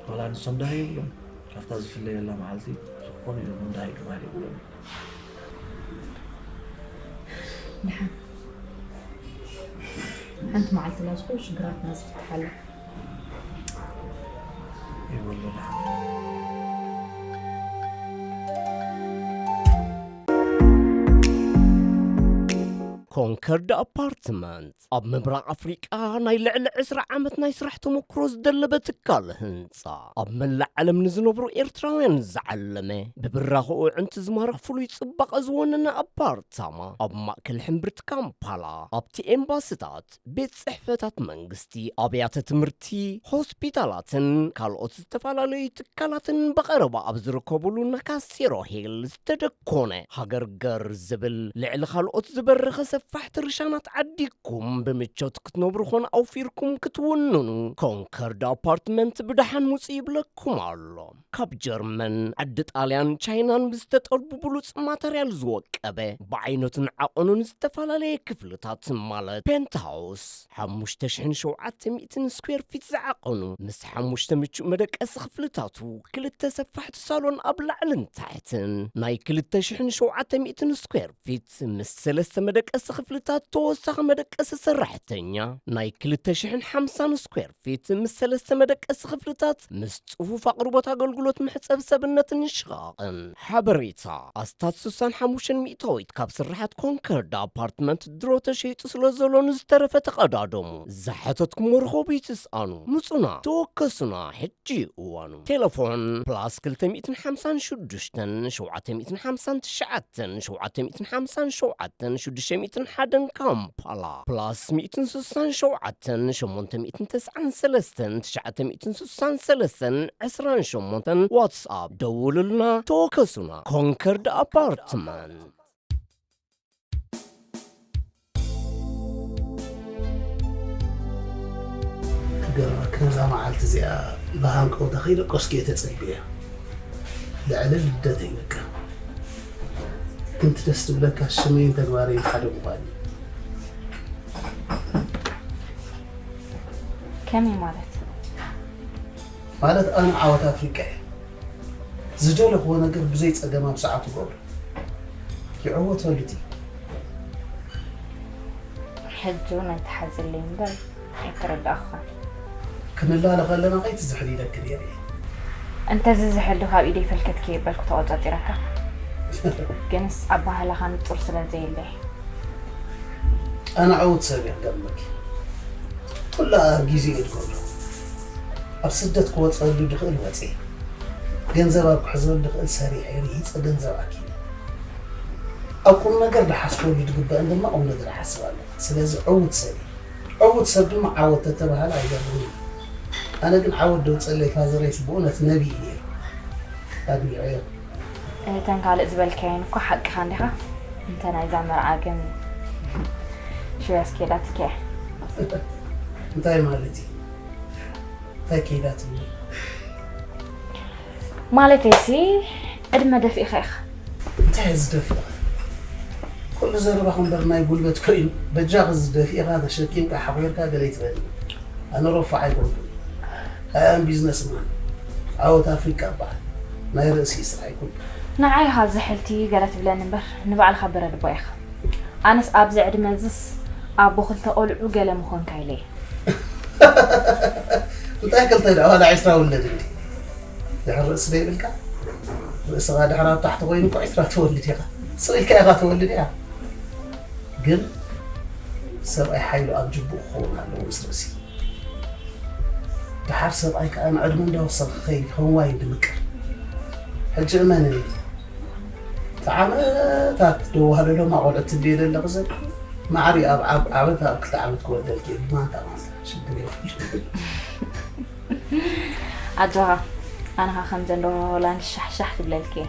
ዋላ ንሶም ደሃዩ ይብሎም። ካብታ ዝፍለየላ መዓልቲ ዝኾነ ይኹን ደሃዩ ክበሃል የብሎም። ድሓን ሓንቲ መዓልቲ ላ ዝኾኑ ሽግራትና ዝፍትሓላ ይበሎ ደሓን። ኮንከርድ ኣፓርትመንት ኣብ ምብራቕ ኣፍሪቃ ናይ ልዕሊ ዕስራ ዓመት ናይ ስራሕ ተመክሮ ዝደለበ ትካል ህንጻ፣ ኣብ መላእ ዓለም ንዝነብሩ ኤርትራውያን ዝዓለመ፣ ብብራኸኡ ኣዕንቲ ዝማርኽ ፍሉይ ጽባቐ ዝወነነ ኣፓርታማ፣ ኣብ ማእከል ሕምብርቲ ካምፓላ፣ ኣብቲ ኤምባስታት፣ ቤት ጽሕፈታት መንግስቲ፣ ኣብያተ ትምህርቲ፣ ሆስፒታላትን ካልኦት ዝተፈላለዩ ትካላትን ብቐረባ ኣብ ዝርከቡሉ ናካሴሮ ሂል ዝተደኮነ ሃገር ገር ዝብል ልዕሊ ካልኦት ዝበረኸ ሰፋሕቲ ርሻናት ዓዲኩም ብምቾት ክትነብሩ ኾን ኣውፊርኩም ክትውንኑ ኮንከርድ ኣፓርትመንት ብደሓን ውጹ ይብለኩም ኣሎ። ካብ ጀርመን፣ ዓዲ ጣልያን፣ ቻይናን ብዝተጠልቡ ብሉጽ ማተርያል ዝወቀበ ብዓይነቱን ዓቐኑን ዝተፈላለየ ክፍልታት ማለት ፔንትሃውስ ሓሙሽተ ሽሕን ሸውዓተ ሚእትን ስኩዌር ፊት ዝዓቐኑ ምስ ሓሙሽተ ምቹእ መደቀሲ ክፍልታቱ ክልተ ሰፋሕቲ ሳሎን ኣብ ላዕልን ታሕትን ናይ ክልተ ሽሕን ሸውዓተ ሚእትን ስኩዌር ፊት ምስ ሰለስተ መደቀሲ ክፍልታት ተወሳኺ መደቀሲ ሰራሕተኛ ናይ ክልተ ሽሕን ሓምሳን ስኩዌር ፊት ምስ ሰለስተ መደቀሲ ክፍልታት ምስ ጽፉፍ ኣቕርቦት ኣገልግሎት መሕጸቢ ሰብነትን ሽቓቕን። ሓበሬታ ኣስታት ስሳን ሓሙሽተን ሚእታዊት ካብ ስራሓት ኮንከርድ ኣፓርትመንት ድሮ ተሸይጡ ስለ ዘሎ ንዝተረፈ ተቐዳደሙ። ዝሓተትኩሞ ርኸቡ ይትስኣኑ። ምጹና፣ ተወከሱና፣ ሕጂ እዩ እዋኑ። ቴሌፎን ፕላስ ክልተ ሚእትን ሓምሳን ሽዱሽተን ሸውዓተ ሚእትን ሓምሳን ትሽዓተን ሸውዓተ ሚእትን ሓምሳን ሸውዓተን ሽዱሽተ ሚእትን ሓደን ካምፓላ ፕላስ ሚእትን ስሳን ሸውዓተን ሸሞንተ ሚእትን ተስዓን ሰለስተን ትሽዓተ ሚእትን ስሳን ሰለስተን ዕስራን ሸሞንተን ዋትስኣፕ ደውሉልና ተወከሱና። ኮንከርድ ኣፓርትመንት። ክገርመካ ነዛ መዓልቲ እዚኣ ብሃንቀውታ ከይደቀስኩ እየ ተጸቢየ። ልዕሊ ልደተይ በቃ። ግን እቲ ደስ ዝብለካ ሽመይን ተግባረይን ሓደ ምዃኑ እዩ። ከመይ ማለት? ማለት ኣነ ዓወት ኣፍሪቃ እየ። ዝደለኽዎ ነገር ብዘይ ጸገም ኣብ ሰዓቱ ገብሮ። ይዕወተሉ እቲ። ሕጂ እውን ኣይትሓዝለይ እምበር ኣይተረዳእኹኻን። ክንላለ ከለና ከይትዝሕል ኢለኪ ነይረ እየ። እንተዝዝሕል ዶ ካብ ኢደይ ፈልከት ከየበልኩ ተቖጻጺረካ? ግንስ ኣባህላኻ ንጹር ስለ ዘየለይ። ኣነ ዕዉት ሰብ እየ ክገርመኪ። ኩላ ኣብ ግዜኡ እየ ዝገብሮ። ኣብ ስደት ክወፀሉ ድኽእል ወፅየ። ገንዘብ ኣብ ክሕዘሉ ድኽእል ሰሪሐ ርሂፀ ገንዘብ ኣኪበ። ኣብ ቁም ነገር ድሓስበሉ ድግበእን ድማ ቁም ነገር እሓስብ ኣለኹ። ስለዚ ዕዉት ሰብ እየ። ዕዉት ሰብ ድማ ዓወት ተተባህለ ኣይገርምን እዩ። ኣነ ግን ዓወት ደውፀለይ ፋዘረይስ ብእውነት ነቢይ እዩ ነይሩ። ኣድኒቐዮ። እተን ካልእ ዝበልካየን እኮ ሓቅኻ እንዲኻ። እንተ ናይዛ መርዓ ግን ሽውያስ ከይዳትካ እያ። እንታይ ማለት እዩ? እንታይ ከይዳትኒ? ማለተይሲ ዕድመ ደፊእኻ ኢኻ። እንታይ እየ ዝደፍእ? ኩሉ ዘረባኹም እምበር ናይ ጉልበት ኮይኑ በጃኺ ዝደፊእኻ ተሸኪምካ ሓቑርካ ገለ ይትበል። ኣነ ረፋዕ ኣይኮንኩን። ኣይ ኣም ቢዝነስ ማን። ዓወት ኣፍሪቃ እበሃል። ናይ ርእሲ ስራሕ ኣይኮንኩን። ንዓይ ኢኻ ዝሕልቲ ገለ ትብለኒ እምበር ንባዕልኻ በረድ እባ ኢኻ። ኣነስ ኣብዚ ዕድመ እዝስ ኣቦ ክልተ ቆልዑ ገለ ምኾንካ ኢለ እየ። እንታይ ክልተ ደኣ ዋላ ዒስራ ውለድ እንዲ። ድሕሪ ርእሲ ዶ ይብልካ? ርእስኻ ድሕሪ ኣብ ታሕቲ ኮይኑ እኮ ዒስራ ትወልድ ኢኻ። ስቕ ኢልካ ኢኻ ትወልድ ኢኻ። ግን ሰብኣይ ሓይሉ ኣብ ጅቡኡ ክኸውን ኣለዎ ምስ ርእሲ። ደሓር ሰብኣይ ከኣ ንዕድመ እንዳወሰኸ ክኸይድ ከም ዋይን ድምቅር። ሕጂ እመንኒ፣ እቲ ዓመታት ደዋህለሎም ኣቖልዑት ትብልዮ ዘለኺ ሰብ ማዕሪ ኣብ ዓብ ዓመት ኣብ ክልተ ዓመት ክወልደልኪ እየ ብማንታ ማንታ ሽግር የብሉ። ኣጆኻ ኣነኻ ከም ዘንዶ ሆላንድ ሻሕሻሕ ክብለልኪ እየ።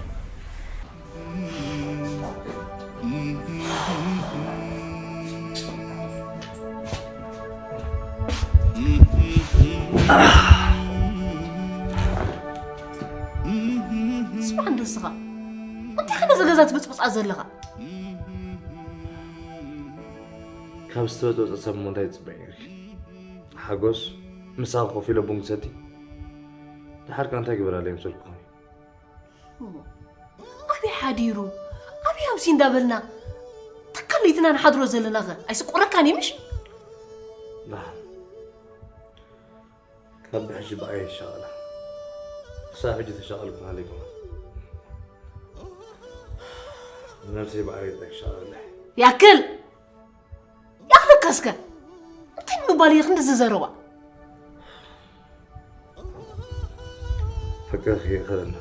ስማዕ እንዶ እስኻ እንታይ ከ ነዚ ገዛ ትብፅብፃ ዘለኻ? ካብ ዝተበጥበጠ ሰብ እሞ እንታይ ትፅበይ ነይርኪ? ሓጎስ ምሳኺ ኮፍ ኢለ ቡን ክሰቲ? ደሓር ከ እንታይ ግበራለይ ምሰልኩ ኾን? ኣበይ ሓዲሩ ኣበይ ኣምሲ እንዳበልና ተካል ለይትና ንሓድሮ ዘለና ኸ ኣይስቆረካን እዩ ምሽ? ደሓር ካብ ብሕጂ ብኣየ ይሻቐላ። ክሳብ ሕጂ ተሻቐልኩ ናለይ ከማን ነብሰይ ብኣየ ይሻቐላ። ያክል ያኽለካ እስከ እንታይ ንምባል እየ ክንድዚ ዘረባ? ፍቅርኺ ይእኸለና።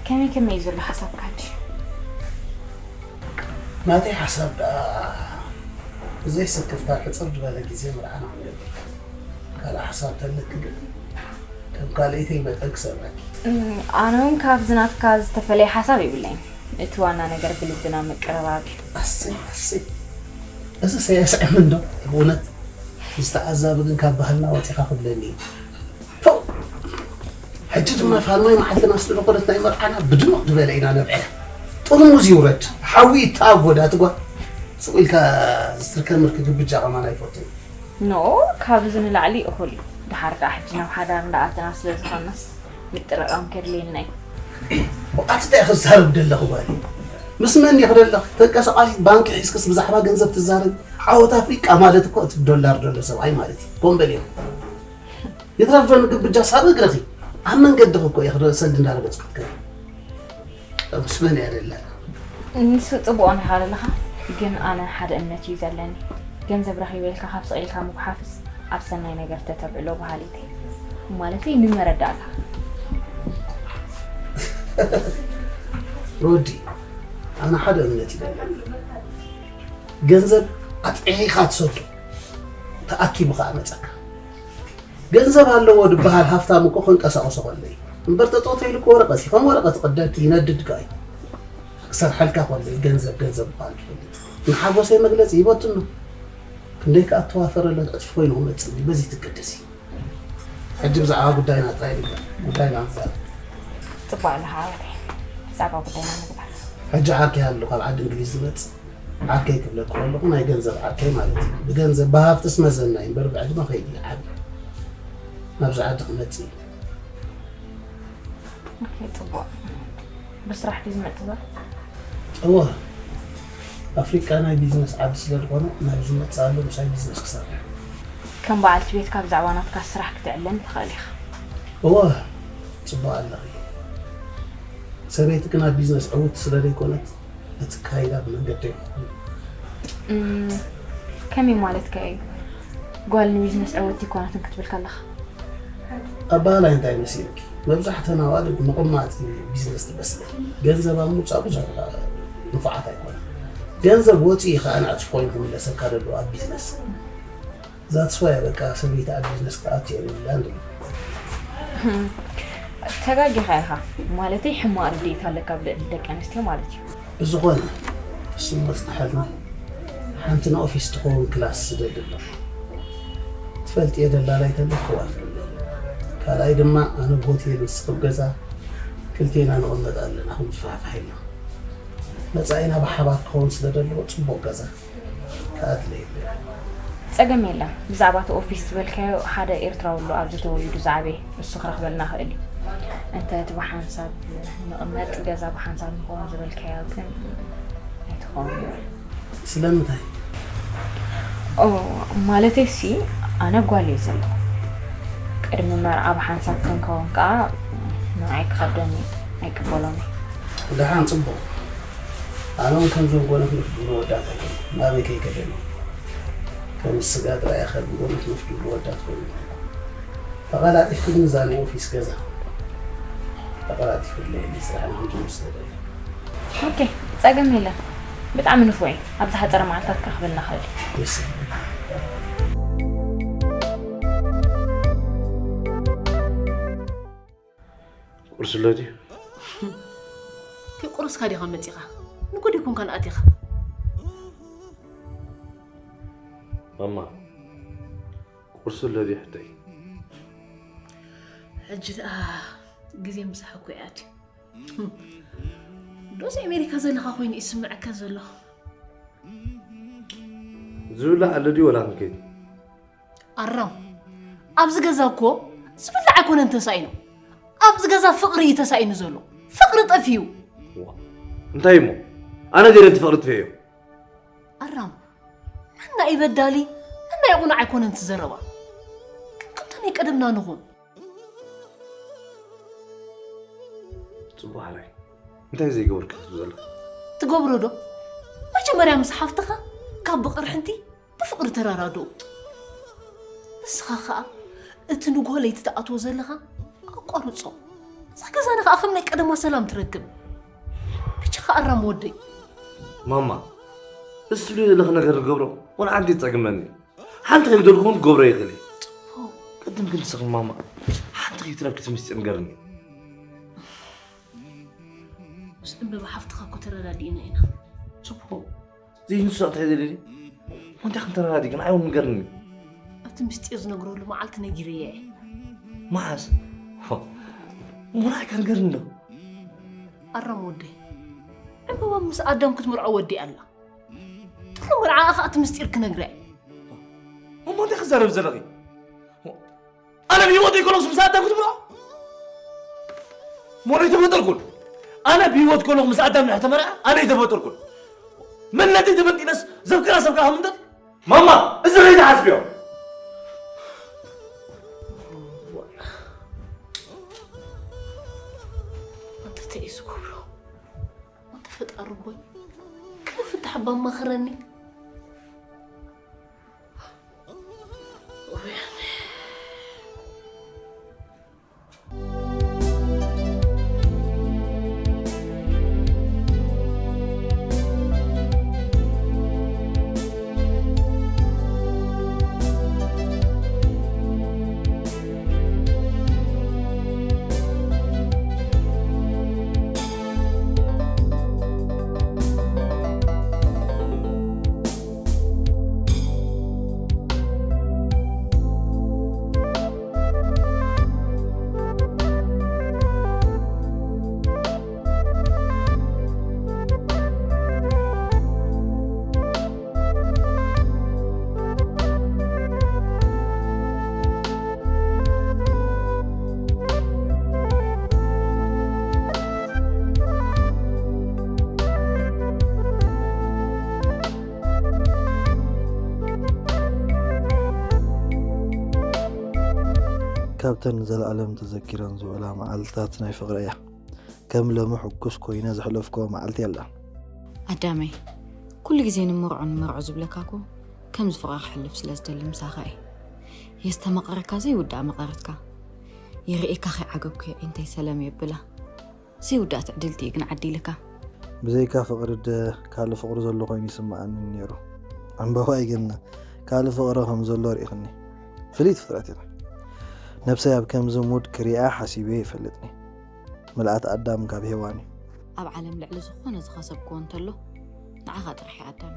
ከመይ ከመይ እዩ ዘሎ ሓሳብካ ሕጂ? ናተይ ሓሳብ ደኣ ብዘይ ስክፍታ ሕፅር ዝበለ ግዜ ምርዓና ክንገብር። ካልእ ሓሳብ ተለኪ ግን ከም ካልኣይተይ መጠን ክሰምዐኪ። ኣነ እውን ካብዚ ናትካ ዝተፈለየ ሓሳብ የብለይን። እቲ ዋና ነገር ብልብና ምቅርራብ እዩ። ኣሰይ ኣሰይ እዚ ሰየስዕም እንዶ ብእውነት ዝተዓዛቢ ግን ካብ ባህልና ወፂኻ ክብለኒ እዩ። ፎእ! ሕጂ ድማ ፋልማይ መዓልትና ስለ ዝኾነት ናይ መርዓና ብድምቕ ዝበለ ኢና ነብዕላ። ጥርሙዝ ይውረድ፣ ሓዊ ይተኣጎድ ኣቲ ጓል። ስቕ ኢልካ ዝትርከምር ክግብጃ ከማን ኣይፈቱን። ኖ ካብዚ ንላዕሊ እኹል እዩ። ድሓር ከዓ ሕጂ ናብ ሓዳር እንዳኣተና ስለ ዝኾንናስ ምጥርቓም ከድልየና እዩ። ኣቲ እንታይ ክዛረብ ደለኹ ጓል? ምስ መን ኢኺ ደለኺ? ተንቀሳቓሲት ባንኪ ሒዝክስ ብዛዕባ ገንዘብ ትዛረቢ? ዓወት ኣፍሪቃ ማለት እኮ እቲ ዶላር ደሎ ሰብኣይ ማለት እዩ። ኮምበል እዮም። ይትረፍ ዶ ንግብጃ ሳብ እግርኺ? ኣብ መንገድኺ እኮ ኢኺ ሰልዲ እንዳረገጽ ክትከዲ። ምስ መን እያ ደላ? ንሱ ጽቡቕ ኔኻ ዘለኻ፣ ግን ኣነ ሓደ እምነት እዩ ዘለኒ። ገንዘብ ረኺበ ኢልካ ካብ ስቕ ኢልካ ምጉሓፍስ ኣብ ሰናይ ነገር ተተብዕሎ በሃሊት እየ። ማለተይ ንመረዳእታ። ሮዲ፣ ኣነ ሓደ እምነት እዩ ዘለኒ። ገንዘብ ኣጥዒኻ ትሰዶ፣ ተኣኪቡ ኸኣ መጸካ። ገንዘብ ኣለዎ ድበሃል ሃፍታም እኮ ከንቀሳቕሶ ከሎ እዩ። እምበር ተጠውቶ ኢሉ እኮ ወረቐት እዩ። ከም ወረቐት ይቕደድ፣ ይነድድ ከኣ እዩ። ክሰርሐልካ ከሎ እዩ ገንዘብ ገንዘብ ምዃኑ ትፈልጥ። ንሓጎሰይ መግለጺ ይበትኖ። ክንደይ ከኣ እተዋፈረለን ዕጽፊ ኮይኑ ክመጽእ እዩ። በዚ ትገደሲ። ሕጂ ብዛዕባ ጉዳይና ጥራይ ንግበር። ጉዳይና ንዛረብ። ጽቡቕ ኣለኻ ሓወይ። ብዛዕባ ጉዳይና ንግበር። ሕጂ ዓርከይ ኣሎ ካብ ዓዲ እንግሊዝ ዝመጽእ። ዓርከይ ክብለኪ ከለኹ ናይ ገንዘብ ዓርከይ ማለት እዩ። ብገንዘብ ብሃፍትስ መዘና እዩ እምበር ብዕድመ ከይዲ ይዓቢ። ናብዚ ዓዲ ክመጽእ እዩ። ኦኬ፣ ጽቡቕ። ብስራሕ ድዩ ዝመጽእ ዘሎ? እወ። ኣፍሪቃ ናይ ቢዝነስ ዓዲ ስለ ዝኾነ ናብዚ ዝመጽእ ኣሎ ምሳይ ቢዝነስ ክሰርሕ። ከም በዓልቲ ቤትካ ብዛዕባ ናትካ ስራሕ ክትዕለም ትኽእል ኢኻ። እወ፣ ጽቡቕ ኣለኺ። ሰበይትኪ ናብ ቢዝነስ ዕውቲ ስለ ዘይኮነት፣ እቲ ኣካይዳ ብመንገደይ ክኸውን። እም፣ ከመይ ማለትካ እዩ? ጓል ንቢዝነስ ዕውቲ ኣይኮነትን ክትብል ከለኻ? ኣበሃላይ እንታይ መሲልኪ? መብዛሕተን ኣዋልድ ምቕማጥ እዩ ቢዝነስ ትመስለን። ገንዘብ ኣብ ምውጻእ ብዙሕ ንፉዓት ኣይኮናን። ገንዘብ ወጺኡ እዩ ከኣ ንዕጽፊ ኮይኑ ክምለሰካ ዘለዎ ኣብ ቢዝነስ። That's why በቃ ሰበይቲ ኣብ ቢዝነስ ክትኣቱ የብላን ድዩ? ተጋጊኻ ኢኻ። ማለተይ ሕማቕ ርድኢት ኣለካ ኣብ ልዕሊ ደቂ ኣንስትዮ ማለት እዩ። ብዝኾነ፣ እሱ መጽናሕልና ሓንቲ ንኦፊስ ትኸውን ክላስ ዝደሊ ኣሎ። ትፈልጥዮ ደላላይ ተሎ ክዋፍር። ካልኣይ ድማ ኣነ ብሆቴል ንስኺ ብገዛ ክልቴና ንቕመጥ ኣለና፣ ክንፋሕፋሕ ኢልና። መጻኢና ብሓባር ክኸውን ስለ ዘለዎ ጽቡቕ ገዛ። ክኣድለ ይብል። ጸገም የለን። ብዛዕባ እቲ ኦፊስ ዝበልካዮ ሓደ ኤርትራዊ ኣሎ ኣብዚ ተወሊዱ ዝዓበየ፣ እሱ ክረኽበልና ይኽእል እዩ። እንተ እቲ ብሓንሳብ ንቕመጥ ገዛ ብሓንሳብ ንኸውን ዝበልካዮ ግን ኣይትኸውን። ስለምንታይ? ኦ፣ ማለተይ ሲ ኣነ ጓል እየ ዘለኹ። ቅድሚ መርዓ ብሓንሳብ ክንከውን ከኣ ንዓይ ክኸብደኒ ኣይቅበሎን እየ። ደሓን ጽቡቕ። ኣነ እውን ከምዞም ጎነፍነፍ ዝብሉ ወዳት ኣይኮንኩን። ናበይ ከይከደኒ። ከም ስጋ ጥራይ እየ ከብዲ ጎነፍነፍ ዝብሉ ወዳት ኮይኑ። ተቐላጢፍኪ ግን እዛ ናይ ኦፊስ ገዛ ተቐላጢፍኪ ድለየኒ ስራሕ ንክንጅምር ስለ ደለ። ኦኬ፣ ጸገም የለን። ብጣዕሚ ንፉዕ እየ። ኣብ ዝሓጸረ መዓልታት ክረኽበልና ክእል እየ። ደስ ይብል። ቁርሲ ኣሎ ድዩ? ከይቆረስካ ዲኻ መጺኻ? ንጉድ ኣይኮንካን ኣቲኻ። ማማ፣ ቁርሲ ኣሎ ድዩ ሕቶይ? ሕጂ ደኣ ግዜ ምሳሕ እኮ እዩ ኣትዩ። ዶስ ኣሜሪካ ዘለኻ ኮይኑ ይስምዐካ ዘሎ? ዝብላዕ ኣሎ ድዩ ወላ ክንከይድ? ኣራም፣ ኣብዚ ገዛ እኮ ዝብላዕ ኣይኮነን ተሳኢኑ። ኣብዚ ገዛ ፍቕሪ እዩ ተሳኢኑ ዘሎ። ፍቕሪ ጠፊኡ። ዋ፣ እንታይ እሞ? ኣነ ገይረ እቲ ፍቕሪ ጥፍኤዮ? ኣራም፣ ነናይ በዳሊ፣ ነናይ ቁኑዕ ኣይኮነን እቲ ዘረባ። ከምታ ናይ ቀደምና ንኹን። ጽቡቕ ሓራይ፣ እንታይ ዘይገበርካ ትብሎ ዘለኻ? ትገብሮ ዶ? መጀመርያ ምስ ሓፍትኻ ካብ ብቕርሕንቲ ብፍቕሪ ተራዳድኡ። ንስኻ ኸኣ እቲ ንግሆ ለይቲ ትኣትዎ ዘለኻ ኣቋርጾ። እዛ ገዛና ኸኣ ከም ናይ ቀደማ ሰላም ትረክብ። ብቻኻ ኣራም ወደይ። ማማ፣ እዚ ትብልዮ ዘለኺ ነገር ንገብሮ ወላ ሓንቲ ይጸግመኒ። ሓንቲ ከይደልኩ እውን ክገብሮ ይኽእል እየ። ጽቡቕ። ቅድም ግን ንስኺ ማማ፣ ሓንቲ ከይትረብኪ እቲ ምስጢር ንገርኒ። ምስ ዕምበባ ሓፍትኻ እኮ ተረዳዲእና ኢና። ጽቡቕ። ዘይንሱ እንታይ ደልየ? እንታይ ከም ተረዳዲ ግን ኣይውን ንገርኒ። እቲ ምስጢር ዝነግረሉ መዓልቲ ነጊረያ እየ። መዓስ? ዋ፣ እሞ ንዓይ ከ ንገርኒ ዶ? ኣራም ወደይ፣ ዕምበባ ምስ ኣዳም ክትምርዖ ወዲኣ ኣላ። ድሕሪ መርዓኣ ኸኣ እቲ ምስጢር ክነግራ እየ። እሞ እንታይ ክዛረብ ዘለኺ? ኣነ ብህይወተይ ከለኹስ ምስ ኣዳም ክትምርዖ? ሞኖይ ተፈጠርኩን። ኣነ ብህይወት ከለኹ ምስ ኣዳም ንድሕር ተመርዓ ኣነ ኣይተፈጠርኩን። መን ነቲ ተመንጢለስ ዘፍቅራ ሰብ ከኣ ምንጠጥ? ማማ፣ እዚ ከይትሓስብዮ። ኣንተ ተይ ዝገብሮ ኣንተ ፈጣሪ ቦይ፣ ክንፍታሕ እባ ኣማኽረኒ። ካብተን ንዘለኣለም ተዘኪረን ዝውዕላ መዓልትታት ናይ ፍቕሪ እያ። ከም ሎሚ ሕጉስ ኮይነ ዘሕለፍክዋ መዓልቲ የላን። ኣዳመይ፣ ኩሉ ግዜ ንመርዖ ንመርዖ ዝብለካ እኮ ከምዚ ፍቕሪ ክሕልፍ ስለ ዝደሊ ምሳኻ እየ። የስተማቕረካ ዘይውዳእ መቐረትካ። ይርእየካ ከይዓገብኩ እየ ዒንተይ ሰለም የብላ። ዘይውዳእ ትዕድልቲ እዩ ግን ዓዲልካ። ብዘይካ ፍቕሪ ደ ካልእ ፍቕሪ ዘሎ ኮይኑ ይስምዓኒ ነይሩ። ዕምበባ ይገና ካልእ ፍቕሪ ከም ዘሎ ርኢኽኒ። ፍልይቲ ፍጥረት ኢኺ። ነብሰይ ኣብ ከምዚ ሙድ ክሪኣ ሓሲበ ይፈልጥኒ። ምልኣት ኣዳም ካብ ሄዋን እዩ። ኣብ ዓለም ልዕሊ ዝኾነ ዝኸሰብክዎ እንተሎ ንዓኻ ጥራሕ እዩ ኣዳም።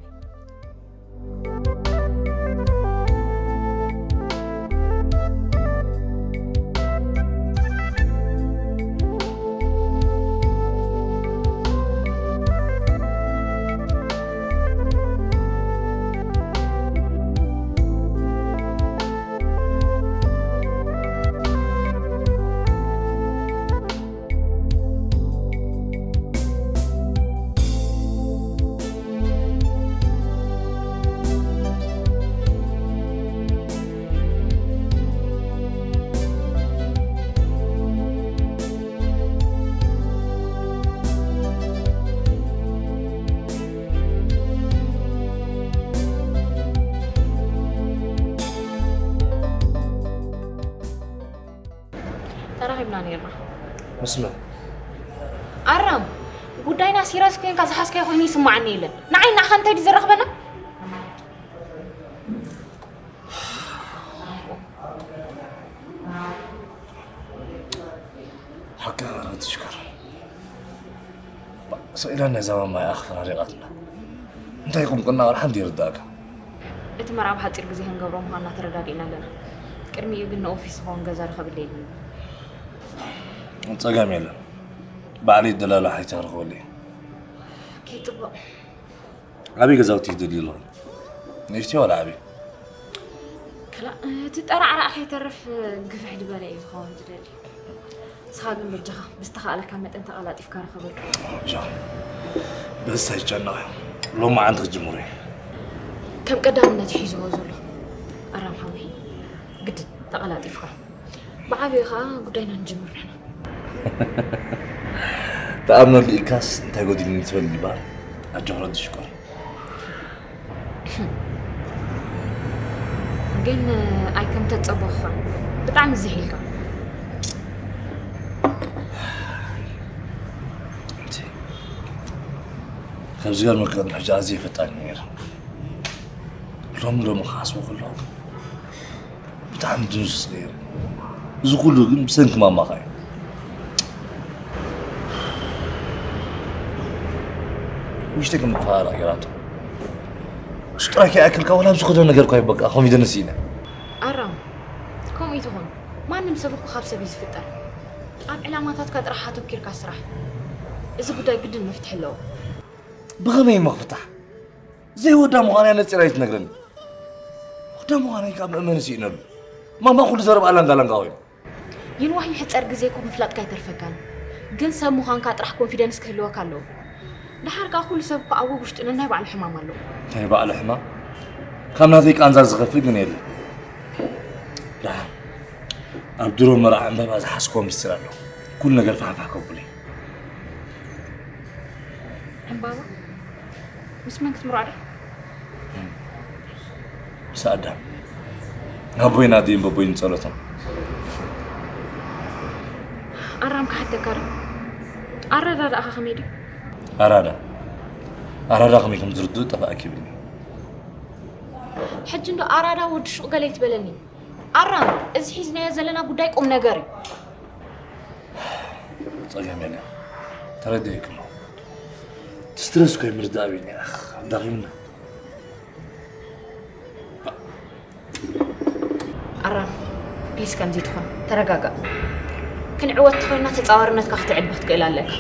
ተራኺብና ነይርና። ምስ መን? ኣራም፣ ጉዳይና ሲራስ ኮይንካ ዝሓዝካዮ ኮይኑ ይስማዓኒ የለን። ንዓይ ንዓኻ እንታይ ድዩ ዘራኽበና? ሓቂ ኣረትሽከር ሰኢላ ነዛ ማማ እያ ኣኽፈራሪቓትና። እንታይ ቁምቁና ወላ ሓንቲ ይርዳእካ። እቲ መርዓ ብሓፂር ግዜ ክንገብሮ ምዃንና ተረዳዲእና ኣለና። ቅድሚኡ ግን ንኦፊስ ዝኸውን ገዛ ርኸብለይ ኢሉኒ። ጸገም የለን። ባዕለይ ደላሎ ሓይታ ርኸበለይ። ከይጥበቕ ኣበይ ገዛውቲ ይደልዩ ኣለኹ? ንእሽተይ ዋላ ዓብይ? ክላ እቲ ጠራዕራዕ ከይተርፍ ግፍሕ ዝበለ እዩ ዝኸውን ዝደሊ። ንስኻ ግን በጃኻ ብዝተኻእለካ መጠን ተቐላጢፍካ ርኸበሉ። ጃ በስ ኣይጨነቕ። ሎማዓንቲ ክጅምሮ እየ። ከም ቀዳምነት ሒዝዎ ዘሎ ኣራም ሓወይ ግድን ተቐላጢፍካ። ብዓብዩ ከዓ ጉዳይና ንጅምር ንሕና። ተኣምነሉ ኢልካስ እንታይ ጎዲልኒ ትበል ይበሃል። ኣጆኽ ረዲ ሽኮር። ግን ኣይ ከም ተጸበኹኻን ብጣዕሚ ዝሕ ኢልካ። ከምዚ ጋር መቀን ሕጂ ኣዝየ ፈጣን ነይረ። ሎም ሎም ክሓስቦ ከለኹ ብጣዕሚ ድንዙዝ ገይረ። እዚ ኩሉ ግን ብሰንኪ ማማኻ እዩ። ውሽጢ ግን ምፋራ ገይራቶ። እሱ ጥራይ ከይኣክልካ ዋላ ኣብ ዝኸዶ ነገር እኳ ይበቃ ኮንፊደንስ ኢለ። ኣራም ከምኡ ይትኾን። ማንም ሰብ እኮ ካብ ሰብ እዩ ዝፍጠር። ኣብ ዕላማታትካ ጥራሕ ኣተኪርካ ስራሕ። እዚ ጉዳይ ግድን መፍትሒ ኣለዎ። ብኸመይ እሞ ክፍታሕ? ዘይወዳ ምዃና ነፂራ ኣይትነግረኒ። ወዳ ምዃና ካብ መእመኒ ስኢነሉ። ማማ ኩሉ ዘረብ ኣላንጋ ላንጋ ኮይኑ። ይንዋሕ ይሕፀር ግዜ እኮ ምፍላጥካ ኣይተርፈካን። ግን ሰብ ምዃንካ ጥራሕ ኮንፊደንስ ክህልወካ ኣለዎ። ደሓር ከኣ ኩሉ ሰብ እኮ ኣብ ውሽጡ ነናይ ባዕሉ ሕማም ኣለዎ። ናይ ባዕሉ ሕማም? ካብ ናተይ ቃንዛ ዝኸፍእ ግን የለን። ደሓር ኣብ ድሮ መርዓ ዕምባባ ዝሓዝክዎ ምስጢር ኣሎ። ኩሉ ነገር ፋሕፋሕ ከብሎ እዩ። ዕምባባ? ምስ መን ክትምርዖ ዶ? ምስ ኣዳም። ኣቦይን ኣደይን በቦይን ጸሎቶም። ኣራም ክሓተካ ዶ? ኣረዳድኣኻ ከመይ ድዩ? ኣራዳ ኣራዳ ከመይ ከም ዝርድኡ ጠፋእኪ ይብልኒ። ሕጂ እንዶ ኣራዳ ወዲ ሹቕ ገለ ይትበለኒ። ኣራም፣ እዚ ሒዝናዮ ዘለና ጉዳይ ቁም ነገር እዩ። ጸገም የለን። ተረዲኤኪ እሞ። እቲ ስትረስ እኮ ምርዳእ ኣብኒ። ኣኽ፣ ኣዳኺምና። ኣራም፣ ፕሊስ ከምዚ ትኾን። ተረጋጋእ። ክንዕወት ተኾይንና ተጻዋርነትካ ክትዕድግ ክትክእል ኣለካ።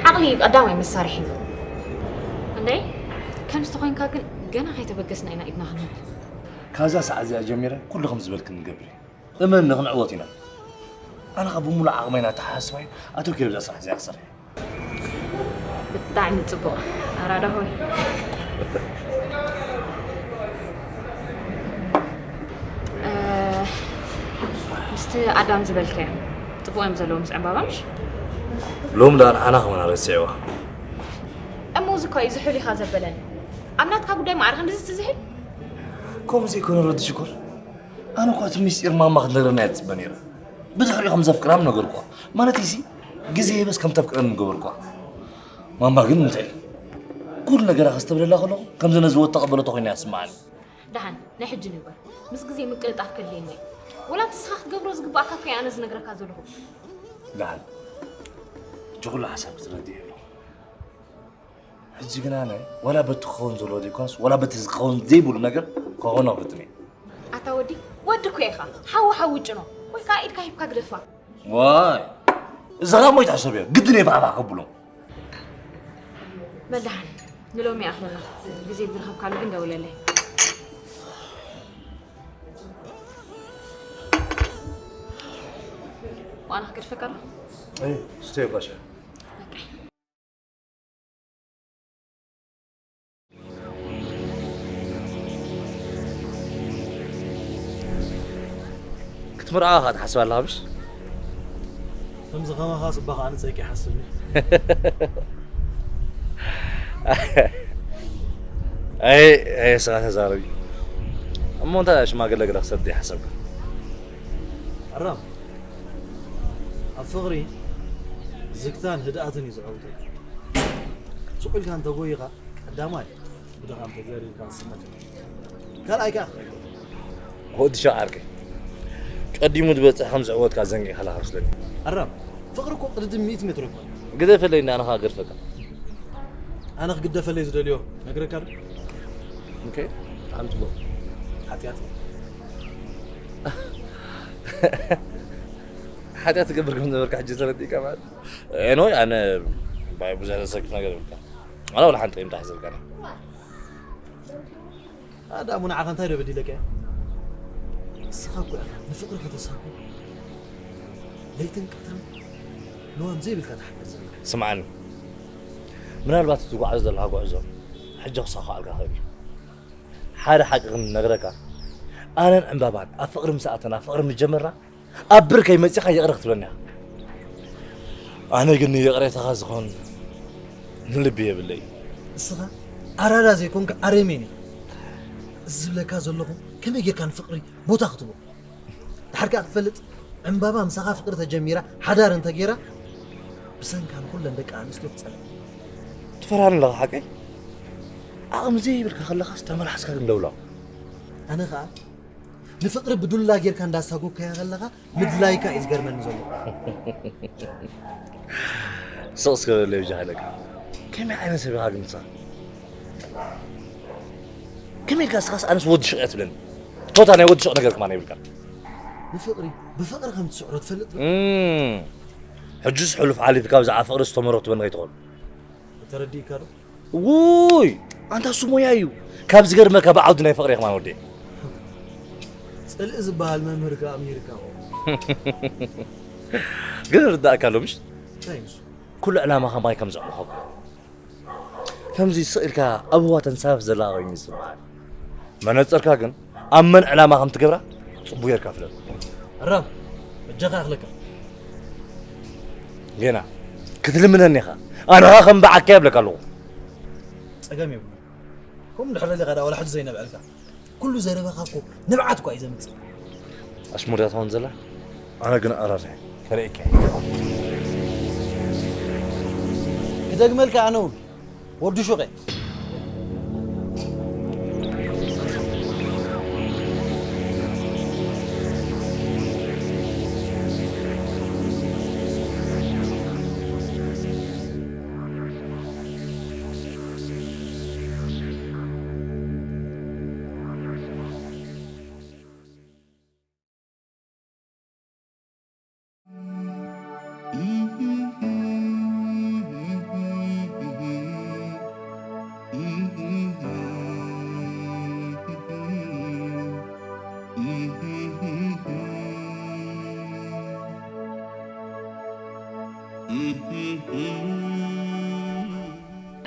ዓቕሊ እዩ ቀዳማይ መሳርሒ። እንዴ፣ ከምዚ ተኾይንካ ግን ገና ከይተበገስና ኢና ኢድና ክንህብ። ካብዛ ሰዓት እዚኣ ጀሚረ ኩሉ ከም ዝበልክኒ ንገብር እየ። እመኒ፣ ክንዕወት ኢና። ኣነ ኸኣ ብምሉእ ዓቕመይን ኣተሓሳስባይን ኣተኲረ ኣብዛ ስራሕ እዚኣ ክሰርሕ እየ። ብጣዕሚ ጽቡቕ ኣራዳ ሆይ። እ፣ ምስቲ ኣዳም ዝበልካዮ ጽቡቕ እዮም ዘለዉ ምስ ዕምባባ ምሽ? ሎም ደኣ ንዓና ከማና ረሲዕዋ። እሞ እዚ እኮ እዩ ዝሑል ኢኻ ዘበለኒ። ኣብ ናትካ ጉዳይ ማዕረ ክንድዚ ትዝሕል? ከምኡ ዘይኮነ ረዲ ሽኮር። ኣነ እኳ እቲ ምስጢር ማማ ክትነግረና እየ ዝጽበ ነይረ። ብድሕሪኡ ከም ዘፍቅራ ምነገርኩዋ። ማለተይሲ፣ ግዜ የበስ ከም ተፍቅረኒ ምገበርኩዋ። ማማ ግን እንታይ? ኩሉ ነገራ ከስተብለላ ከለኹ፣ ከም ዘነዝወት ተቐበለቶ ኮይና እያ ትስምዓኒ። ደሓን፣ ናይ ሕጂ ንግበር። ምስ ግዜ ምቅልጣፍ ከድልየኒ እዩ። ወላ እቲ ንስኻ ክትገብሮ ዝግባኣካ እኮ እየ ኣነ ዝነግረካ ዘለኹ። ደሓን። ሕጂ ኩሉ ሓሳብ ክትረድእ ኣለኹ። ሕጂ ግን ኣነ ዋላ በቲ ክኸውን ዘለዎ ዘይኮነስ ዋላ በቲ ዝኸውን ዘይብሉ ነገር ክኾኖ ክፍትን እየ። ኣታ ወዲ፣ ወዲ እኮ ኢኻ። ሓዊ ሓዊ ጭኖ። ወይ ከዓ ኢድካ ሂብካ ግደፋ። ዋይ፣ እዚ ኸኣ ሞይታ ሰብ እያ። ግድን እየ ፋሕፋሕ ከብሎም። በል ደሓን፣ ንሎሚ ይኣኽለና። ግዜ ዝረኸብካሉ ግን ደውለለይ። ዋና ክገድፈካ ዶ? እይ፣ ስተይ ባሻ። በቃ። ክትምርዓዋ ኸኣ ትሓስብ ኣለኻ ምሽ? ከምዚ ኸማኻ ጽባቐ ኣነ ጸይቂ ይሓስብኒ። ኣይ፣ ኣይ፣ ስኻ ተዛረቢ። እሞ እንታይ ሽማግለ ገለ ክሰድ ይሓሰብካ? ኣራም፣ ኣብ ፍቕሪ ዝግታን ህድኣትን እዩ ዝዕውተካ። ስቕ ኢልካ እንተጎይኻ፣ ቀዳማይ ብድኻም ተዘሪርካ ክስነፍ እዩ። ካልኣይ ከኣ ክኸይድ። ወዲ ሸዓርከይ፣ ቀዲሙ ዝበጽሕ ከም ዝዕወትካ ዘንጊዕካ ኣለኻ መስለኒ። ኣራም፣ ፍቕሪ እኮ ቅድድም ሚእቲ ሜትሮ ኣይኮነን። ግደፈለይ እንዳ ኣነ ኸኣ ገድፈካ። ኣነ ክግደፈለይ ዝደልዮ ነግረካ ዶ? ኦኬ፣ ብጣዕሚ ጽቡቕ። ሓጢኣት። ሓጢኣት ትገብር ከም ነበርካ ሕጂ ተረዲእካ ማለት እዩ። ኤንወይ፣ ኣነ ባይ ብዙሕ ዘሰክፍ ነገር የብልካን። ኣነ ወላ ሓንቲ ጥቕሚ ጥራሕ ዘልካኒ። ኣዳሙ ንዓኻ እንታይ ዶ በዲለካ እየ? ንስኻ እኮ ኢኻ ንፍቕሪ ከተሳጉ ለይትን ቀትርን ንዋም ዘይብልካ ትሓፍር ዘለኻ። ስምዓኒ፣ ምናልባት ትጓዓዞ ዘለኻ ጉዕዞ ሕጂ ክሳኻዓልካ ይኽእል እዩ። ሓደ ሓቂ ክንነግረካ፣ ኣነን ዕምባባን ኣብ ፍቕሪ ምስ ኣተና፣ ፍቕሪ ምስ ጀመርና፣ ኣብ ብርከይ መጺኻ ይቕረ ክትብለኒ ኢኻ። ኣነ ግን ንይቕሬታኻ ዝኾን ልቢ የብለይ። ንስኻ ኣራዳ ዘይኮንካ ኣረሜን ኢኻ። እዚ ዝብለካ ዘለኹ ከመይ ጌርካ ንፍቕሪ ቦታ ክትቦ? ድሓር ከኣ ክትፈልጥ ዕምባባ ምሳኻ ፍቕሪ ተጀሚራ ሓዳር እንተጌራ ብሰንካ ንኹለን ደቂ ኣንስትዮ ትጸልእ። ትፈራኒ ኣለኻ ሓቀይ? ዓቕሚ ዘይብልካ ከለኻስ ተመላሓስካ ግን ለውላው። ኣነ ኸኣ ንፍቕሪ ብዱላ ጌርካ እንዳሳጎግካያ ከለኻ ምድላይካ እዩ ዝገርመኒ ዘሎ። ስቕ እስከ በለለይ ብጃ ሃይለካ። ከመይ ዓይነት ሰብ ኢኻ ግን ንስኻ? ከመይ ኢልካ ንስኻስ ኣነስ ወዲ ሹቕ እያ ትብለኒ? ቶታ ናይ ወዲ ሹቕ ነገር ከማን የብልካን። ንፍቕሪ ብፍቕሪ ከም ትስዕሮ ትፈልጥ ዶ? እም፣ ሕጅስ ሕሉፍ ሓሊፍካ ብዛዕባ ፍቕሪ ዝተመረቱ በን ከይትኾን። ተረዲእካ ዶ? ውይ፣ ኣንታ እሱ ሞያ እዩ። ካብ ዝገርመካ ብዓውዲ ናይ ፍቕሪ ኢኻ ማን ወደይ። ጽልኢ ዝበሃል መምህር ከኣ ኣምሂርካ። ግን ርዳእካ ኣሎ ምሽ? እንታይ ንሱ? ኩሉ ዕላማ ከማይ ከም ዘዕለኸኩ። ከምዚ ስቕ ኢልካ ኣብ ህዋ ተንሳፍፍ ዘላ ኮይኑ ይስምዓኒ። መነጽርካ ግን ኣብ መን ዕላማ ከም ትገብራ ጽቡቕ ጌርካ ፍለጥ። ኣራም፣ በጃኻ ይኣኽለካ። ጌና ክትልምነኒ ኢኻ። ኣነ ኸኣ ከም በዓካ የብለካ ኣለኹ። ጸገም የብሉን። ከምኡ እንድሕር ደሊኻ ደኣ ዋላ ሕጂ ዘይነብዐልካ። ኩሉ ዘረባኻ እኮ ንብዓት እኳ እዩ ዘምጽእ። ኣሽሙር እያ ትኸውን ዘላ። ኣነ ግን ኣራርሕ ከርእየካ እየ። ክደግመልካ ኣነ እውን ወዲ ሹቐ።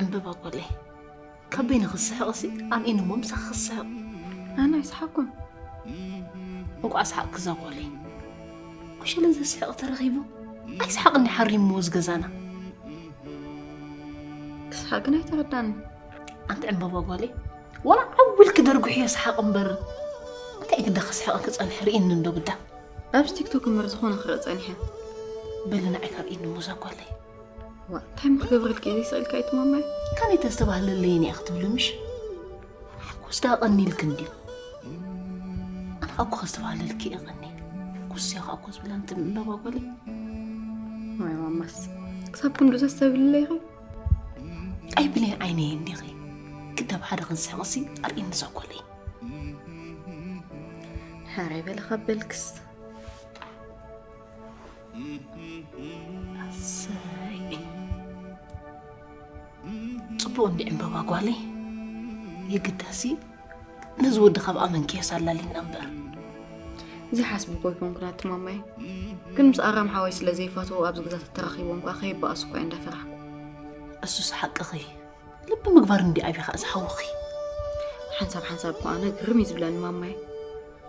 ዕምበባ ጓለይ፣ ካብ በይንኺ ዝስሕቕሲ ኣርእኒ እሞ ምሳኺ ክስሕቕ። ኣነ ኣይሰሓቕኩን። እንቋዕ ሰሓቕኪ እዛ ጓለይ። ኩሸለ ዘስሕቕ ተረኺቡ ኣይሰሓቕን ሓሪምዎ እዚ ገዛና። ክስሓቕ ግን ኣይተረዳእኒ። ኣንቲ ዕምበባ ጓለይ፣ ዋላ ዓው ኢልኪ ደርጉሕዮ ሰሓቕ እምበር። እንታይ ግዳ ክስሕቕ ክጸንሕ ርእይኒ እንዶ ግዳ። ኣብዚ ቲክቶክ እምበር ዝኾነ ክርኢ ጸኒሐ። በሊ ንዓይ ከርእይኒ እሞ እዛ ጓለይ። ዋ፣ እንታይ እሞ ክገብረልኪ እየ ዘይስእልካ ኣይትማማይ? ከመይ ተስተባህለለይን እያ ክትብሊ ምሽ? ሓጎስ ደኣ ቀኒልኪ እንድዩ። ኣነ ኸኣ እኮ ከስተባህለልኪ እየ ቀንየ። ኩስያ ኸኣ እኮ ዝብላ እንትን እምበባ ጓለይ። ዋይ ማማስ፣ ክሳብ ክንዱ ዘስተብህልለይ ኢኺ? ኣይ ብሌን ዓይነይ እንዲኺ። ግዳ ብሓደ ክንስሕቕሲ ኣርእይኒ እዛ ጓለይ። ሕራይ በሊ ካብ በልክስ። ኣሰይ። ጽቡቕ እንዲ ዕምበባ ጓለይ። የግዳሲ ነዚ ወዲ ካብ ኣመንክዮስ ኣላሊና እምበር። ዘይሓስብ እኮ ኣይኮንኩን ኣቲ ማማይ። ግን ምስ ኣራም ሓወይ ስለ ዘይፋትዎ ኣብዚ ገዛ ተተራኺቦም ከኣ ከይበኣሱ እኳ እየ እንዳፈራሕኩ። እሱስ ሓቅኺ። ልቢ ምግባር እንዲ ኣብዩ ኸኣ ዝሓውኺ። ሓንሳብ ሓንሳብ እኮ ኣነ ግርም እዩ ዝብለኒ ማማይ።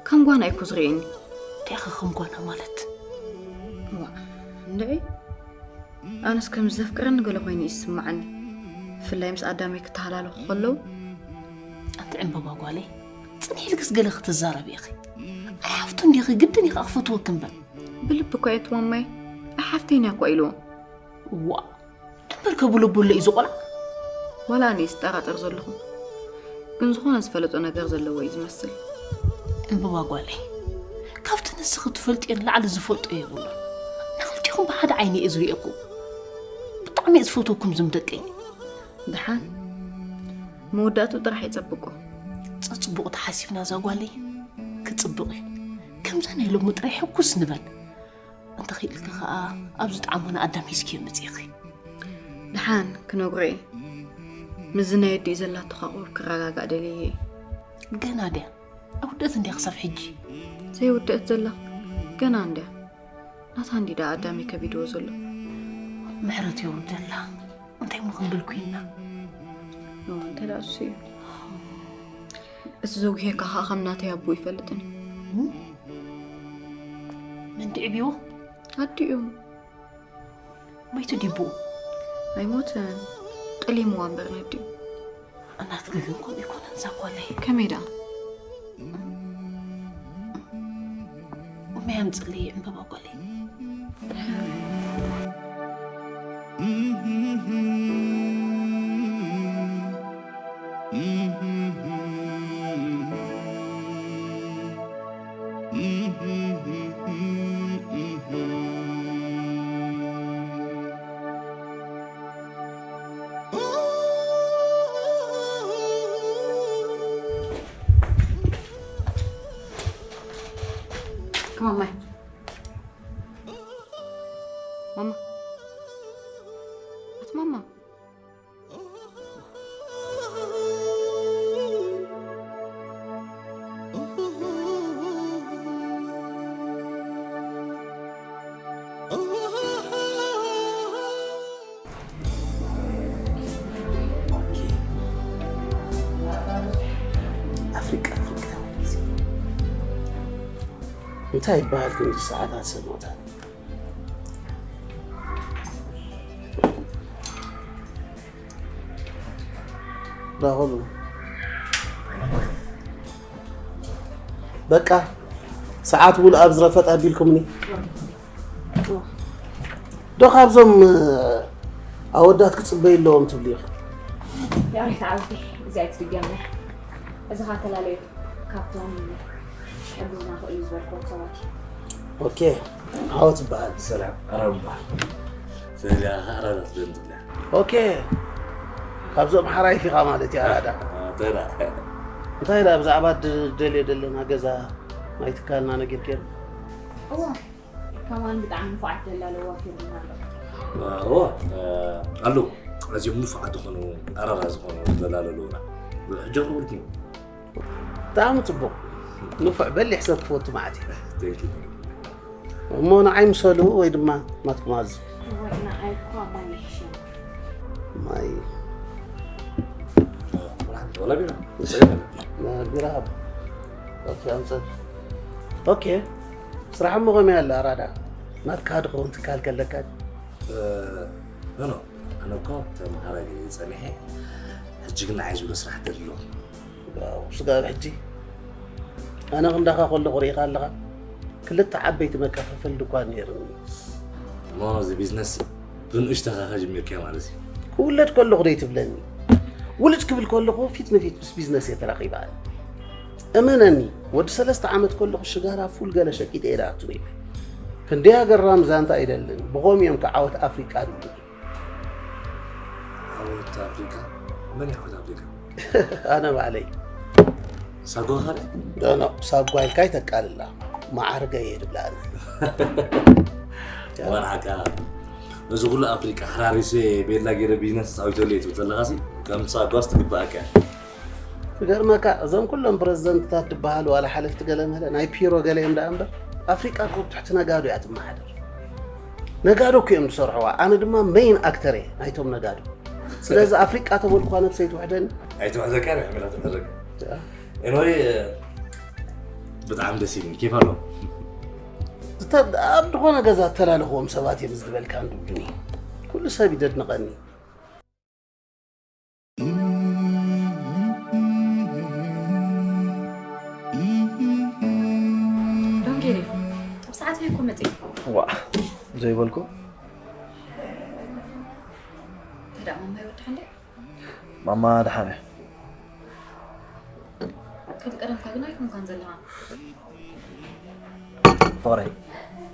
ከም ጓና እዩ እኮ ዝርእየኒ። እንታይ ኢኺ ከም ጓና ማለት? ዋእ፣ እንድዒ ኣነስ ከም ዘፍቅረኒ ገለ ኮይኑ እዩ ዝስምዓኒ። ብፍላይ ምስ ኣዳመይ ክተሃላለኹ ከለዉ። ኣንቲ ዕምበባ ጓለይ፣ ጽንሕ ኢልክስ ገለ ክትዛረቢ ኢኺ። ኣይ ሓፍቱ እንዲኺ፣ ግድን ኢኻ ክፈትወኪ እምበር። ብልቢ እኳ እየ እትማማይ። ኣይ ሓፍተይ እያ እኳ ኢልዎ። ዋእ፣ ድንበር ከብሎ በሎ እዩ ዝቆልዓ። ዋላ ኣነ እየ ዝጠራጠር ዘለኹ። ግን ዝኾነ ዝፈለጦ ነገር ዘለዎ እዩ ዝመስል። ዕምበባ ጓለይ፣ ካብቲ ንስኺ ትፈልጥዮ ንላዕሊ ዝፈልጦ የብሉን። ንኽልቲኹም ብሓደ ዓይኒ እየ ዝርእየኩም። ብጣዕሚ እየ ዝፈትወኩም ዝም ደቀይ። ደሓን መወዳእትኡ ጥራሕ ይጸብቆ። ጸጽቡቕ ተሓሲብና እዛ ጓለይ ክጽብቕ እዩ። ከምዛ ናይ ሎሚ ጥራይ ሕጉስ ንበል። እንተኽኢልኪ ኸኣ ኣብ ዝጠዓሞና ኣዳም ሒዝክዮ መጺእኺ። ደሓን ክነግሮ እየ። ምስዚ ናይ ኣዲኡ ዘላቶ ኸኣ ቁሩብ ክረጋጋእ ደልየ እየ። ገና ድያ? ኣይውድእትን ድያ ክሳብ ሕጂ? ዘይውድእት ዘላ ገና እንድያ። ናታ እንዲ ደኣ ኣዳም ከቢድዎ ዘሎ። ምሕረት የውርደላ። እንታይ እሞ ክንብል ኮይንና? ኖ፣ እንታይ ደኣ እሱ እዩ። እቲ ዘጉህየካ ኸኣ ከም ናተይ ኣቦ ይፈልጥን እዩ። እም? መን ድዒብዎ? ኣዲኡ። ሞይቱ ድዩ ኣቦኡ? ኣይሞተን። ጠሊምዋ እምበር ነዲኡ። እናትኪ ግን ከምኡ ኣይኮነን እዛ ጓለይ። ከመይ ደኣ? ማይ ኣምጽልይ ዕምበባ ጓለይ። Come on, Maya. Mama. That's Mama. እንታይ ይበሃል ግን እዚ ሰዓታት ሰብ ሞታ? ዳኸሉ። በቃ፣ ሰዓት ሙሉእ ኣብ ዝረፈጥ ኣቢልኩምኒ። ዶ ካብዞም ኣወዳት ክጽበዩ ኣለዎም ትብሉ ኢኹም? ያሬት ዓቢ፣ እዚ ኣይትድገምና። እዚ ኸኣ ተላለዩ ካብቶም ክሕግዙና ክእሉ ዝበልክዎ ሰባት እዩ። ኦኬ፣ ሓወት ይበሃል። ሰላም፣ ኣራዳ እምበኣር። ሰላም፣ ኣራዳ ትደሊ ትብላ። ኦኬ፣ ካብዞም ሓራይፍ ኢኻ ማለት እዩ፣ ኣራዳ። አ፣ ተራ። እንታይ ደኣ ብዛዕባ ድ-፣ ደልዮ ዘለና ገዛ ናይ ትካልና ነጊርክዮም? እወ፣ ከማን ብጣዕሚ ንፉዓት ደላሎ ዋፊሩና ኣሎ። እወ፣ እ፣ ኣለዉ። ኣዝዮም ንፉዓት ዝኾኑ፣ ኣራዳ ዝኾኑ ደላሎ ኣለዉና። ሕጂ ክብልኩም። ብጣዕሚ ጽቡቕ። ንፉዕ በሊሕ ሰብ ክፈቱ መዓት እዩ። Thank you, thank you. እሞ ንዓይ ምሰሉ ወይ ድማ ናትኩም ኣዙ። እወ፣ ንዓይ እኳ ማይ ይሕሸኒ። ማይ። ወላ ሓንቲ፣ ወላ ቢራ። ቢራ ሃብ። ኦኬ፣ ኣምጽእ። ኦኬ። ስራሕ እሞ ከመይ ኣላ ኣራዳ? ናትካ ድኸውን ትካል ከለካ? እ፣ ኖ፣ ኖ። ኣነ እኮ ተምሃራይ እየ ጸኒሐ። ሕጂ ግን ንዓይ ዝብሎ ስራሕ ደሊ ኣለኹ። ዋው፣ ስጋብ ሕጂ ኣነ ክንዳኻ ከለኹ ርኢኻ ኣለኻ። ክልተ ዓበይቲ መከፋፈሊ ድኳን ነይሩኒ። እሞ እዚ ቢዝነስ ብንእሽተኻ ጀሚርካዮ ማለት እዩ? ክውለድ ከለኹ ደይ ትብለኒ? ውልድ ክብል ከለኹ ፊት ንፊት ምስ ቢዝነስ እየ ተራኺበ ኣነ። እመነኒ፣ ወዲ ሰለስተ ዓመት ከለኹ ሽጋራ ፉል ገለ ሸቂጠ እየ ዝኣቱ ነይረ። ክንደይ ኣገራሚ ዛንታ ኣይደልን፣ ብኸምኡ እዮም ከዓ ዓወት ኣፍሪቃ ድብሉኒ። ዓወት ኣፍሪቃ? መን እዩ ዓወት ኣፍሪቃ? ኣነ ባዕለይ። ሳጓ ኸ? ኖ፣ ኖ፣ ሳጓ ኢልካ ኣይተቃልላ። መዓርገ እየ ድብላ ኣነ። ዋን ሓቃ፣ እዚ ኩሉ ኣፍሪቃ ሓራሪሰ ቤላ ገይረ ቢዝነስ ተጻዊተሉ እየ ትብል ዘለኻሲ፣ ከም ሳጓስ ትግባኣካ እያ። ክገርመካ፣ እዞም ኩሎም ፕረዚደንትታት ዝበሃሉ ዋላ ሓለፍቲ ገለ መለ ናይ ፒሮ ገለ እዮም ደኣ እምበር፣ ኣፍሪቃ እኮ ብትሕቲ ነጋዶ እያ ትመሓደር። ነጋዶ እኮ እዮም ዝሰርሕዋ። ኣነ ድማ ሜይን ኣክተር እየ ናይቶም ነጋዶ። ስለዚ ኣፍሪቃ ተበልኳ ነብሰይ ትውሕደኒ። ኣይትውሕዘካ፣ ንሕሜላ ትውሕዘካ። ያ። ኤንወይ፣ ብጣዕሚ ደስ ኢሉኒ፣ ኬፍ ኣሎ። ዝተ-፣ ኣብ ዝኾነ ገዛ እተላለኽዎም ሰባት እዮም ዝድበልካ እንድብሉኒ። ኩሉ ሰብ ይደድንቐኒ። ዶንጌሬ፣ ኣብ ሰዓተይ እኮ መጺእ። ዋ፣ ዘይበልኩ። እንታይ ደኣ ማማ ይወድሓ እንዴ? ማማ ደሓነ። ከም ቀደምካ ግን ኣይኮንካን ዘለኻ። ፍቕረይ፣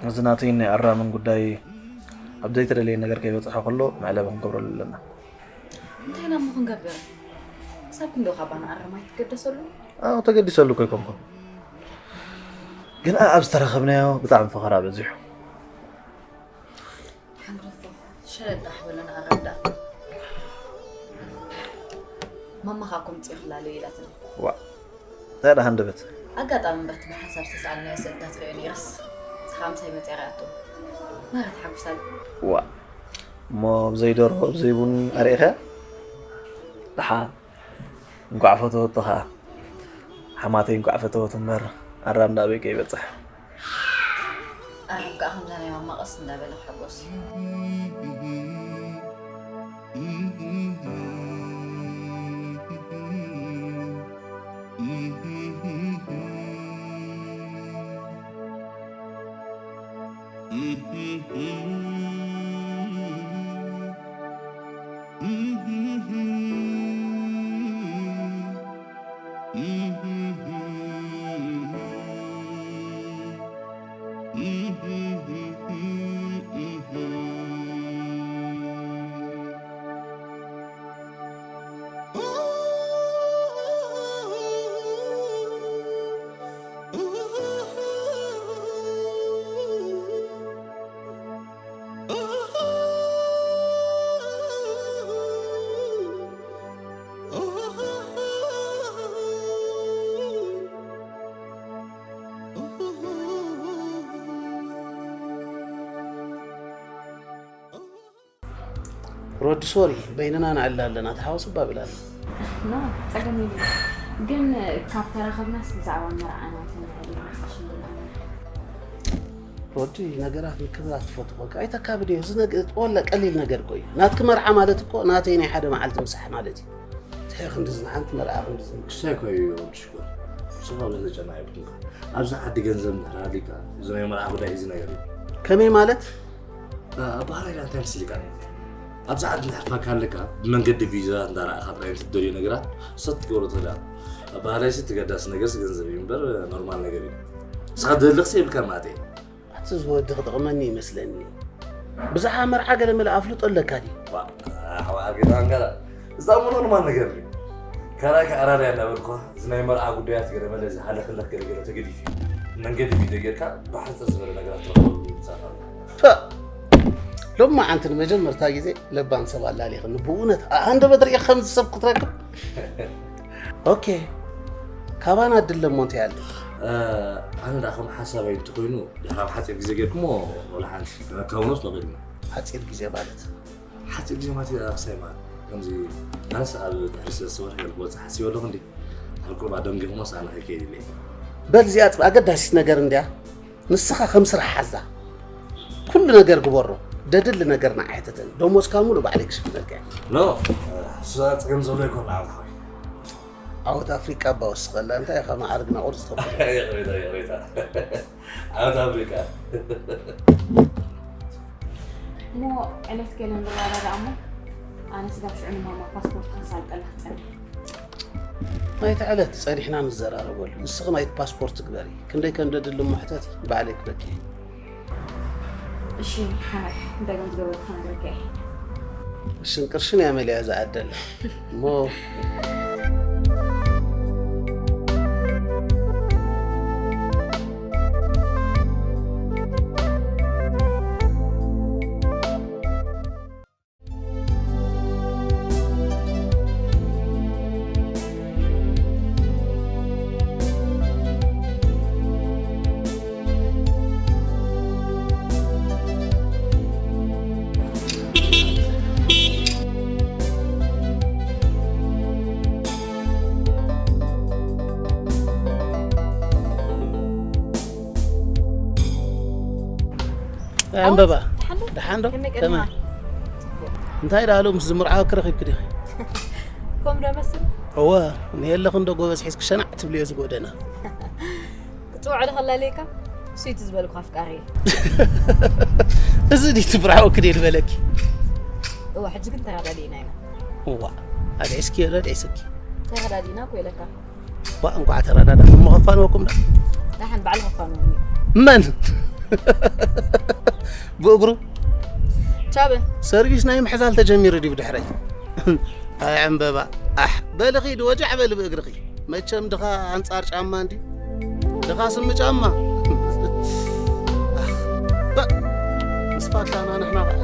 እዚ ናተይን ናይ ኣራምን ጉዳይ ኣብ ዘይተደለየ ነገር ከይበጽሐ ከሎ መዕለቢ ክንገብረሉ ኣለና። እንታይ ኢና እሞ ክንገብር? ክሳብ ክንዶ ካባና ኣረም ኣይትገደሰሉ? ኣዎ፣ ተገዲሰሉ እኮ ኣይኮንኩን። ግን ኣብ ዝተረኸብናዮ ብጣዕሚ ፈኸራ በዚሑ። ሓምረፎ፣ ሸለል ጥራሕ በሎ ንኣረም ደኣ። ማማ ኸኣ ከምጽእ ክላለዩ ኢላትኒ። ዋ፣ እንታይ ደኣ ሃንደበት? ኣጋጣሚ እምበር እቲ ብሓንሳብ ዝተሳኣልናዮ ስእልታት ርእዮ ነይረስ፣ ንስኻ ምሳይ መጺኣ ርኣቶ። ማራ ተሓጒሳ ኣላ። ዋ፣ እሞ ብዘይ ደርሆ፣ ብዘይ ቡን ኣርኢኸያ? ደሓን። እንቋዕ ፈተወቶ ኸኣ። ሓማተይ እንቋዕ ፈተወት እምበር፣ ኣራም ዳኣ ኣበይ ከይበጽሕ። ኣራም ከኣ ከምዛ ናይ ማማ ቀስ እንዳበለ ክሕጎስ። ሮዲ፣ ሶሪ፣ በይንና ንዕልል ኣለና፣ ተሓወስ እባ ብላና። ኖ፣ ጸገም የለን። ግን ካብ ተራኸብናስ ብዛዕባ መርዓና ተነጋዲና ሽምግልና። ወዲ ነገራት ምክብራት ትፈትዎ። ኣይተካብድ እዩ። እዚ ነገ-፣ ወላ ቀሊል ነገር እኮ እዩ። ናትኪ መርዓ ማለት እኮ ናተይ ናይ ሓደ መዓልቲ ምሳሕ ማለት እዩ። እንታይ ክንድዚ ንሓንቲ መርዓ ክንድዚ? ክሳይ እኮ እዩ ወዲ ሽኮር። ስማ ብዘጨና ይብልካ። ኣብዚ ዓዲ ገንዘብ እንድሕር ሃልዩካ፣ እዚ ናይ መርዓ ጉዳይ እዚ ነገር እዩ። ከመይ ማለት? እ፣ ባህላዊ ዳንታ ምስሊካ። ኣብዚ ዓዲ እንድሕር ፋካ ኣለካ፣ ብመንገዲ ቪዛ እንዳረኣኻ ጥራይ እንትትደልዮ ነገራት፣ ሰት ትገብሮ ትኽእል ኢኻ። ኣብ ባህላዊ ሲ ተገዳሲ ነገርስ ገንዘብ እዩ እምበር፣ ኖርማል ነገር እዩ። ንስኻ ትደሊ ክሲ የብልካ ማለት እዩ። ኣቲ እዚ ወዲ ክጠቕመኒ ይመስለኒ። ብዛዕባ መርዓ ገለ መለ ኣፍልጦ ኣለካ ድዩ? ዋ፣ ኣሕዋ ኣርጌታ ኣንጋላ። እዛ እሞ ኖርማል ነገር እዩ። ካልኣይ ከኣ ኣራዳ እያ እናበልኳ፣ እዚ ናይ መርዓ ጉዳያት ገለ መለ እዚ ሃለኽለኽ ገለ ገለ ተገዲፉ እዩ። መንገዲ ቪድዮ ጌርካ ብሓጽር ዝበለ ነገራት ትረኽበሉ ይብጻሕ ኣሎ። ፐ! ሎማዓንቲ ንመጀመርታ ግዜ ለባም ሰብ ኣላሊኽኒ። ብእውነት፣ ኣንደበት ሪኢኻ ከምዚ ሰብ ክትረክብ? ኦኬ። ካባና ድለ እሞ እንታይ ኣሎ? እ፣ ኣነ ደኣ ከም ሓሳበይ እንተኾይኑ፣ ድሕሪ ኣብ ሓጺር ግዜ ጌርኩሞ፣ ወላ ሓንቲ፣ ከነካውኖስ ንኽእል ኢና። ሓጺር ግዜ ማለት? ሓጺር ግዜ ማለት እዩ፣ ኣክሳይ ማለት። ከምዚ፣ ኣነስ ኣብ ድሕሪ ሰለስተ ወርሒ ገለ ክወጽእ ሓሲበ ኣለኹ እንዴ። ኣብ ቁሩብ ኣደንጊኹሞስ ኣነ ከይከይድ ኢለ። በል፣ እዚኣ ጽብ-፣ ኣገዳሲት ነገር እንድያ። ንስኻ ከም ስራሕ ሓዛ። ኩሉ ነገር ግበሮ። ደድሊ ነገር ንዓይ ሕተተኒ። ደሞዝካ ሙሉ ባዕለይ ክሽፍነልካ እየ። ኖ፣ እሱ ጸገም ዘሎ ኣይኮን፣ ዓወት ሓወይ። ዓወት ኣፍሪቃ እባ ወስኸላ። እንታይ ኢኻ ማዕርግና ቁርጺ ተብሎ? ይቕሬታ፣ ይቕሬታ። ዓወት ኣፍሪቃ። እሞ ዕለት ገለ ንረዳዳእ እሞ፣ ኣነ ስጋብ ሽዑ ንማማ ፓስፖርት ከሳልጠላ ክጸንሕ። ናይቲ ዕለት ጸኒሕና ንዘራረበሉ። ንስኺ ናይቲ ፓስፖርት ግበሪ። ክንደይ ከም ደድሊ እሞ ሕተቲ፣ ባዕለይ ክበኪ። እሺ፣ ሓራይ፣ እንታይ ከም ዝገበርኩ ክነግረካ እየ። እሽን ቅርሽን እያ መሊኣ ዝዓደላ። እሞ ዕምበባ፣ ደሓን ዶ? ደሓን ዶ? ከመይ ቀኒኻ? ከመይ? እንታይ ደኣ ሎምስ ዝምርዓወኪ ረኺብኪ ዲኺ? ከምኡ ዶ መስል? እወ፣ ንየለኹ እንዶ ጎበዝ ሒዝኪ ሸናዕ ትብልዮ እዚ ጎደና። ክጽውዖ ዶ ከላልየካ? እሱ እዩ እቲ ዝበልኩ ኣፍቃሪ። እዚ ድዩ ትምርዓወኪ ድየ ዝበለኪ? እወ፣ ሕጂ ግን ተረዳዲእና ኢና። እዋ፣ ኣድዒስኪ ረድዒስኪ። ተረዳዲእና እኮ ኢለካ። ዋ፣ እንኳዕ ተረዳዳ። እሞ ከፋንወኩም ዳ? ደሓን ባዕሉ ከፋንወኒ። መን? ብእግሩ? ቻበ። ሰርቪስ ናይ ምሕዛል ተጀሚሩ ድዩ ብድሕረይ? ኣይ ዕምበባ። ኣሕ፣ በሊ ኺዲ ወጃዕ በሊ ብእግርኺ። መቸም ድኻ ኣንጻር ጫማ እንዲ። ድኻ ስሚ ጫማ። ኣኽ፣ በ-፣ ምስ ፋታና ንሕና ኸዓ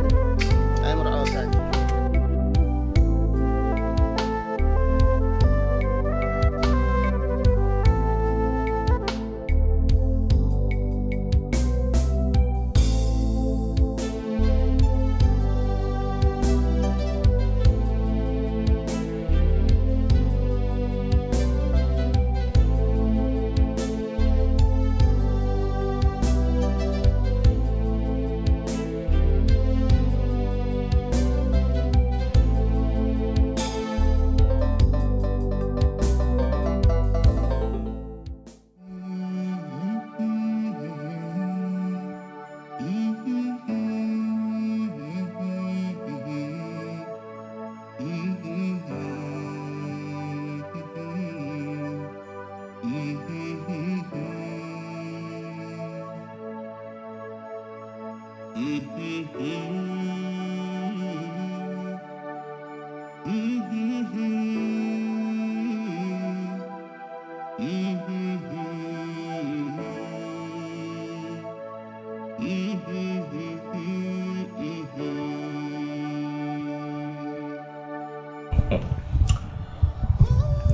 ኣይምርዓወካን።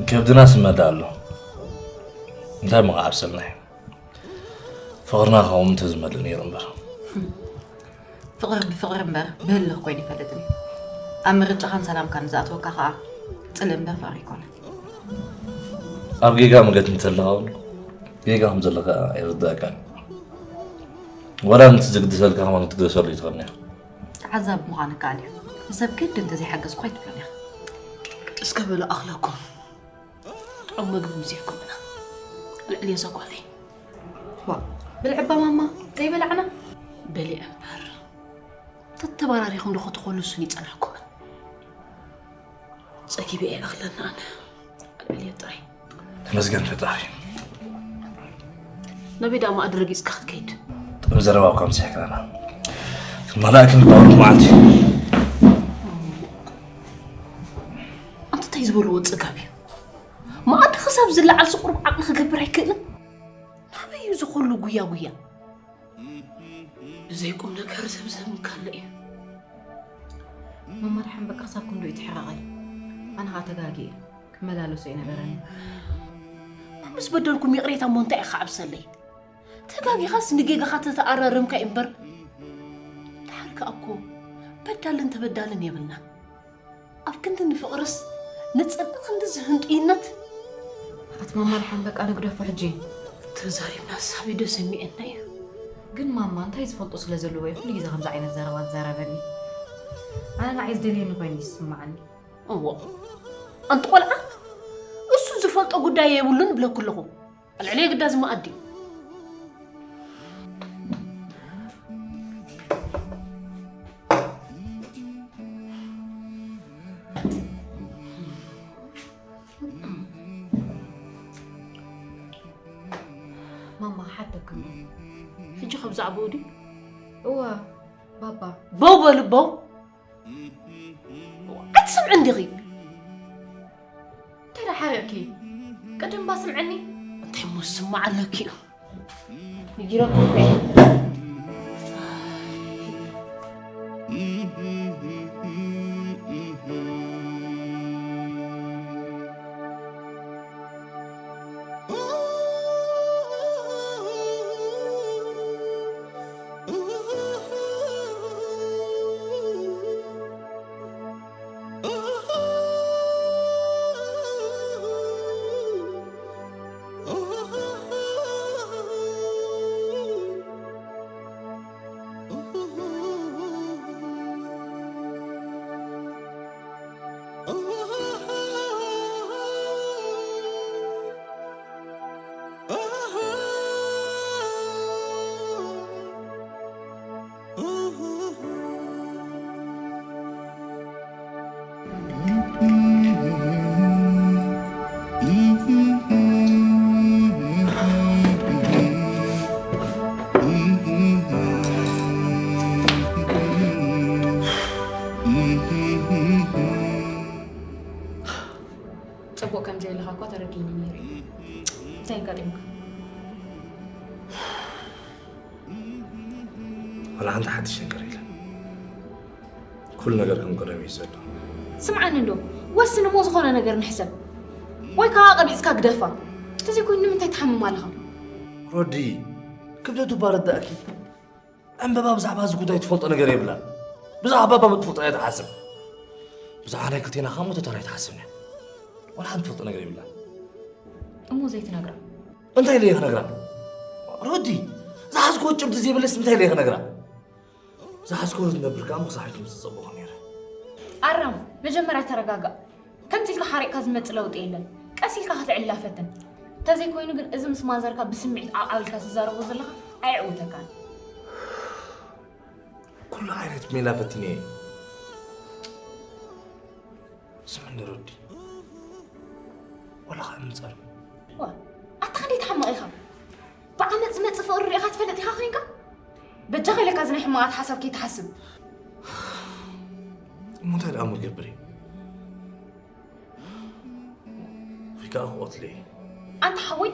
ከብድና ስመዳ ኣሎ። እንታይ እሞ ክዓብሰልና እዩ? ፍቕርና ከምኡ እንተዝመልእ ነይሩ እምበር። ፍቕሪ ብፍቕሪ እምበር ብህልኽ ኮይኑ ይፈልጥን እዩ። ኣብ ምርጫኻን ሰላምካን ዝኣትወካ ኸኣ ጽልኢ እምበር ፍቕሪ ኣይኮነን። ኣብ ጌጋ መገዲ እንተለኻ እውን ጌጋ ከም ዘለኻ ይርድኣካን። ወላ ነቲ ዝግደሰልካ ከማን ክትግደሰሉ እዩ ትኽእል እያ። ተዓዛቢ ምዃን ይከኣል እዩ። ንሰብ ግዲ እንተዘይሓገዝኩ ኣይትብሎን ኢኻ። እስከ በሉ ኣኽለኩም። ኣብ መግቢ ምዚዕኩም ኢና። ልዕሊ እዛ ጓለይ። ዋ፣ ብልዕባ ማማ ዘይበላዕና? በሊዐ እምበር። ተተባራሪኹም ዶ ክትኾኑ እሱን ይጸናሕኩምን። ጸጊበ እየ ኣኽለና ኣነ። ኣልዕልዮ ጥራይ። ተመስገን ፈጣሪ። ናበይ ደኣ ማኣዲ ረጊጽካ ክትከይድ? ጥዑም ዘረባ እኳ ምሳሕክናና። ክመላእክን ባሩኽ መዓልቲ። ኣንተ እንታይ ዝበልዎ ጽጋብ እዩ? ማኣዲ ክሳብ ዝለዓል ዝቑርብ ዓቕሚ ክገብር ኣይክእልን? ናበይ እዩ ዝኸሉ ጉያ ጉያ? ብዘይ ቁም ነገር ዘብዘብ ምካለ እዩ። መማር ሓንበቃ ክሳብ ክንዱ እዩ ትሕረቐይ። ኣነ ኸዓ ተጋጊ እየ። ክመላለሶ ኣይነበረኒ። ምስ በደልኩም ይቕሬታ እሞ እንታይ ኢኻ ዓብሰለይ? ተጋጊኻስ ንጌጋኻ ተተኣራረምካ እምበር። ድሓር ከኣ እኮ በዳልን ተበዳልን የብልና። ኣብ ክንዲ ንፍቕርስ ንጽልኢ ክንዲ ዝህንጡይነት። ኣቲ ማማ ድሓን በቃ ንግደፎ ሕጂ። ተዛሪብና ሳቢ ዶ ሰሚዐና እዩ። ግን ማማ እንታይ ዝፈልጦ ስለ ዘለዎ እዩ ኩሉ ግዜ ከምዚ ዓይነት ዘረባ ዝዛረበኒ? ኣነ ንዓይ ዝደልየኒ ኮይኑ እዩ ዝስምዓኒ። እዎ ኣንቲ ቆልዓ እሱ ዝፈልጦ ጉዳይ የብሉን እብለኩ ኣለኹ። ኣልዕለይ ግዳ እዚ መኣዲ። ማማ ሓተኩም። ሕጂ ካብ ዛዕባኡ ድዩ? እወ ባባ። በው በሉ በው። ኣይትሰምዕን ዲኺ? እንታይ ደኣ ሓሪቕኪ? ቅድም እባ ስምዕኒ። እንታይ እሞ ዝስማዕ ኣለኪ እዩ? ነጊረኩም እኮ እየ። ጽቡቕ ከም ዘየለኻ እኳ ተረዲእኒ ነይረ። እንታይ ኣጋጢሙካ? ዋላ ሓንቲ ሓድሽ ነገር የለን። ኩሉ ነገር ከም ቀደም እዩ ዘሎ። ስምዓኒ እንዶ፣ ወስን እሞ ዝኾነ ነገር ንሕሰብ። ወይ ከዓ ቀቢጽካ ግደፋ። እንተዘይኮይኑ ንምንታይ ትሓምም ኣለኻ? ሮዲ፣ ክብደቱ እባ ረዳእኪ። ዕምበባ ብዛዕባ እዚ ጉዳይ ትፈልጦ ነገር የብላን። ብዛዕባ ባባ ትፈልጦ እያ ትሓስብ። ብዛዕባ ናይ ክልቴና ከኣ ሞቶ ተራ ኣይትሓስብን እያ። ዋላ ሓንቲ ትፈልጦ ነገር የብላን። እሞ ዘይትነግራ? እንታይ ኢለ እየ ክነግራ? ሮዲ፣ ዝሓዝክዎ ጭብጢ ዘይብለስ እንታይ ኢለ እየ ክነግራ? ዝሓዝክዎ ዝነብር ከኣ ምኽሳሕ ኣይትምጽእ ጸቡቕ ነይረ። ኣራም፣ መጀመርያ ተረጋጋእ። ከምዚ ኢልካ ሓሪቕካ ዝመጽእ ለውጢ የለን። ቀስ ኢልካ ክትዕላ ፈትን። እንተዘይኮይኑ ግን እዚ ምስ ማዘርካ ብስምዒት ዓብዓብ ኢልካ ትዛረቦ ዘለኻ ኣየዕውተካን። ኩሉ ዓይነት ሜላ ፈቲነ እየ። ስምዕኒ ሮዲ፣ ዋላ ኸኣ ምጻር። ዋ፣ ኣታ ክንደይ ትሓምቕ ኢኻ? ብዓመጽ ዝመጽእ ፍቕሪ ርኢኻ ትፈልጥ ኢኻ ኮይንካ? በጃኻ ኢለካ እዚ ናይ ሕማቓት ሓሳብ ከይትሓስብ። እሞ እንታይ ደኣ እሞ ክገብር እየ? ወይ ከኣ ክቐትሎ እየ። ኣንታ ሓወይ፣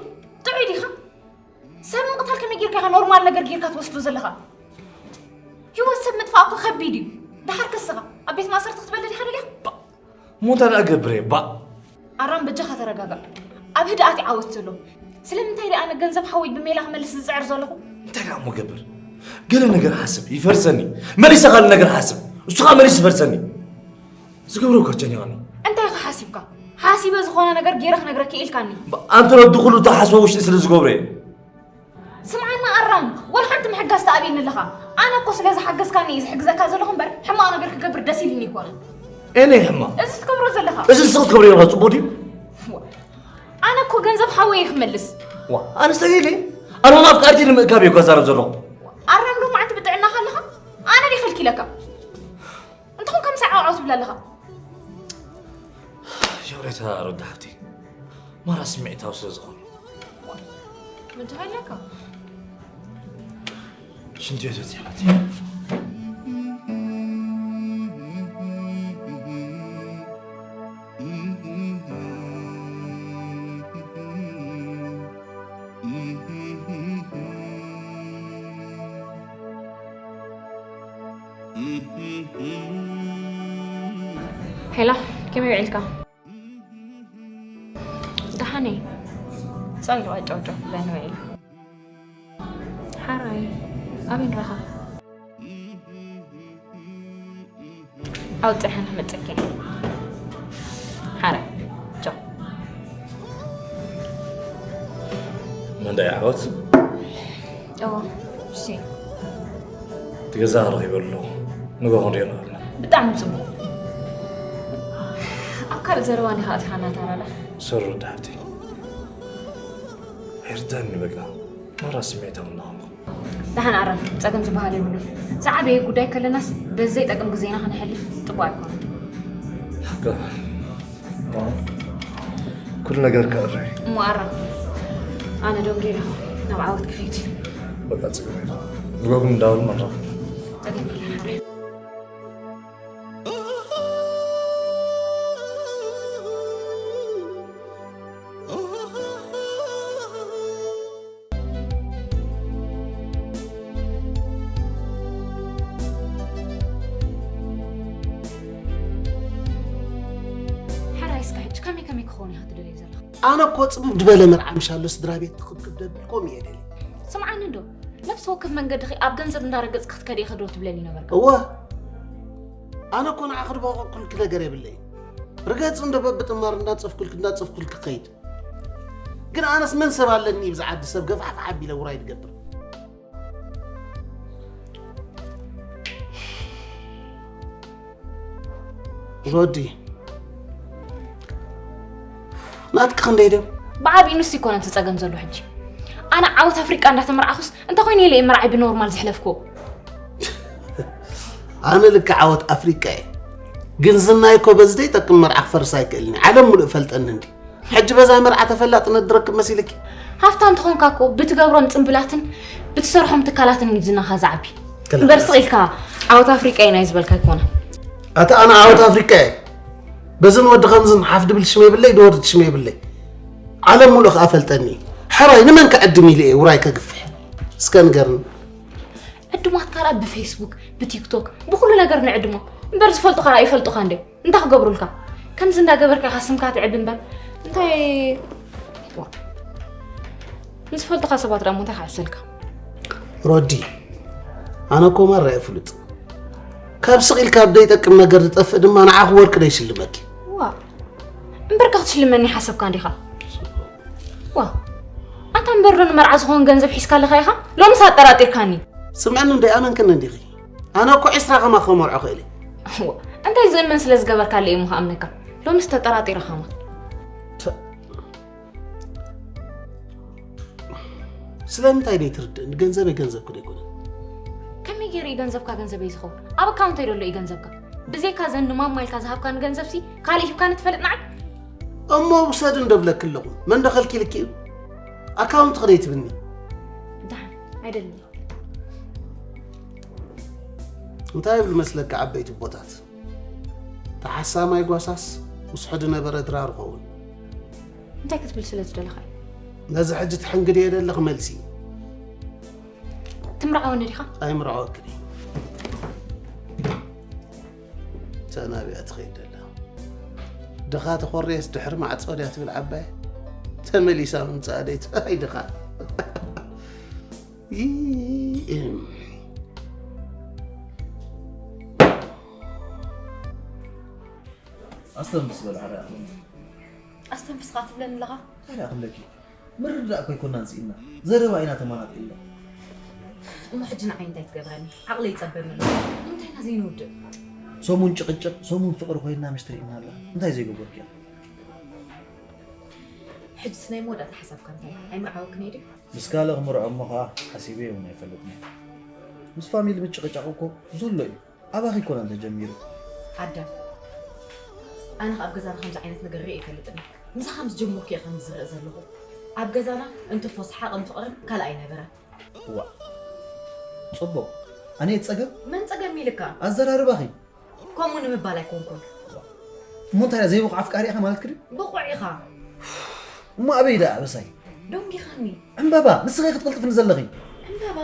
ጥዑይ ዲኻ? ሰብ ምቕታል ከመይ ጌርካ ኢኻ ኖርማል ነገር ጌርካ ትወስዶ ዘለኻ? ህይወት ሰብ ምጥፋእ እኮ ከቢድ እዩ። ደሓር ከስኻ ኣብ ቤት ማእሰርቲ ክትበልዕ ዲኻ ደሊኻ? እሞ እንታይ ደኣ ገብረ እየ፣ ባእ። ኣራም በጃኻ ተረጋጋእ። ኣብ ህድኣት እዩ ዓወት ዘሎ። ስለምንታይ ደኣ ኣነ ገንዘብ ሓወይ ብሜላ ክመልስ ዝጽዕር ዘለኹ? እንታይ ደኣ እሞ ገብር? ገለ ነገር ሓስብ፣ ይፈርሰኒ። መሊሰ ካልእ ነገር ሓስብ። እሱ ኸኣ መሊሱ ይፈርሰኒ። ዝገብሮ እኳ ኣጨኒቐኒ። እንታይ ኢኻ ሓሲብካ? ሓሲበ ዝኾነ ነገር ገይረ ክነግረኪ ኢልካኒ። ባ-፣ ኣንቲ ረዲ ኩሉ እትሓስቦ ውሽጢ ስለ ዝገብሮ እየ። ስምዓና ኣራም፣ ወላ ሓንቲ ሕጋስ ተኣብየኒ ኣለኻ። ኣነ እኮ ስለ ዝሓገዝካኒ እዩ ዝሕግዘካ ዘለኹ እምበር ሕማቕ ነገር ክገብር ደስ ኢልኒ ኣይኮነን። እኔ ሕማ እዚ ትገብሮ ዘለኻ እዚ ንስኺ ትገብርዮ ዘለኻ ጽቡቕ ድዩ? ኣነ እኮ ገንዘብ ሓወይ ክመልስ ዋ ኣነ ሰገይለ ኣነ ውን ኣፍቃርቲ ንምእካብ እየ ዛረብ ዘለኹ። ኣራም ዶ ማዕንቲ ብጥዕናኻ ኣለኻ? ኣነ ዲ ከልኪለካ እንተኹን ከም ሰዓዖ ትብል ኣለኻ። ይቕሬታ ሮዳ ሓፍቲ ማራ ስምዒታዊ ስለ ዝኾነ ምድሃለካ ሽንቲ ቤት በፂሐት። ሄላ ከመይ ውዒልካ? ደሓነይ ጸይሉ ኣጫውጫው ክብለኒ ውዒሉ። ሓራይ ኣበይ ንራኸብ? ኣውፅሐን ክመፀኪ ሓራይ ቻው። መንዳይ ዓወት እዎ እሺ እቲ ገዛ ረኺበ ኣለኹ። ንጎ ክንሪኦ ንኽእል ኢና። ብጣዕሚ ፅቡቕ። ኣብ ካልእ ዘረባ እንዲኻ ኣቲኻ እናተራዳሕ ሰሩ ወዲ ሓፍተይ ኣይርዳኒ በቃ ማራ ስምዒታዊ እናኾንኩ። ደሓን ኣረፍ፣ ፀገም ዝበሃል የብሉን። ዝዓበየ ጉዳይ ከለናስ በዚ ዘይጠቅም ግዜና ከነሕልፍ ጥቡቕ ኣይኮነን። ሓቅኻ ኩሉ ነገር ክዕረ እዩ። እሞ ኣረፍ፣ ኣነ ደንጊረ ናብ ዓወት ክኸይድ። በቃ ፀገም የለን። ንጎ ግን እንዳበሉ ንራኸብ። ፀገም የለን ሓራይ። ሓራይ እስከ ሕጂ ከመይ ከመይ ክኸውን ኢኻ ትደልዮ ዘለኻ? ኣነ እኮ ፅብብ ዝበለ መርዓ ምሻሎ ስድራ ቤት ትኽብክብ ደብል ከምኡ እየ ደልየ። ስምዓኒ እንዶ ነፍሲ ወከፍ መንገድኺ ኣብ ገንዘብ እንዳረገፅኪ ክትከዲ ኢኺ ዶ ትብለኒ ነበርካ? እወ ኣነ እኮ ንዓኺ ድበቐቕኩልኪ ነገር የብለይን። ርገፂ እንዶ በብጥማር እንዳፀፍኩልኪ እንዳፀፍኩልኪ ክኸይድ። ግን ኣነስ መን ሰብ ኣለኒ ብዚ ዓዲ ሰብ ገፍሓፍ ሓቢለ ውራይ ድገብር። ሮዲ ናትኪ ክንደይ ድዮም? ብዓብዩ ንሱ ይኮነ እቲ ፀገም ዘሎ ሕጂ። ኣነ ዓወት ኣፍሪቃ እንዳተመርዓኹስ እንተኾይነ ኢለ እየ መርዓይ ብኖርማል ዘሕለፍክዎ። ኣነ ልክዕ ዓወት ኣፍሪቃ እየ። ግን ዝናይ እኮ በዚ ዘይጠቅም መርዓ ክፈርስ ኣይክእልን እዩ። ዓለም ሙሉእ ፈልጠኒ እንዲ። ሕጂ በዛ መርዓ ተፈላጥነት ድረክብ መሲልኪ? ሃፍታም ተኾንካ እኮ ብትገብሮም ፅምብላትን ብትሰርሖም ትካላትን እዩ ዝናኻ ዝዓቢ። እምበር ስቕ ኢልካ ዓወት ኣፍሪቃ እዩ ናይ ዝበልካ ኣይኮነን። ኣታ ኣነ ዓወት ኣፍሪቃ እየ። በዝን ወዲ ከምዝን ሓፍ ድብል ሽም የብለይ ድወርድ ሽም የብለይ። ዓለም ሙሉእ ከኣ ፈልጠኒ እዩ። ሕራይ ንመን ክዕድም ኢለ እየ ውራይ ከግፍሕ? እስከ ንገርኒ። ዕድማትካ ደኣ ብፌስቡክ ብቲክቶክ ብኩሉ ነገር ንዕድሞ እምበር ዝፈልጡኻ ደኣ ይፈልጡኻ እንድዮም። እንታይ ክገብሩልካ? ከምዚ እንዳገበርካ ኢኻ ስምካ ትዕቢ እምበር እንታይ ንዝፈልጡኻ ሰባት ደኣ እሞ እንታይ ክዓብሰልካ? ሮዲ ኣነ እኮ ማራ እየ ፍሉጥ። ካብ ስቕ ኢልካ ኣብ ዘይጠቅም ነገር ዝጠፍእ ድማ ንዓኺ ወርቂ ዶ ይሽልመኪ? ዋእ እምበርከ ክትሽልመኒ ሓሰብካ እንዲኻ? ዋእ ኣንታ እምበር ዶ ንመርዓ ዝኸውን ገንዘብ ሒዝካ ኣለኻ ኢኻ? ሎምስ ኣጠራጢርካኒ። ስምዕኒ እንዶ ኣይኣመንክን እንዲኺ? ኣነ እኮ ዒስራ ከማኺ ከመርዖ ክእል እየ። ዋእ እንታይ ዝእመን ስለ ዝገበርካለይ እየ እሞ ክኣምነካ። ሎምስ ተጠራጢረ ከማን። ስለምንታይ ደይትርድእኒ? ገንዘበይ ገንዘብኪ ዶ ኣይኮነን? ከመይ ገይሩ እዩ ገንዘብካ ገንዘበይ ዝኸውን? ኣብ ኣካውንተይ ደሎ እዩ ገንዘብካ። ብዘይካ ዘን ንማማ ኢልካ ዝሃብካኒ ገንዘብሲ ካልእ ሂብካኒ ትፈልጥ ንዓይ? እሞ ውሰዲ እንዶ ብለኪ ኣለኹ። መን ዶ ከልኪልኪ እዩ? ኣካውንትኺ ደይትብኒ? ደሓን ኣይደልን። እንታይ ይብሉ መስለኪ ዓበይቲ ኣቦታት? ተሓሳማይ ጓሳስ ምስ ሕዱ ነበረ ድራር ኸውን። እንታይ ክትብል ስለ ዝደለኻ እዩ? ነዚ ሕጂ ትሕንግድዮ ዘለኺ መልሲ እዩ። ትምርዓወኒ ዲኻ? ኣይምርዓወክን እየ። ተናቢያ ትኸይድ ደላ። ድኻ ተኾርየስ ድሕሪ ማዕጾ ድያ ትብል ዓባይ? ተመሊሳ ምምጻኣ ደይ ትበል ድኻ። ኣስተንፍስ በል ሓደ ኣኽለኒ። ኣስተንፍስኻ ትብለኒ ኣለኻ? ሓደ ኣኽለኪ ምርዳእ እኮ ኣይኮናን ስኢንና ዘረባ ኢና ተማራጢልና። እሞ ሕጂ ንዓይ እንታይ ትገብረኒ? ዓቕለይ ይጸበኒ ኣሎ። እንታይ ኢና ዘይንውድእ? ሰሙን ጭቕጭቕ ሰሙን ፍቕሪ ኮይና ምሽ ትርእና ኣላ። እንታይ ዘይገበርኪ? ሕጅስ ናይ መወዳእታ ሓሳብካ እንታይ? ኣይምርዓወክን እየ ድዩ? ምስ ካልእ ክምርዖ እሞ ኸዓ ሓሲበ እውን ኣይፈልጥን። ምስ ፋሚሊ ምጭቕጫቕ እኮ ዘሎ እዩ። ኣባኺ ኣይኮነን ተጀሚሩ። ኣዳም፣ ኣነ ኣብ ገዛና ከምዚ ዓይነት ነገር ርኢ ኣይፈልጥን። ምሳኻ ምስ ጀመርኩ እየ ከምዚ ዝርኢ ዘለኹ። ኣብ ገዛና እንትፎ ሰሓቕን ፍቕርን ካልእ ኣይነበረን። እዋእ ጽቡቕ። ኣነ እየ ጸገም? መን ጸገም ኢልካ? ኣዘራርባኺ። ከምኡ ንምባል ኣይኮንኩን። እሞ እንታይ ዘይብቑዕ ኣፍቃሪ ኢኻ ማለት ክዲ? ብቑዕ ኢኻ። እሞ ኣበይ ደኣ ኣበሳይ? ደንጊኻኒ። ዕምበባ ንስኺ ክትቕልጥፍኒ ዘለኺ። ዕምበባ።